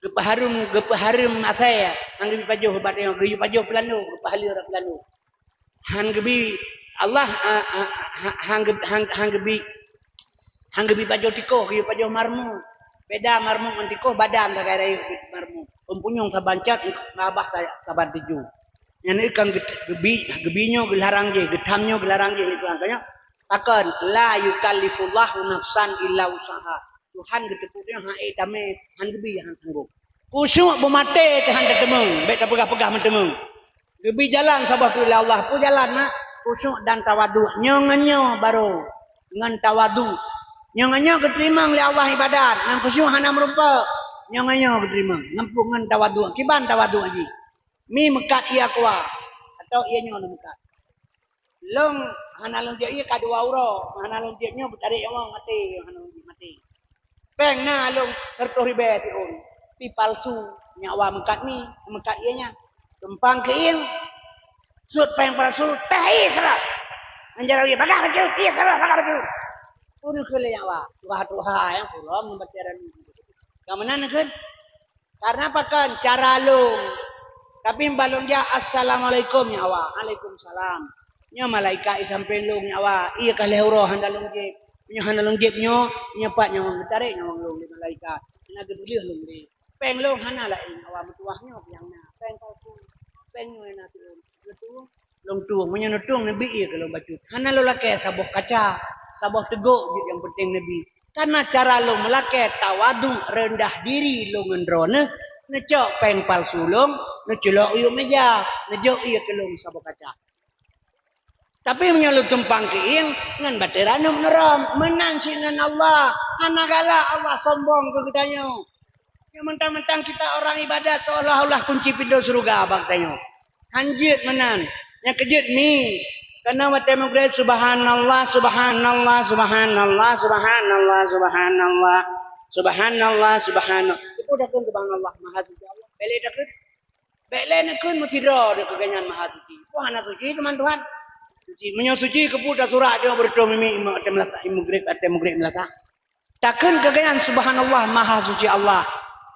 Geupeuhareuem, geupeuhareuem asai. Han geubi pajoh bak tanyoe. Geubi pajoh peulano, geupeuhaleue rot peulano. Han geubi Allah, ah, ah, ah, han geu-, han, han geubi, han geubi pajoh tikoh, geubi pajoh marmok. Beda marmok ngon tikoh, badan sagai rayeuk marmok. Peupunyueng saban cot, babah sa-, saban tujoh. Nyan kan geu-, geubi, geubi nyoe geularang jih, geutham nyoe geularang jih lé Tuhan. Tanyoe, pakon, la yukallifullahu nafsan illa wus'aha. Tuhan geuteupeue nyoe han ék tamé, han geubi han sanggob. Khusyuk beumaté teuh han teuteumeung, bék tapeugah-peugah meuteumeung. Geubi jalan saboh teuk lé Allah, peue jalan na? Khusyuk dan tawadhu. Nyoe ngon nyoe barô ngon tawadhu. Nyoe ngon nyoe geuteurimong lé Allah ibadat, ngon khusyuk hana meurumpok. Nyoe ngon nyoe geuteurimong, ngon peue? Ngon tawadhu. Kiban tawadhu jih? Mi meukat ié keua, atau ié nyoe na meukat. Lôn hana lôn jép ié ka dua uroe, hana lôn jép nyoe beutarek nyawöng maté, hana lôn jép maté. Péng na lôn siratoh ribèe siôn, pi palsu, nyak wa meukat mi, meukat ié nyan. Tumpang keuieng, sut péng palsu, teh ié salah. Ngon jaroe ié, bagah bacut, ié salah, bagah bacut. Peue neukheun lé nyak wa, tuha-tuha nyang purông ngon batèe ranup. Ka meunan neukheun? Karena pakon? Cara lôn. Tapi bah lôn jak, "Assalamualaikum, nyak wa." "Alaikumsalam." "Nyoe malaikat i sampéng lôn, nyak wa. Ié ka lhèe uroe hana lôn jép. Nyoe hana lôn jép nyoe, nyoe pat nyoe geutarek nyawöng lôn lé malaikat. Na geutuléh lôn lé. Péng lôn hana laén, nyak wa, meutuwah nyoe nyang na. Péng palsu. Péng nyoe na siôn." Lôn tueng. Lôn tueng, meunyoe neutueng neubi ié keu lôn bacut. Hana lôn lakèe saboh kaca, saboh teugok jeuet nyang peunteng neubi. Karena cara lôn meulakèe tawadhu, reundah diri lôn ngon droeneuh, neucok péng palsu lôn, neuculok u yup meuja, neujok ié keu lôn saboh kaca. Tapi meunyoe lôn tumpang keuieng, ngon batèe ranup neuröm, meunan cit ngon Allah. Hana galak Allah sombong keu geutanyoe. Nyoe mentang-mentang kita orang ibadat, seolah-olah kunci pintoe syeuruga bak tanyoe. Han jeuet meunan. Nyang keujeuet mi. Kana watèe meugreb, "Subhanallah, subhanallah, subhanallah, subhanallah, subhanallah, subhanallah, subhanallah." Peue takheun, "Subhanallah, Maha Suci Allah." Bèk lé takheun. Bèk lé neukheun meusidroe di keuganyan Maha Suci. Peue hana suci keuman Tuhan? Suci. Meunyoe suci, keupeue tasurak nyoe beureutôh mimi imeum watèe meulasa, imeum meugreb, watèe meugreb meulasa? Takheun keuganyan, "Subhanallah, Maha Suci Allah."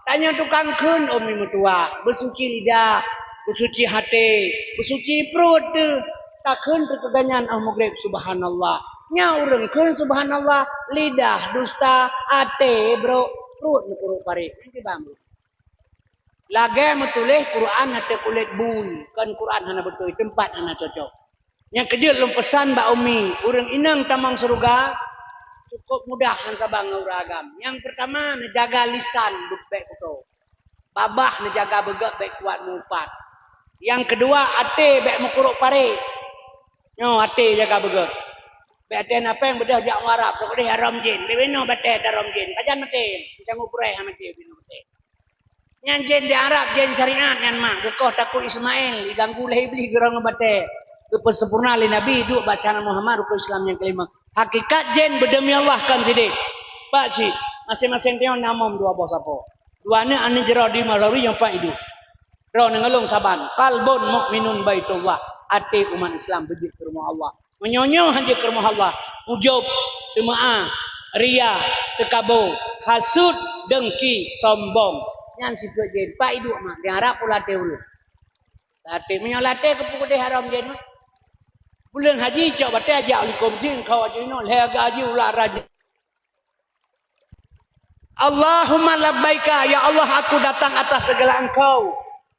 Tanyoe tukang kheun, oh mi meutuwah, beusuci lidah, beusuci até, beusuci pruet teuh. Takheun keu keuganyan, oh meugreb, "Subhanallah." Nyan ureueng kheun, "Subhanallah," lidah dusta, até brok, pruet meukurok parek. Nyan kiban. Lagèe meutuléh Quran ateueh kulét bui, kon Quran hana beutôi, teumpat hana cocok. Nyang keujeuet lôn peusan bak umi, ureueng inong tamong syeuruga cukôp mudah han saban ngon ureueng agam. Nyang peurtama, neujaga lisan bèk kuto. Babah neujaga beugèt bèk kuat meuupat. Nyang keudua, até bèk meukurok parek. Nyoe até jaga beugèt. Bèk até na péng beudôh jak u Arab, trok deh harôm jén. Bèk binoe batèe tarôm jén. Pajan maté, tanggoh purèh maté binoe batèe. Nyan jén di Arab, jén syariat nyan mak. Geukoh takot Ismail, diganggu lé Iblih geurong batèe. Geupeusempurna lé Nabi, duek bak syariat Muhammad, rukon Islam nyang kelima. Hakikat jén beudeumi Allah kon sidéh. Pak cit, maséng-maséng tanyoe na mom dua boh sapo. Dua aneuk, aneuk jroh di Malawi nyang pat iduek. Droeneuh ngon lôn saban. Qalbun mukminun baitullah. Até umat Islam beujeuet keu rumoh Allah. Meunyoe nyoe han jeuet keu rumoh Allah, ujub, teumeu'ah, riya, teukabô, hasut, deungki, sombong. Nyan sifeuet jén. Pat iduek mak, di Arab pun latèe ulôn. Latèe, meunyoe latèe keupeue keudeh harôm jén mak. Buleuen haji cok batèe jak likôm jén, kau haji nyoe, lhèe gaji ulat raja. Allahumma labbaika, ya Allah, aku datang atas segala Engkau.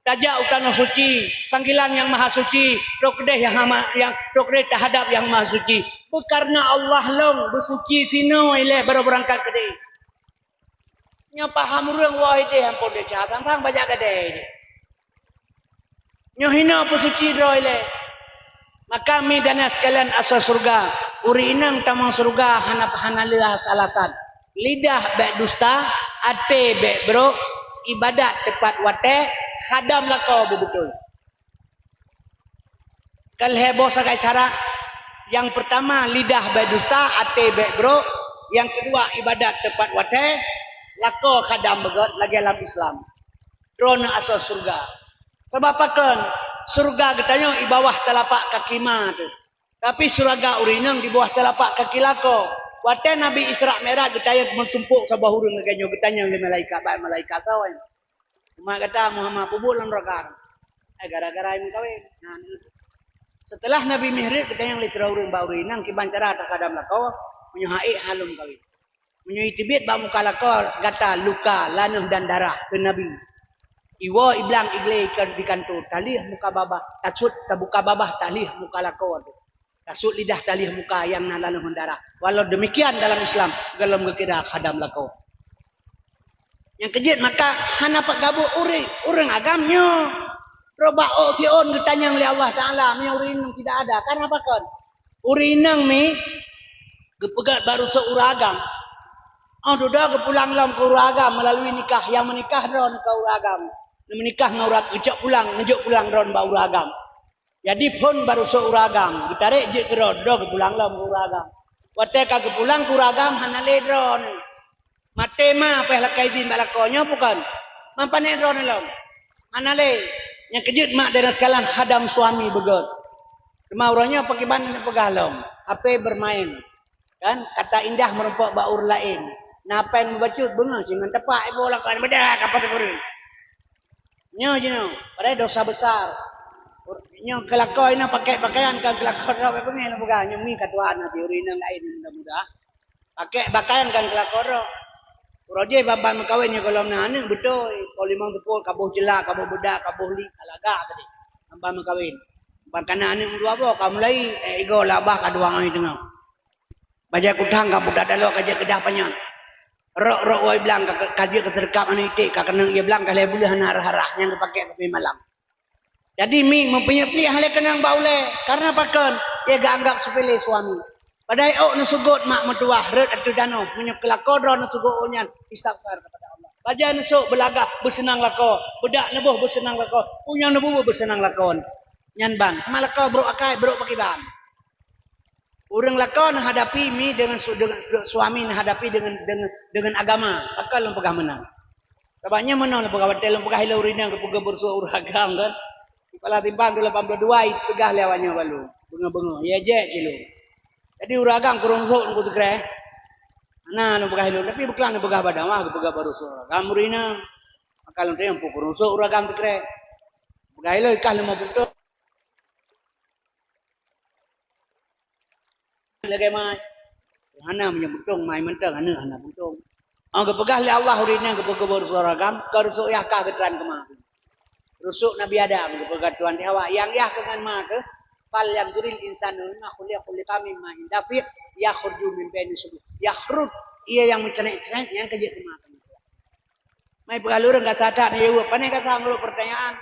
Tajak u tanoh suci, panggilan Yang Maha Suci, rot keudeh yang hama, yang rot keudeh tahadap Yang Maha Suci. Beukareuna Allah lôn beusuci sinoe ilèe baru beurangkat keudeh. Nyoe paham ureueng woe ideh ampôn desya, sang-sang bajak gadai ideh. Nyoe hinoe peusuci droe ilèe. Maka mi dan sekalian asoe syeuruga, ureueng inong tamong syeuruga hana, hana lé alasan. Lidah bèk dusta, até bèk brok, ibadat teupat watèe, sadam lakoe beubeutôi. Ka lhèe boh sagai syarat. Nyang peurtama, lidah bèk dusta, até bèk brok, Nyang keudua, ibadat teupat watée, lakoe khadam beugét lagée lam Islam. Droeneuh asoe syeuruga. Sabab pakon? Syeuruga geutanyoe i bawah talapak kaki ma teuh. Tapi syeuruga ureuëng inong di bawah talapak kaki lakoe. Watée Nabi Isra Mi'raj geutanyong meutumpok saboh ureuëng lagée nyoe, geutanyong lé malaikat, bak malaikat sawan. Umat gata Muhammad peubuet lom raka. Eh, gara-gara meukawen. Nah, setelah Nabi Mi'raj geutanyong lé sidroe ureuëng bak ureuëng inong kiban cara takhadam lakoe, meunyoe haiek hana lom kawen. Meunyoe teubiet bak muka lakoe gata luka, lanoh dan darah, kheun Nabi. Iwoe iblang iglé di kantô, talheueh muka babah, tasut tabuka babah, talheueh muka lakoe teuh. Tasut lidah, talheueh muka nyang na lanoh darah. Walau demikian dalam Islam, gohlom geukira khadam lakoe. Nyang keujeuet maka hana pat gabuk ureuëng, ureuëng agam nyoe. Roh bak ôk siôn geutanyong lé Allah Taala, meunyoe ureuëng inong tidak ada, karena pakon? Ureuëng inong mi geupeugét bak rusoe ureuëng agam. Oh dudoe geupulang lom keu ureuëng agam melalui nikah, nyang meunikah droeneuh keu ureuëng agam. Meunikah ngon ureuëng, geucok pulang, neujok pulang droeneuh bak ureuëng agam. Jadi phon bak rusoe ureuëng agam, geutarek jeuet keudroe, dudoe geupulang lom keu ureuëng agam. Watée ka geupulang keu ureuëng agam hana lé droeneuh. Maté ma péh lakée idhin bak lakoe nyoe bukon? Man pané droeneuh lom? Hana lé. Nyang keujeuet mak dan sekalian khadam suami beugét. Teuma uroe nyoe pakriban neupeugah lom, H P bermain. Kan? Kata indah meureumpok bak ureuëng laén. Na péng meubacut beungoh singon tepak iboh lakoe beudah kapot ureuëng. Nyoe jinoe, padahai dosa besar. Nyoe keulakoe inong pakai pakaian kan keulakoe droe, beungéh lôn peugah, nyoe mi ka tuha na di ureuëng inong laén mudah-mudah. Pakai pakaian kan keulakoe droe. Uroe jih ban-ban meukawen nyoe gohlom na aneuëk beutôi, po limong teupot, ka boh jeula, ka boh beudak, ka boh li, ka lagak tadi. Ban-ban meukawen. Ban ka na aneuëk meudua boh, ka mulai, eh, igoe labah ka dua ngon teungoh. Bajée kutang ka pudak taloe ka jeuet keudah panyöt. Rok-rok woe blang ka, ka jeuet keu teureukab aneuk iték, ka keunong ie blang ka lhée buleuen hana rhah-rhah nyang geupakék keu pih malam. Jadi mi meupeunyöt plieh lé keunong bak ulée, karena pakon? Ie geuanggab seupele suami. Padahai ôk neuseugot mak meutuwah rhot ateueh tanoh, meunyoe keulakoe droe neuseugot ôk nyan istighfar keupada Allah. Bajée neusok beulagah beuseunang lakoe, beudak neuboh beuseunang lakoe, punyueng neububuet beuseunang lakoe. Nyan ban, ma lakoe brok akai, brok pakriban. Ureuëng lakoe neuhadapi mi deungon su-, deungon, deungon suami neuhadapi deungon, deungon, deungon agama. Pakon lôn peugah meunan? Sabab nyan meunoe lôn peugah, watée lôn peugah ilée ureuëng nyang geupeugah beurusoe ureuëng agam kan. Kepala Timpang dua lapan puluh dua peugah lé awak nyoe balu. Beungoh-beungoh, ya jek kilo. Jadi ureuëng agam kureueng sôk nunggu teukreh. Hana lôn peugah ilée, tapi beuklang lôn peugah bak dakwah geupeugah beurusoe ureuëng agam ureuëng inong. Maka lôn teurimong kureueng sôk ureuëng agam teukreh. Peugah ilée kah lima puluh lagée mai. Hana meunyoe beutông mai mantong, aneuk hana beutông. Oh, geupeugah lé Allah ureuëng inong geupeugah beurusoe ureuëng agam, keu rusoe yah ka geutran keu ma. Rusoe Nabi Adam geupeugah tuan di Hawa, nyang yah keu ngon ma keuh, "Falyanzuril insanu mimma khuliqa, khuliqa min ma'in dafiq, yakhruju min baini sulbi." Yakhruj, ie nyang meucrenek-crenek nyang ka jeuet keu ma keuh. Mai peugah lé ureuëng ka that-that na jaweueb, pane ka sa meurok peurtanyaan.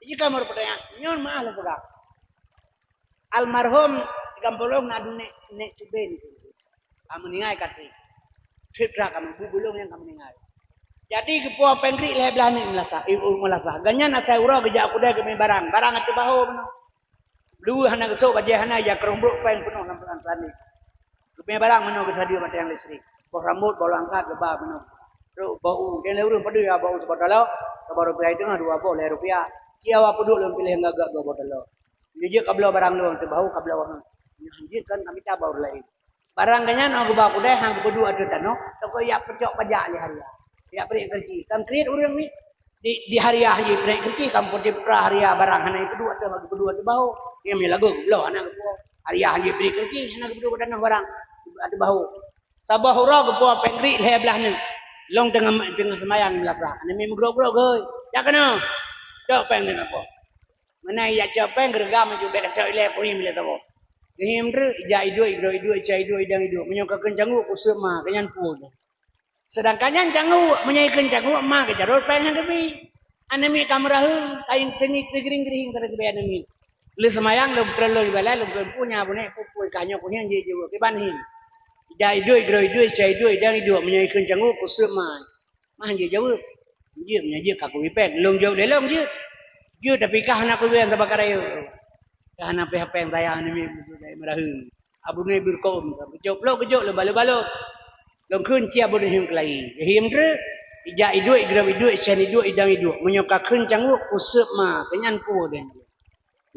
Jika meurok peurtanyaan, nyoe meuah lôn peugah. Almarhum di gampông lôn na dua nek, nek Cuben. Ka meuninggai ka trép. Trép tra ka meubu bulong nyang ka meuninggai. Jadi geupuwoe péng kriek lhée blaih nek meulasah, eh, meulasah. Gobnyan asai uroe geujak u keudée geumé barang. Barang ateueh bahô meunoe. Dua hana geusok, bajée hana, ya keureumbok péng peunoh lam peuran tani. Geupée barang meunoe geusadeue mata nyang listrik. Boh rambot, boh langsat geuba meunoe. Trok boh u, keuneuk ureuëng padum ya boh u siboh taloe, saboh rupiah teungoh dua boh lhée rupiah. Ci awak peuduek lôn piléh ngon gak boh taloe. Jeuet ka bloe barang lôn teubahu ka bloe. Nyan jeuet kan kami tabah ureuëng laén. Barang gobnyan awak geuba keudée han geupeuduek ateueh tanoh, teuka yak peucok pajak lé hariah. Yak peurik keuci. Kan kriet ureuëng ni. Di, di hariah jih peunaik keuci, kampung di pra hariah barang hana ipeuduek ateueh, bagi peuduek ateueh bahô. Nyang mi lagoe geubloe hana geupuwoe. Hariah jih peunaik keuci, hana geupeuduek ateueh barang ateueh bahô. Saboh uroe geupuwoe péng kriek lhée blaih neuk. Lôn teungoh, teungoh seumayang meulasah. Aneuk miet meugrok-grok geuh. Jak keunoe. Cok péng neuk apoh. Meunan jak cok péng geureugam aju bék cok ilée kuhim ilée saboh. Geuhim treuk, ija iduek, igroe iduek, ica iduek, idang iduek. Meunyoe ka kheun cangguek, kuseuet ma, keu nyan pue. Seudangkan nyan cangguek, meunyoe ikheun cangguek, ma geujarot péng nyang geubi. Aneuk miet ka meuraheueng, kayeng teungi teugiring-giring keuneuk geubri aneuk miet. Lheueh seumayang lôn peutrön lôn ibalai, lôn kheun peue nyan bunoe, peue-peue ka nyoe kuhieng jeuet jaweueb, kiban hieng. Ija iduek, igroe iduek, ica iduek, idang iduek, meunyoe ikheun cangguek, kuseuet ma. Ma han jeuet jaweueb. Jeuet, meunyoe jeuet ka kubi péng, lôn jaweueb lé lôn jeuet. Jeuet tapi ka hana kubi péng sabab ka rayeuk. Ka hana pih péng sayang aneuk miet meuraheueng. Abu Nuh Birkaum. Geucok plok, geucok leuba-leuba lom. Lôn kheun ci Abu Nuh Him Keulayi. Geuhiem treuk, ijak iduek, igrab iduek, ican iduek, idang iduek. Meunyoe ka kheun cangguek, kuseup ma, keu nyan peue deh.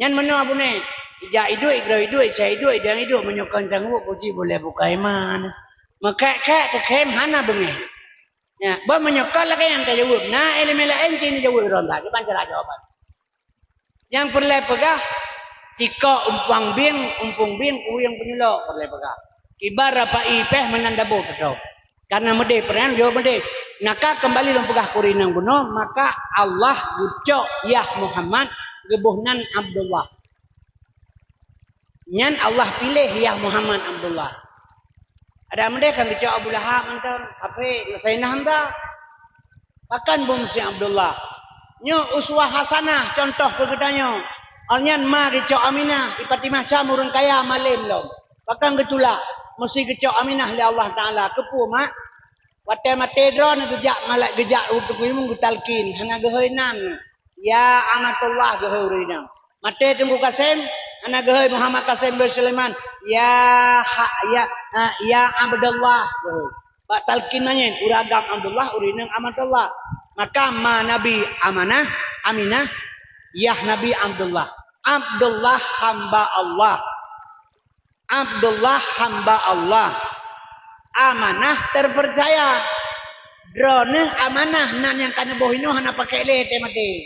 Nyan meunoe Abu Nuh, ijak iduek, igrab iduek, ican iduek, idang iduek. Meunyoe kon cangguek, kuci boleh bukai ma. Meukhek-khek teukhém hana beungéh. Ya, bah meunyoe kon lagée nyang tajaweueb, na iéleumé laén ci neujaweueb droe that, kiban cara jawaban. Nyang peureulée peugah, cikok umpang bieng, umpung bieng, kuyueng peunyulok peureulée peugah. Kiban rapai péh meunan dabo teutoe. Karena meudeh, peureunan jaweueb meudeh. Naka keumbali lôn peugah keu ureueng inong bunoe, maka Allah geucok, "Yah Muhammad," geuboh nan Abdullah. Nyan Allah piléh, "Yah Muhammad Abdullah." Adak meudeh kan geucok Abu Lahab mantong, hafé Saidina Hamzah. Pakon beumeusé Abdullah? Nyoe uswah hasanah, contoh keu geutanyoe. Awaknyan ma geucok Aminah, di Fatimah Syam ureueng kaya malém lom. Pakon geutulak? Meusti geucok Aminah lé Allah Taala. Keupeue, mak? Watée maté droeneuh geujak malai-, geujak u Teungku Imum geutalkin, hana geuhôi nan. "Ya Amatullah," geuhôi ureueng inong. Maté Teungku Kasem, hana geuhôi Muhammad Kasem bin Sulaiman. "Ya ha-, ya, ha, ya Abdullah," geuhôi. Bak talkin manyét, ureueng agam Abdullah, ureueng inong Amatullah. Maka ma Nabi Amanah, Aminah, yah Nabi Abdullah. Abdullah hamba Allah. Abdullah hamba Allah. Amanah terpercaya. Droeneuh amanah nan nyang ka neuboh inoe hana pakék lé teuh maté.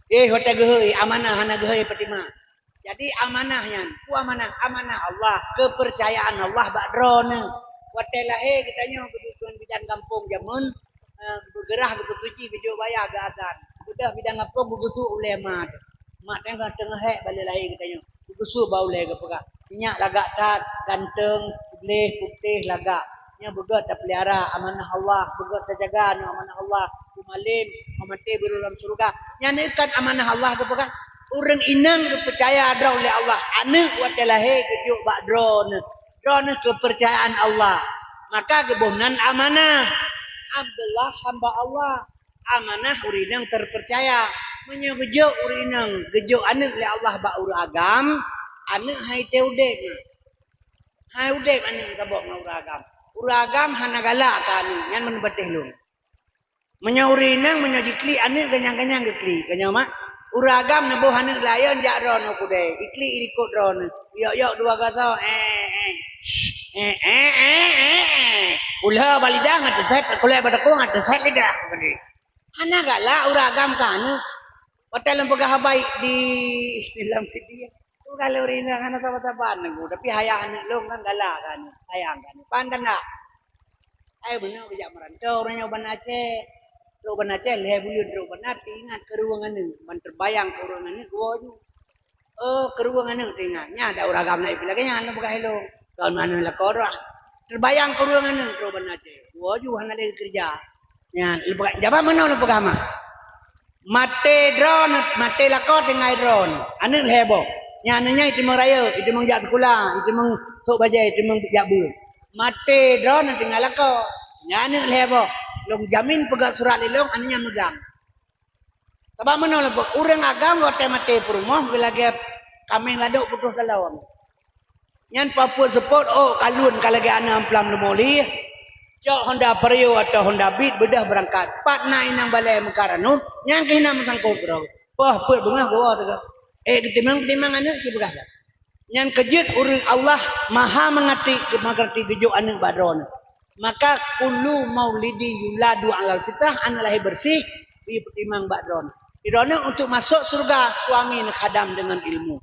Eh, watée geuhôi amanah hana geuhôi Fatimah. Jadi amanah nyan, peue amanah? Amanah Allah, keupeurcayaan Allah bak droeneuh. Watée lahé geutanyoe keubetulan bidan gampông jameun, eh, geupeugah, geupeuseuci, geujok baya, geuazan. Beudôh bidan gampông geugeusu ulée ma teuh. Mak teungoh-teungoh hék balée lahé geutanyoe. Geugeusu bak ulée geupeugah, "Nyak lagak that, ganteng, gleh, putéh lagak. Nyoe beugét tapeulihara amanah Allah, beugét tajaga nyoe amanah Allah. Beumalém, beumaté beurulang syeuruga." Nyan kan amanah Allah geupeugah. Ureueng inong geupeucaya droe lé Allah, aneuëk watée lahé geujok bak droeneuh. Droeneuh keupeurcayaan Allah. Maka geuboh nan amanah. Abdullah hamba Allah. Amanah ureueng inong terpercaya. Meunyoe geujok ureueng inong, geujok aneuëk lé Allah bak ureueng agam, aneuëk hai teu udeb na. Hai udeb aneuëk saboh ngon ureueng agam. Ureueng agam hana galak keu aneuëk, nyan meuneubatéh lôn. Meunyoe ureueng inong, meunyoe jiklik aneuëk ganyang-ganyang geuklik. Geutanyoe mak, ureueng agam neuboh aneuëk layeuen jak droeneuh kudée, iklik ilikot droeneuh. Yok-yok dua gasoe, eh, eh. Eh, eh, eh, eh, eh. Ulha bak lidah ngat teuset, kulée bak takong ngat teuset lidah. Hana galak ureueng agam keu aneuëk. Watée lôn peugah haba di, di lam video. Peugah lé ureueng inong hana saban-saban nangku, tapi hayah aneuëk lôn kan galak keu aneuëk, sayang keu aneuëk. Pan tanda. Hai beuneueh geujak meurantau ureueng nyoe ban Aceh. Trok ban Aceh lhée buleuen trok ban na teuingat keu ureueng aneuëk, ban teubayang keu ureueng aneuëk geuwoe ju. Oh, keu ureueng aneuëk teuingat. Nyan dak ureueng agam na ipi lagée nyan lôn peugah ilôn. Kon aneuëk lakoe droe. Teubayang keu ureueng aneuëk trok ban Aceh. Geuwoe ju hana lé geukeureuja. Nyan, lôn peugah, jaban meunoe lôn peugah ma. Maté droeneuh, maté lakoe tinggai droeneuh. Aneuëk lhée boh. Nyan aneuëk nyan iteumeung rayeuk, iteumeung jak sikula, iteumeung sôk bajée, iteumeung jak beuet. Maté droeneuh tinggai lakoe. Nyan aneuëk lhée boh. Lôn jamin peugah surat lé lôn, aneuëk nyan meugang. Sabab meunoe lôn peugah, ureueng agam watée maté peurumoh geulagée kaméng ladôk putôh talon. Nyan papuet seupôt, oh, kalon ka lagée aneuëk amplam leumo lih. Cok Honda Vario atau Honda Beat beudôh beurangkat. Pat na inong balée meukat aneuëk, nyan keuh na meusangkot keudroe. Poh peuet beungoh geuwoe teuga. Eh, geutimang-timang aneuëk sibeugah dah. Nyan keu jeuet ureueng Allah maha meungerti, meungerti geujok aneuëk bak droeneuh. Maka kullu maulidi yuladu alal fitrah, aneuëk lahé beureuséh, geupeutimang bak droeneuh. Di droeneuh untuk masôk syeuruga, suami neukhadam deungon ilmu.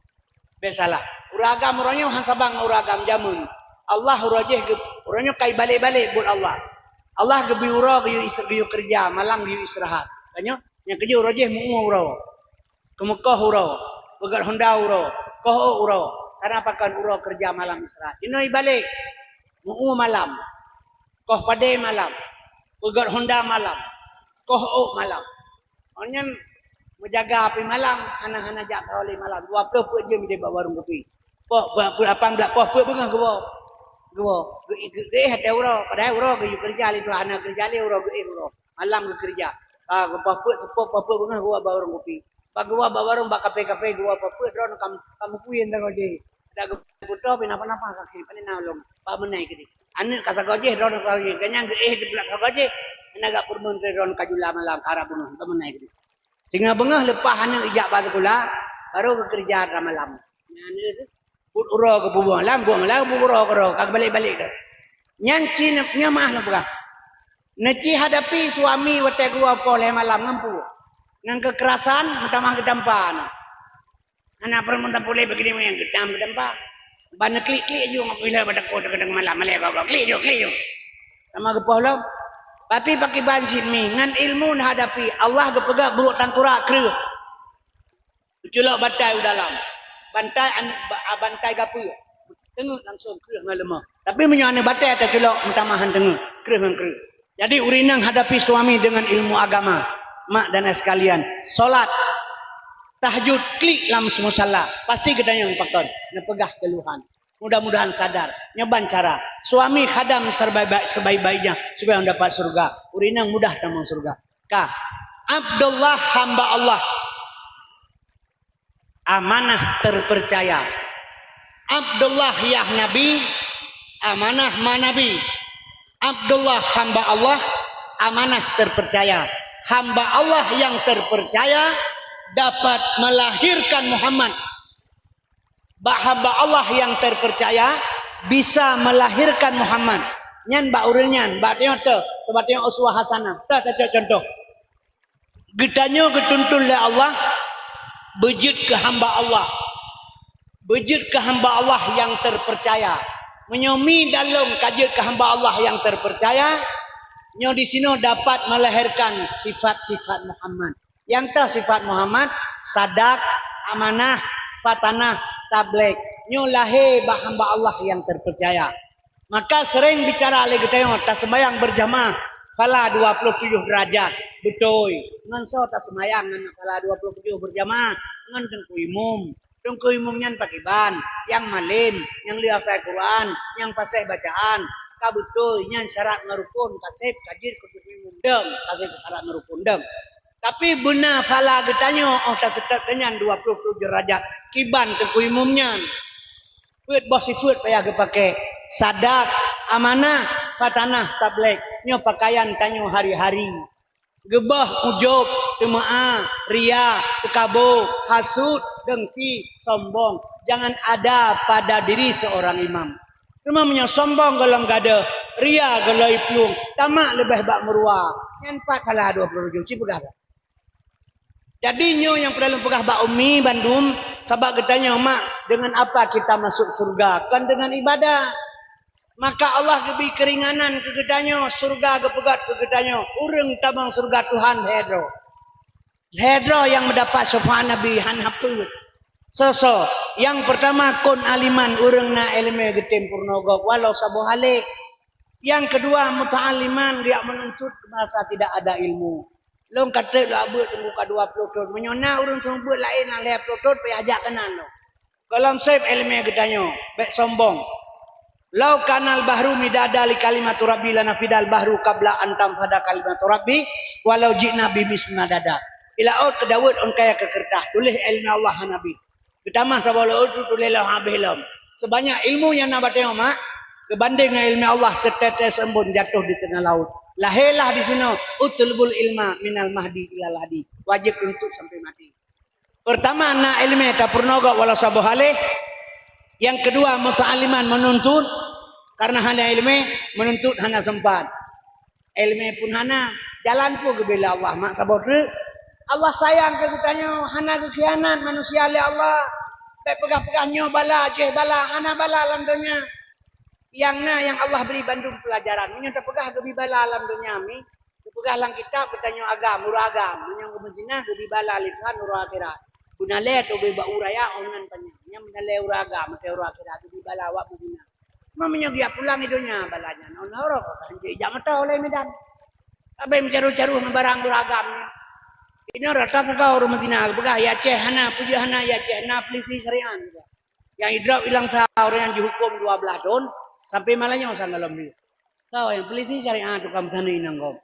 Biasalah. Ureueng agam uroe nyoe han saban ngon ureueng agam jameun. Allah uroe jéh geu-, uroe nyoe ka ibalek-balek buet Allah. Allah geubri uroe geuyue is-, geuyue keureuja, malam geuyue istirahat. Tanyoe, nyang keujeuet uroe jéh meu-ue uroe. Keumeukoh uroe, peugét honda uroe, koh ôk uroe. Karena pakon uroe keureuja malam istirahat. Jinoe ibalek. Meu-ue malam. Koh padé malam. Peugét honda malam. Koh ôk malam. Awaknyan meujaga api malam, hana-hana jak sahoe lé malam. Dua ploh peuet jeuem idéh bak warong kupi. Poh, poh, poh, lapan blah poh peuet beungoh geuwoe. Geuwoe. Geu-, geu-, geuéh até uroe. Padahai uroe geuyue keureuja lé Tuhan, hana keureuja lé uroe geuéh uroe. Malam geukeureuja. Ah, geupoh peuet, poh, poh peuet beungoh geuwoe bak warong kupi. Bak geuwoe bak warong, bak kafe-kafe geuwoe poh peuet, droeneuh kam, kam kuyen tanggong jih. Dak geuputoh pih napa-napa kaki, pane na ulôn. Ba meunai keudeh. Aneuk ka sagoe jih, droeneuh ka sagoe jih. Ganyang geuéh teupeulak sagoe jih. Hana gak peureumeun keu droeneuh ka jula malam, ka rab bunoe. Ba meunai keudeh. Singoh beungoh leupah aneuk ijak bak sikula, baru geukeureuja rab malam. Nyan aneuk tu, buet uroe geupeubueng lam, bueng lam, buet uroe keudroe, ka geubalek-balek dah. Nyan cit nyoe maah lôn peugah. Neuci hadapi suami watée geuwoe poh lhée malam ngon peue? Ngon keukerasan, meutamah geutampa aneuk. Hana peureulée meutampa lé begini meunan, geutam geutampa. Ban neuklik-klik ju ngon bila bak takot teukeudang malam, malée gogo, klik ju, klik ju. Sama geupoh lom. Tapi pakiban cit mi, ngon ilmu neuhadapi, Allah geupeugah brok tangkurak kreueh. Teuculok batai u dalam. Bantai an-, ba-, bantai gapeue. Teungeut langsung kreueh ngon leumoh. Tapi meunyoe aneuk batée teuculok meutamah han teungeut, kreueh ngon kreueh. Jadi ureueng inong hadapi suami dengan ilmu agama. Mak dan ayah sekalian, salat, tahajud, klik lam musala, pasti geutanyoe pakon neupeugah keluhan. Mudah-mudahan sadar. Nyoe ban cara. Suami khadam sebaik-baik, sebaik-baiknya supaya dapat surga. Ureueng inong mudah tamong surga. Ka. Abdullah hamba Allah. Amanah terpercaya. Abdullah yah Nabi, amanah ma Nabi. Abdullah hamba Allah, amanah terpercaya. Hamba Allah yang terpercaya dapat melahirkan Muhammad. Bak hamba Allah yang terpercaya bisa melahirkan Muhammad. Nyan bak ureueng nyan, bak tanyoe teuh, sabab tanyoe uswah hasanah. Teuh tacok contoh. Geutanyoe geutuntun lé Allah beujeuet keu hamba Allah. Beujeuet keu hamba Allah nyang teupercaya. Meunyoe mi dan lôn ka jeuet keu hamba Allah nyang teupercaya, nyoe disinoe dapat melahirkan sifat-sifat Muhammad. Nyang teuh sifat Muhammad, sadak, amanah, fatanah, tabligh. Nyoe lahé bak hamba Allah nyang teupercaya. Maka sering bicara lé geutanyoe, taseumayang beurjamaah, phala dua ploh tujoh deurajat. Beutôi. Ngon soe taseumayang ngon phala dua ploh tujoh beurjamaah? Ngon teungku imum. Teungku imum nyan pakriban? Nyang malém, nyang le hafai Quran, nyang paséh bacaan. Ka beutôi, nyan syarat ngon rukon, ka sép, ka jeuet keu teungku imum. Deueng, ka sép syarat ngon rukon, deueng. Tapi beuna phala geutanyoe óh taseutôt keu nyan dua ploh tujoh deurajat. Kiban teungku imum nyan? Peuet boh sifeuet payah geupaké, sadak, amanah, fatanah, tabligh. Nyoe pakaian tanyoe hari-hari. Geubah ujub, teumeu'ah, ria, teukabô, hasut, dengki, sombong. Jangan ada pada diri seorang imam. Teuma meunyoe sombong gohlom gadôh, ria gohlom plueng, tamak leubeh bak meuruwa, nyan pat phala dua ploh tujoh, ci peugah. Jadi nyoe nyang peureulée lôn peugah bak umi bandum, sabab geutanyoe mak, dengan apa kita masuk surga? Kon dengan ibadah. Maka Allah geubri keuringanan keu geutanyoe, surga geupeugét keu geutanyoe. Ureuëng tamong surga Tuhan lhée droe. Lhée droe nyang meudapat syafaat Nabi hana peuet. Soe-soe? Nyang peurtama, kun aliman, ureuëng na iéleumé geutem peurunoe gob walau saboh haleh. Nyang keudua, muta'alliman, geujak meununtut masa tidak ada ilmu. Lôn ka trép lôn beuet teungku ka dua ploh thon. Meunyoe na ureuëng seumeubeuet laén nyang lhée ploh thon, payah jak keunan lôn. Gohlom sép iéleumé geutanyoe, bék sombong. "Lau kanal bahru midada li kalimatu rabbi lanafidal bahru qabla an tanfada kalimatu rabbi walau ji'na bimitsli madada." Di laôt keudaweuet ôn kayée keu keureutah, tuléh iéleumé Allah hana habéh. Geutamah saboh laôt tu tuléh lom habéh lom. Seubanyak ilmu nyang na bak tanyoe mak, geubandéng ngon iéleumé Allah, seutetes embun jatoh di teungoh laôt. Lahé lah disinoe, "Utlubul ilma minal mahdi ilal lahdi." Wajéb tuntut sampai maté. Peurtama, na iéleumé tapeurunoe gob walau saboh haleh. Nyang keudua, muta'alliman, meununtut. Karena hana iéleumé, meununtut hana seumpat. Iéleumé pun hana, jalan pun geubri lé Allah, mak, saboh treuk. Allah sayang keu geutanyoe, hana geukhianat manusia lé Allah. Bék peugah-peugah nyoe bala, jéh bala, hana bala lam donya. Nyang na nyang Allah bri bandum peulajaran. Meunyoe tapeugah geubri bala lam donya mi, tapeugah lam kitab geutanyoe agam, uroe agam. Meunyoe geumeuzina geubri bala lé Tuhan uroe akhirat. Beunalée tobé bak uroe raya ôn nan panyang. Nyang beunalée uroe agam, maté uroe akhirat geubri bala awak beuzina. Cuma meunyoe geujak pulang i donya bala nyan, ôn horok ka hanjeuet jak meuto lé Medan. Abéh meucaru-caru ngon barang uroe agam nyan. Inoe rata sagoe ureuëng meuzina geupeugah, "Ya Aceh hana, peujeuet hana, ya Aceh na peulisi syariat." Nyang idrop ilang sa ureuëng nyang jihuköm dua blaih thon, sampai malam nyoe sang gohlom hireuen. Soe nyang peulisi syariat tukang meusaneuk inong gob.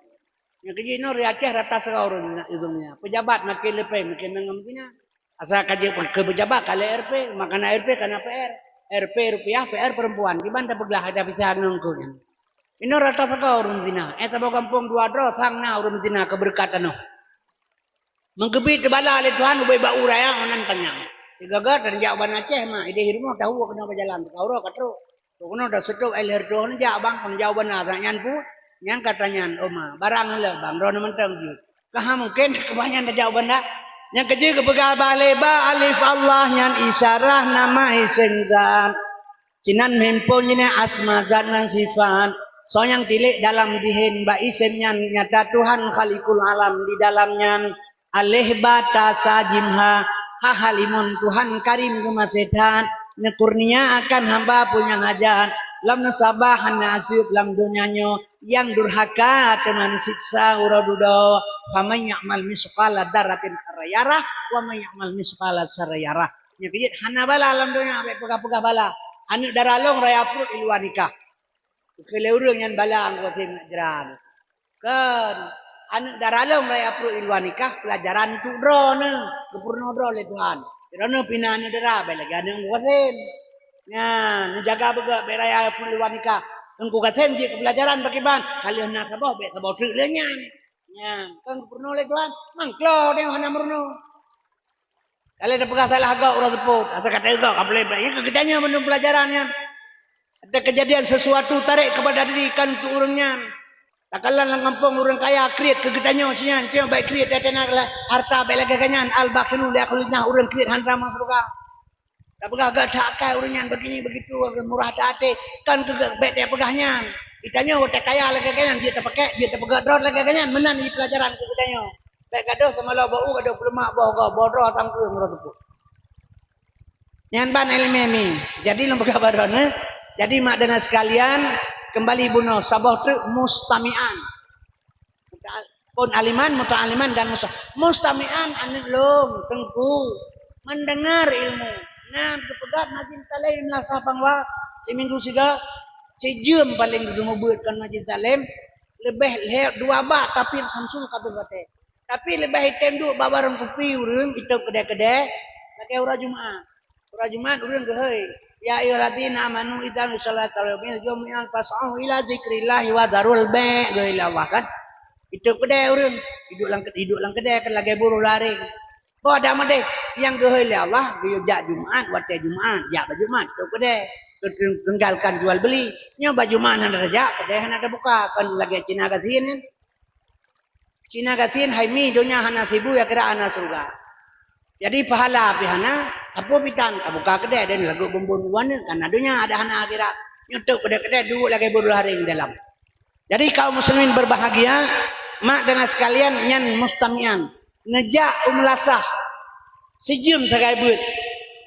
Nyang keujih inoe di Aceh rata sagoe ureuëng nyang, ureuëng nyang. Peujabat makin leupah, makin mangat meutina. Asai ka jeuet keu peujabat ka lhée R P, maka na R P ka na P R. R P rupiah, P R perempuan. Kiban tapeuglah ada bisa ngon keu nyan. Inoe rata sagoe ureuëng zina. Eh, saboh gampông dua droe sang na ureuëng zina keu beureukat tanoh. Meugeubit teubala lé Tuhan ubé bak uraya meunan panyang. Sigaga teujak u Banda Aceh ma, idéh rumoh tahu keunoe beujalan, teuka uroe ka trok. Keunoe taseutôt ai lheueh troh neujak bang, kon jauh Banda, nyan pu-, nyan ka tanyan, "Oh ma, barang lé bang, droeneuh mantong jeuet." Ka ha mungken keubah nyan tajak u Banda. Nyang keujeuet geupeugah bak lé ba alif Allah nyan isyarah nama isem zat. Sinan meuhimpon jinoe asma zat ngon sifat. Soe nyang tilék dalam dihen bak isem nyan nyata Tuhan Khaliqul Alam di dalam nyan. Aleh ba ta sa jim ha, ha Halimun Tuhan Karim geumaséh that, neukurnia akan hamba peue nyang hajat, lam neusabah hana aseuk lam donya nyoe, nyang durhaka teuma neusiksa uroe dudoe. Faman ya'mal misqala dzarratin khaira yarah, wa man ya'mal misqala syarrin yarah. Nyang keujeuet hana bala lam donya, bék peugah-peugah bala. Aneuëk dara lôn raya pruet i luwa nikah. Keu lé ureuëng nyan bala anggô tem nak jra. Kan, aneuëk dara lôn raya pruet i luwa nikah, peulajaran untuk droeneuh, geupeurunoe droe lé Tuhan. Droeneuh pih na aneuëk dara, bék lagée aneuëk Teungku Kasem. Nyan, neujaga beugét bék raya pruet i luwa nikah. Teungku Kasem jeuet keu peulajaran pakriban, ka lheueh na saboh, bék saboh teuk lé nyan. Nyan, kan geupeurunoe lé Tuhan, mangklo deh hana meurunoe. Ka lheueh tapeugah salah gob uroe seupôt, asa ka teugob, ka peuleueh, nyan keu geutanyoe mandum peulajaran nyan. Ada kejadian sesuatu tarék keupada diri kan keu ureuëng nyan. Takalon lam gampông ureuëng kaya kriet keu geutanyoe si nyan, tiep bék kriet, teuntèe na harta bék lagée geuh nyan, al-bakhilu la yadkhulun jannah, ureuëng kriet hana tamong syeuruga. Tapeugah gét that akai ureuëng nyan begini begitu, murah that até, kan keu gét bék tapeugah nyan. Geutanyoe watée kaya lagée geuh nyan, jeuet tapakék, jeuet tapeugét droe lagée geuh nyan, meunan jih peulajaran keu geutanyoe. Bék gadôh teumalo bak u, gadôh peuleumak boh gob, boh droe tangkeueng uroe seupôt. Nyan ban ileumèe mi. Jadi lôn peugah bak droeneuh. Jadi mak dan sekalian, kembali bunoe saboh teuk mustami'an. Kon aliman, muta'aliman dan musta-, mustami'an aneuëk lôn, teungku, mendengar ilmu. Nyan geupeugah majlis taklim lam sah pangwa, siminggu siga, sijeuem paleng geuseumeubeuet kon majlis taklim, leubeh lhèe dua bak tapi samsul ka beubaté. Tapi leubeh item duek bak warong kupi ureuëng itôb keudè-keudè lagée uroe Jumat. Uroe Jumat ureuëng geuhôi, "Ya ayyuhalladzina amanu idza nudiya lissalati min yaumil jumu'ah fas'au ila dzikrillahi wa dzarul bai'," geuhôi lé Allah kan. Itôb keudè ureuëng, iduek lam, iduek lam keudè kan lagée buroe lareng. Boh dak meudeh nyang geuhôi lé Allah, geuyue jak Jumat, watée Jumat, jak bak Jumat, itôb keudè. Tinggalkan jual beli. Nyoe bak Jumat hana tajak, keudè hana tabuka, kan lagée Cina gasien nyan. Cina gasien hai mi donya hana sibu, ya kira hana syeuruga. Jadi pahala pih hana, sapeue pih tan, tabuka keudè dan lagu bumbon dua neuk, karena donya ada hana akhirat. Nyoe tôb keudè-keudè duek lagée buroe lareng dalam. Jadi kaum muslimin berbahagia, mak dan sekalian nyan mustami'an. Neujak u meulasah. Sijeuem sagai beuet.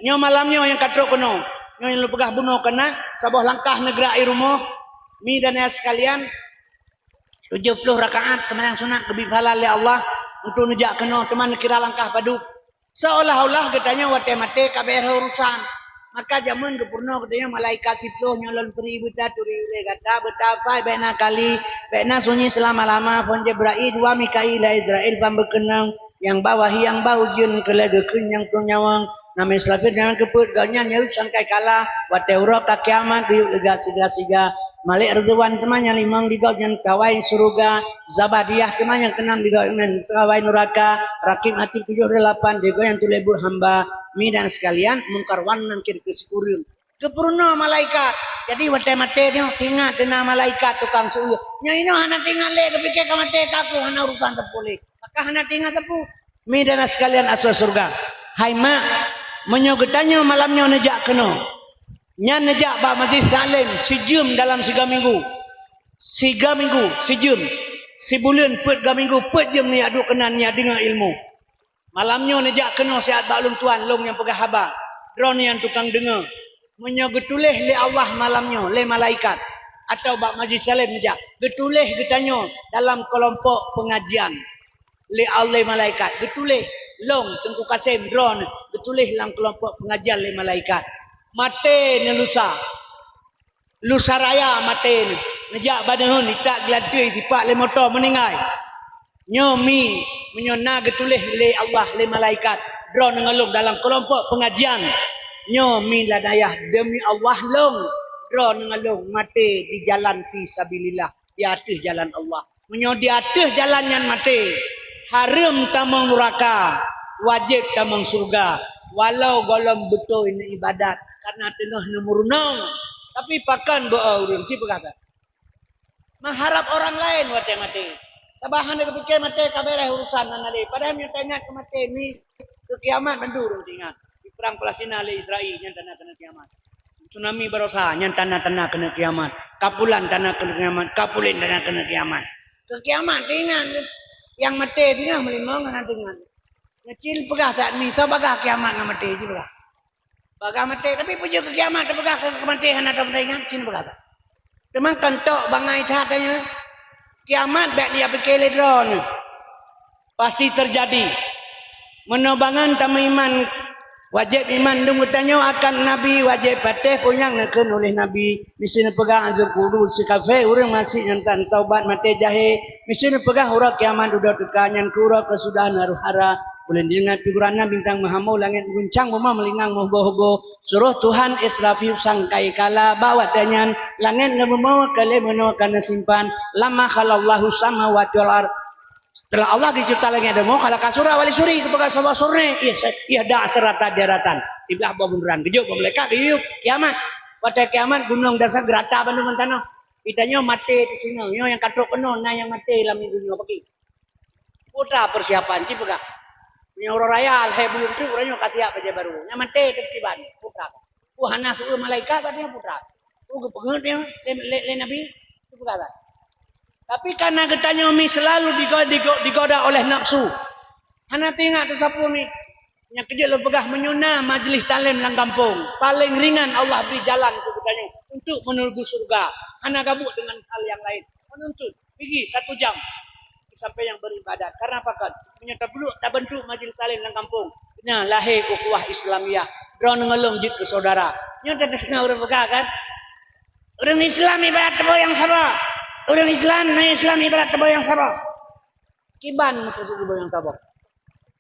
Nyoe malam nyoe nyang ka trok keunoe. Nyoe nyang lôn peugah bunoe keunan, saboh langkah neugrak i rumoh. Mi dan ayah sekalian, tujoh ploh rakaat seumayang sunat geubri pahala lé Allah untuk neujak keunoe, teuma neukira langkah padub. Seolah-olah geutanyoe watée maté ka beuhe urusan. Maka jameun geupeurunoe geutanyoe malaikat siploh nyoe lôn peuri beuta turi ulée gata, beuta fai bék na kali, bék na sunyi seulama-lama, phon Jibrail, dua Mikail, Israil, ban beukeunong, nyang ba wahi, nyang ba ujeuen, keu lhée geukheun nyang tueng nyawöng, na Israfil nyang keupeuet, gobnyan nyang sangkai kalah, watée uroe ka kiamat geuyue leuga siga-siga, Malek Ridwan teuma nyang limong di gobnyan kawai syeuruga, Zabadiah teuma nyang keunam di gobnyan kawai nuraka, Rakib Atid tujoh delapan di gobnyan tuléh buet hamba. Mi dan sekalian, Mungkar wan nangkir keu sikureueng. Geupeurunoe malaikat. Jadi watée maté nyoe, teuingat teuna malaikat tukang seueu. Nyoe inoe hana teuingat lé, geupike ka maté ka kheueh, hana urusan teupeu lé. Maka hana teuingat teupeu. Mi dan sekalian asoe syeuruga. Hai mak, meunyoe geutanyoe malam nyoe neujak keunoe, nyan neujak bak majlis taklim sijeuem dalam siga minggu. Siga minggu, sijeuem. Sibuleuen peuet ga minggu, peuet jeuem neujak duek keunan neujak deungoe ilmu. Malam nyoe neujak keunoe siat bak lôn tuan, lôn nyang peugah haba. Droeneuh nyang tukang deungoe. Meunyoe geutuléh lé Allah malam nyoe lé malaikat, atawa bak majlis taklim neujak, geutuléh geutanyoe dalam keulompok peungajian lé Allah malaikat, geutuléh lôn Teungku Kasem droeneuh geutuléh lam keulompok peungajian lé malaikat. Maté neulusa. Lusa raya maté nyoe, neujak bak neuheun, itak geulantui, tipak lé moto, meuninggai. Nyoe mi, meunyoe na geutuléh lé Allah, lé malaikat, droeneuh ngon lôn dalam keulompok peungajian. Nyoe mi lam ayat, demi Allah lôn, droeneuh ngon lôn maté di jalan fi sabilillah, di ateueh jalan Allah. Meunyoe di ateueh jalan nyan maté, hareuem tamong nuraka, wajéb tamong syeuruga, walau gohlom beutôi neuibadat, kareuna teungoh neumeurunoe. Tapi pakon beu-o ureuëng, ci peugah that. Meuharab orang laén watée maté. Sabab hana geupike maté ka beres urusan hana lé. Padahai meunyoe taingat keu maté, mi keu kiamat mandum ureuëng teuingat. Di perang Palestina lé Israel nyan tanda keuneuk kiamat. Tsunami barosa nyan tanda-tanda keuneuk kiamat. Kapulan tanda keuneuk kiamat. Kapulén tanda keuneuk kiamat. Keu kiamat teuingat. Nyang maté singoh meulimong hana teuingat. Nyang cit peugah that mi, soe bagah kiamat ngon maté cit peugah. Bagah maté, tapi peue jeuet keu kiamat teupeugah keu maté hana teupeugah ingat, cit peugah that. Teuma kan tok bangai that tanyoe. Kiamat bék neupike lé droeneuh. Pasti teujadi. Meunoe bangai tameuiman, wajéb iman dum geutanyoe akan Nabi, wajéb patéh peue nyang neukheun uléh Nabi. Miseue neupeugah azab kubur sikafé ureuëng maséh nyang tan taubat maté jahé. Miseue neupeugah uroe kiamat dudoe teuka nyan keu uroe keusudahan areuh hara. Ulôn ingat pikiran na bintang meuhamo, langét meuguncang, bumoe meulingang meuheubo-heubo. Suroh Tuhan Israfil sangkai kala, bak watée nyan langét ngon bumoe ka lheueh meunoe ka neusimpan. Lama khalaqallahu samawati wal ard. Setelah Allah geucipta langét dan bumoe, khalaqa surah wali suri, geupeugah saboh suri, iya, iya dak serata daratan. Siblah boh bunderan, geujok boh malaikat, geuyue kiamat. Watée kiamat, gunong dasar geurata bandum ngon tanoh. Geutanyoe maté teusingoh, nyoe nyang ka trok keunoe, na nyang maté lam donya paki. Putra persiapan, ci peugah. Meunyoe uroe raya, lhée buleuen teuk, uroe nyoe ka siap bajée barô. Nyang maté teukiban, putra. Peue hana su malaikat bak nyoe putra. Peue geupeugét nyoe lé, lé, lé Nabi, ci peugah that. Tapi kareuna geutanyoe mi seulalu digo-, digo-, digoda oleh nafsu. Hana teuingat teusapeue mi. Nyang keujeuet lôn peugah, meunyoe na majlis taklim lam gampông, paleng ringan Allah bri jalan keu geutanyoe untuk meuneubu syeuruga. Hana gabuek deungon hal nyang laén. Meununtut. Pigi satu jam di sampéng nyang beuribadat. Karena pakon? Meunyoe tablok, tabentuk majlis taklim lam gampông, nyan lahé ukhuwah Islamiyah. Droeneuh ngon lôn jeuet keu saudara. Nyoe teudeungoe ureuëng peugah kan? Ureuëng Islam ibarat teubeu nyang saboh. Ureuëng Islam, na Islam ibarat teubeu nyang saboh. Kiban meukeusud teubeu nyang saboh.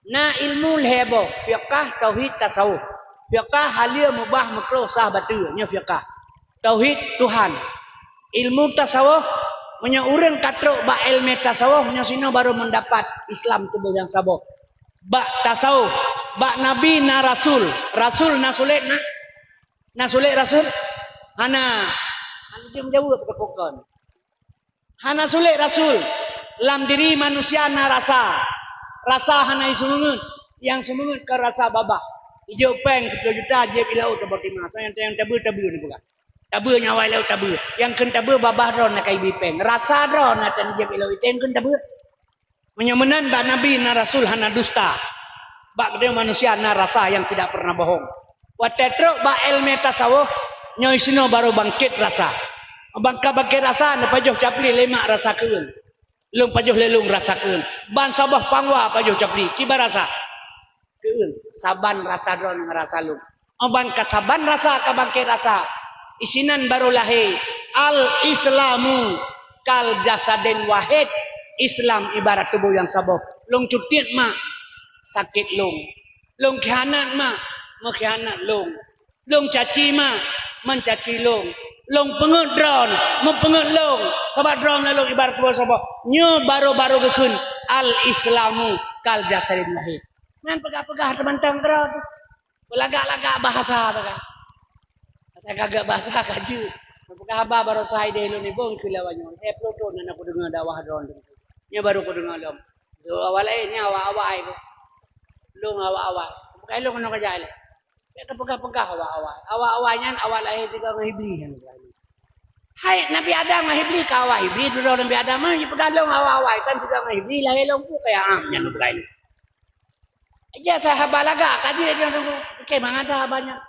Na ilmu lhée boh, fiqah, tauhid, tasawuf. Fiqah haleue, mubah, meukruh, sah, bateue, nyoe fiqah. Tauhid Tuhan. Ilmu tasawuf, meunyoe ureuëng ka trok bak ilmu tasawuf, nyoe sinoe baru meudapat Islam teubeu nyang saboh. Bak tasawuf, bak nabi na rasul. Rasul na sulet na? Na sulet rasul? Hana. Hana jeuem jaweueb keu kon. Hana sulet rasul. Lam diri manusia na rasa. Rasa hana iseumeungeut. Nyang seumeungeut ka rasa babah. Ijok péng siploh juta, jieb ilau teubeutimah. Nyang, nyang tabeue, tabeue neupeugah. Tabeue nyang awai lau tabeue. Nyang kheun tabeue babah droe na ka ibi péng. Rasa droe na tan jieb ilau item kheun tabeue. Meunyoe meunan bak nabi na rasul hana dusta. Bak geutanyoe manusia na rasa yang tidak pernah bohong. Watée trok bak ilmu tasawuf, nyoe sinoe baru bangkit rasa. Bangka bangkit rasa, neupajoh capli lemak rasa keueun. Lôn pajoh lé lôn rasa keueun. Ban saboh pangwa pajoh capli, kiban rasa? Keueun. Saban rasa droe ngon rasa lôn. Ban ka saban rasa ka bangkét rasa. Isinan baru lahé. Al-Islamu kal jasadin wahid. Islam ibarat tuboh nyang saboh. Lôn cutiet mak, sakét lôn. Lôn khianat mak, meukhianat lôn. Lôn caci mak, meucaci lôn. Lôn peungeuet droe, meupeungeuet lôn. Sabab droe ngon lôn ibarat tuboh saboh. Nyoe baru-baru geukheun al-Islamu kal jasadin wahid. Nyan peugah-peugah teumantong keudroe. Beulagak-lagak bahasa tu kan. Ata gagak bahasa ka jeuet. Peugah haba baroesa ideh lôn ibong keu lawan nyoe. Eh, peue thon hana kudeungoe dakwah droe tu. Nyoe baru kudeungoe lom. Tu awak laén nyan awak-awak ai tu. Lôn awak-awak. Bukai lôn keunoe keujak lé. Bèk tapeugah-peugah awak-awak. Awak-awak nyan awak lahé tiga ngon Iblis nyan. Hai Nabi Adam ngon Iblis ka awak Iblis, dulu Nabi Adam mah jipeugah lôn awak-awak kan tiga ngon Iblis lahé lôn pu kaya am nyan bukai lé. Ija sahabat lagak ka jeuet nyan tu. Oke, mangat dah abah nyan.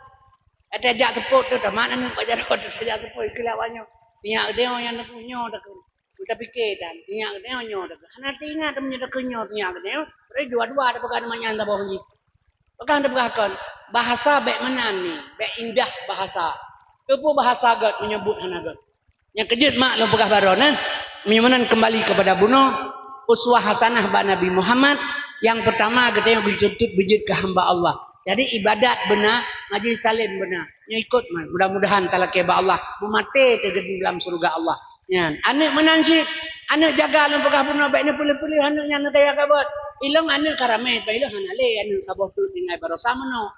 Ada jak tepuk tu, tamat aneuk bak jaroe tu, jak tepuk ikeu lé awak nyoe. Tiyak geude nyan tepuk nyoe takeu. Tapike dan tiyak geude nyoe takeu. Hana teuingat meunyoe takeu nyoe tiyak geude nyoe. Berarti dua-dua ada peugah nama nyan saboh jih. Peugah teupeugah kon. Bahasa bèk meunan ni, bèk indah bahasa. Keupeue bahasa gèt meunyoe buet hana gèt. Nyang keujeuet mak lôn peugah baroe nyoe, meunyoe meunan keumbali keupada bunoe, uswah hasanah bak Nabi Muhammad, nyang peurtama geutanyoe beutuntut beujeuet keu hamba Allah. Jadi ibadat beuna, majlis taklim beuna. Nyoe ikot man. Mudah-mudahan talakée bak Allah, meumaté teuh geuduek lam syeuruga Allah. Nyan, aneuk meunan cit, aneuk jaga lôn peugah bunoe bék neupeuleueh-peuleueh aneuk nyan neugaya kabot. Ilong aneuk ka ramé, bah ilong hana lé aneuk saboh teuk tinggai baroesa meunoe.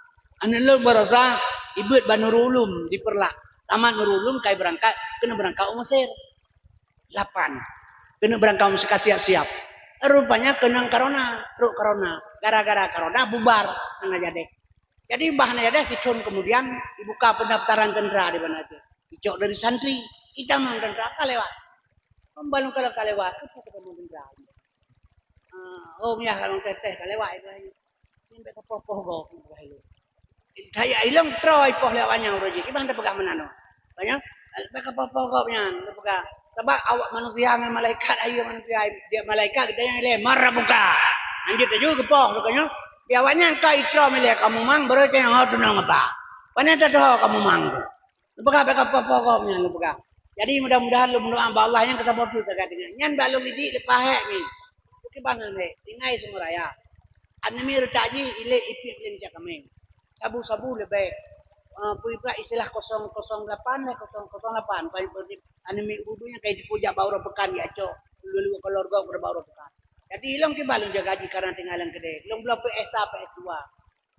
Aneuk lôn baroesa ibeuet bak Nurul Ulum di Peureulak. Tamat Nurul Ulum kai beurangkat, keuneuk beurangkat u Mesir. Lapan. Keuneuk beurangkat u Mesir ka siap-siap. Rupanya keunong corona, trok corona. Gara-gara corona bubar, hana jadi. Jadi bah hana jadi, sithon kemudian ibuka pendaftaran tentara di banda tu. Icok dari santri, itamong tentara ka lewat. Pembalong kalau ka lewat, itu ketemu tentara. Ah, oh, miyah kalau teh-teh ka lewat itu. Nyan bék kapoh-poh gob, nyan peugah ilong. Kaya ilong troh ipoh lé awaknyan uroe jih. Kiban tapeugah meunan. Banyak, bék kapoh-poh gob nyan, tapeugah. Sabab awak manusia ngon malaikat, ayo manusia, dia malaikat, kita yang ilée, "Man rabbuka?" Lanjut laju geupoh, rupanya. Di awaknyan ka itroh milée kamu mang, baru tanya, "Oh, tunang apa?" Pane tatoh kamu mang tu. Neupeugah bak kapoh-poh gob nyan neupeugah. Jadi mudah-mudahan lôn meudoá bak Allah nyang ka saboh peuet sagai teungoh. Nyan bak lôn idik leupah hék nyan. Bukit Bangan hék, tinggai Sungai Raya. Aneuk miet reutak jih ilée ipiep lé meucah kaméng. Sabu-sabu leubeh. Eh, peue istilah kosong kosong lapan lé kosong kosong lapan. Paling penting aneuk miet bubu nyan ka jipeubuet jak bak uroe peukan jicok. Lulue keuluwarga uroe bak uroe peukan. Jadi ilong kiban lôn jaga jih karena tinggai lam keudè. Lôn bloe P S sa P S dua.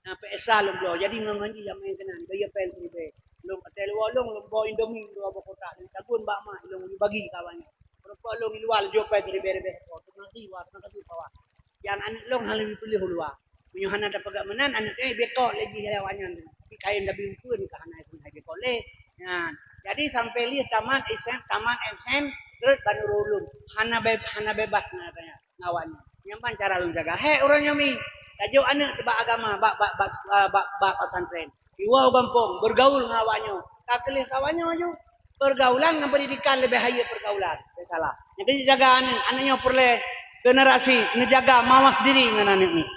Nah, P S sa lôn bloe. Jadi ngon-ngon jih jamén keunan, bayeue péng siribèe. Lôn até luwa lôn, lôn boh Indomie dua boh kotak, lôn tagun bak mak, lôn bagi kawan nyan. Rupok lôn di luwa lôn jok péng siribèe-ribèe ko. Terima kasih, wah, terima kasih, Pak, wah. Nyang aneuk lôn hana lôn piléh u luwa. Meunyoe hana tapeugah meunan, aneuk lôn beuko lé jih lé awaknyan. Tapi kayém tabi ukeue ka hana ikot hai beuko lé. Nyan. Jadi sampai lheueh tamat S M, tamat S M, terus bak Nurul Ulum. Hana be-, hana bebas na tanya. Ngon awaknyan. Nyan ban cara lôn jaga. Hék uroe nyoe mi, tajok aneuk bak agama, bak, bak, bak, bak, bak pesantren. Iwoe u gampông, bergaul ngon awaknyoe. Ka keu lheueh keu awaknyoe laju. Pergaulan ngon pendidikan leubeh hayeu pergaulan. Leubeh salah. Nyang keuneuk jaga aneuk, aneuk nyoe peureulée generasi neujaga mawas diri ngon aneuk nyoe.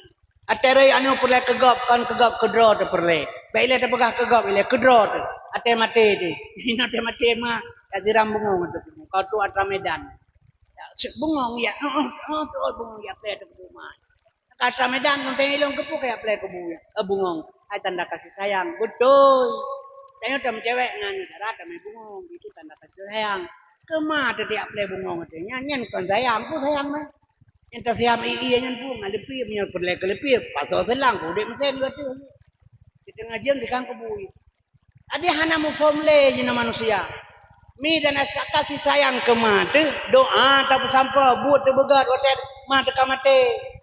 Até rhoi aneuk peureulée keu gob, kon keu gob, keu droe teuh peureulée. Bék ilée tapeugah keu gob, ilée keu droe teuh. Até maté teuh. Inoe até maté ma, ya siram bungong ateueh kubu. Kau tu atra Medan. Ya, cit bungong ya. Oh, oh, oh, tu bungong ya, plé ateueh kubu ma. Ka atra Medan, munteng ilong keupeue ka ya plé kubu ya. Eh, bungong. Hai tanda kasih sayang. Beutôi. Tanyoe tameucewek ngon cara tamé bungong. Itu tanda kasih sayang. Keuma teuh ya plé bungong ateueh nyan, nyan kon sayang. Peue sayang mah? Nyang tasiam ie nyan pun ngon leupie, meunyoe peureulée keu leupie, pasoe seulang, udép meusen gata. Di teungoh jeuem dikang keubui. Adak hana muphom lé jinoe manusia. Mi dan aska kasih sayang keu ma teuh, doa tapeusampoe, buet teuh beugét watée ma teuka maté.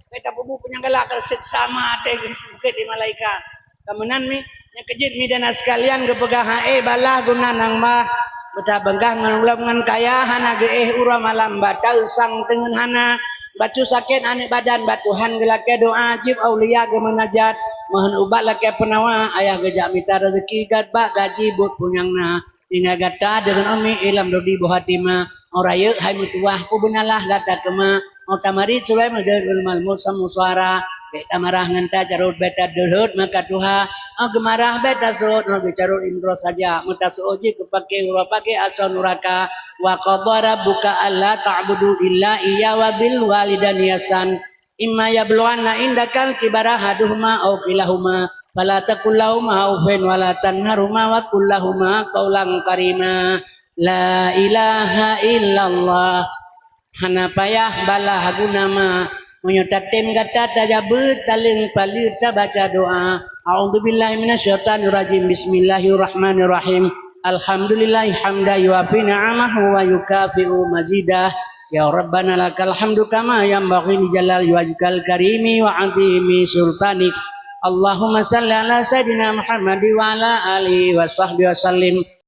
Bék tapeubuet nyang galak, ka seksa ma teuh, geukheun di malaikat. Ka meunan mi, nyang keujeuet mi dan sekalian geupeugah, "Hai bala guna nang bah, beutabeungah ngon lom ngon kaya, hana geuéh uroe malam bata usang teungeun hana. Bacut sakét aneuk badan, bak Tuhan geulakée doa, jieb aulia geumeunajat, mohon ubat lakée peunawa, ayah geujak mita rezeki, gat bak gaji buet punyang na." Tinggai gata deungon umi ilom dodi boh hatimah. Ora yeuk hai meutuwah, peubeunalah gata keuma. Ora tamarit sulai meudeuh ulmal mut samusuara. Bék tamarah ngon tajarot, bék tadeuhot maka tuha. Oh geumarah bék taseuôt, oh geucarot indroe saja. Meutaseuôt jih keupaké uroe paké asoe nuraka. Wa qadha rabbuka alla ta'budu illa iyyahu wa bil walidaini ihsan. Imma yablughanna indakal kibara ahaduhuma aw kilahuma, fala taqul lahuma uffin wala tanharhuma wa qul lahuma qawlan karima. La ilaha illallah. Hana payah bala guna ma. Meunyoe tatem gata tajabeut taleueng paleue tabaca doa. A'udzubillahi minasyaitonirrajim. Bismillahirrahmanirrahim. Alhamdulillahi hamdan yuwafi ni'amahu wa yukafi'u mazidah. Ya Rabbana lakal hamdu kama yanbaghi li jalali wajhikal karimi wa azimi sultanik. Allahumma shalli ala sayyidina Muhammad wa ala alihi wa sahbihi wa sallim.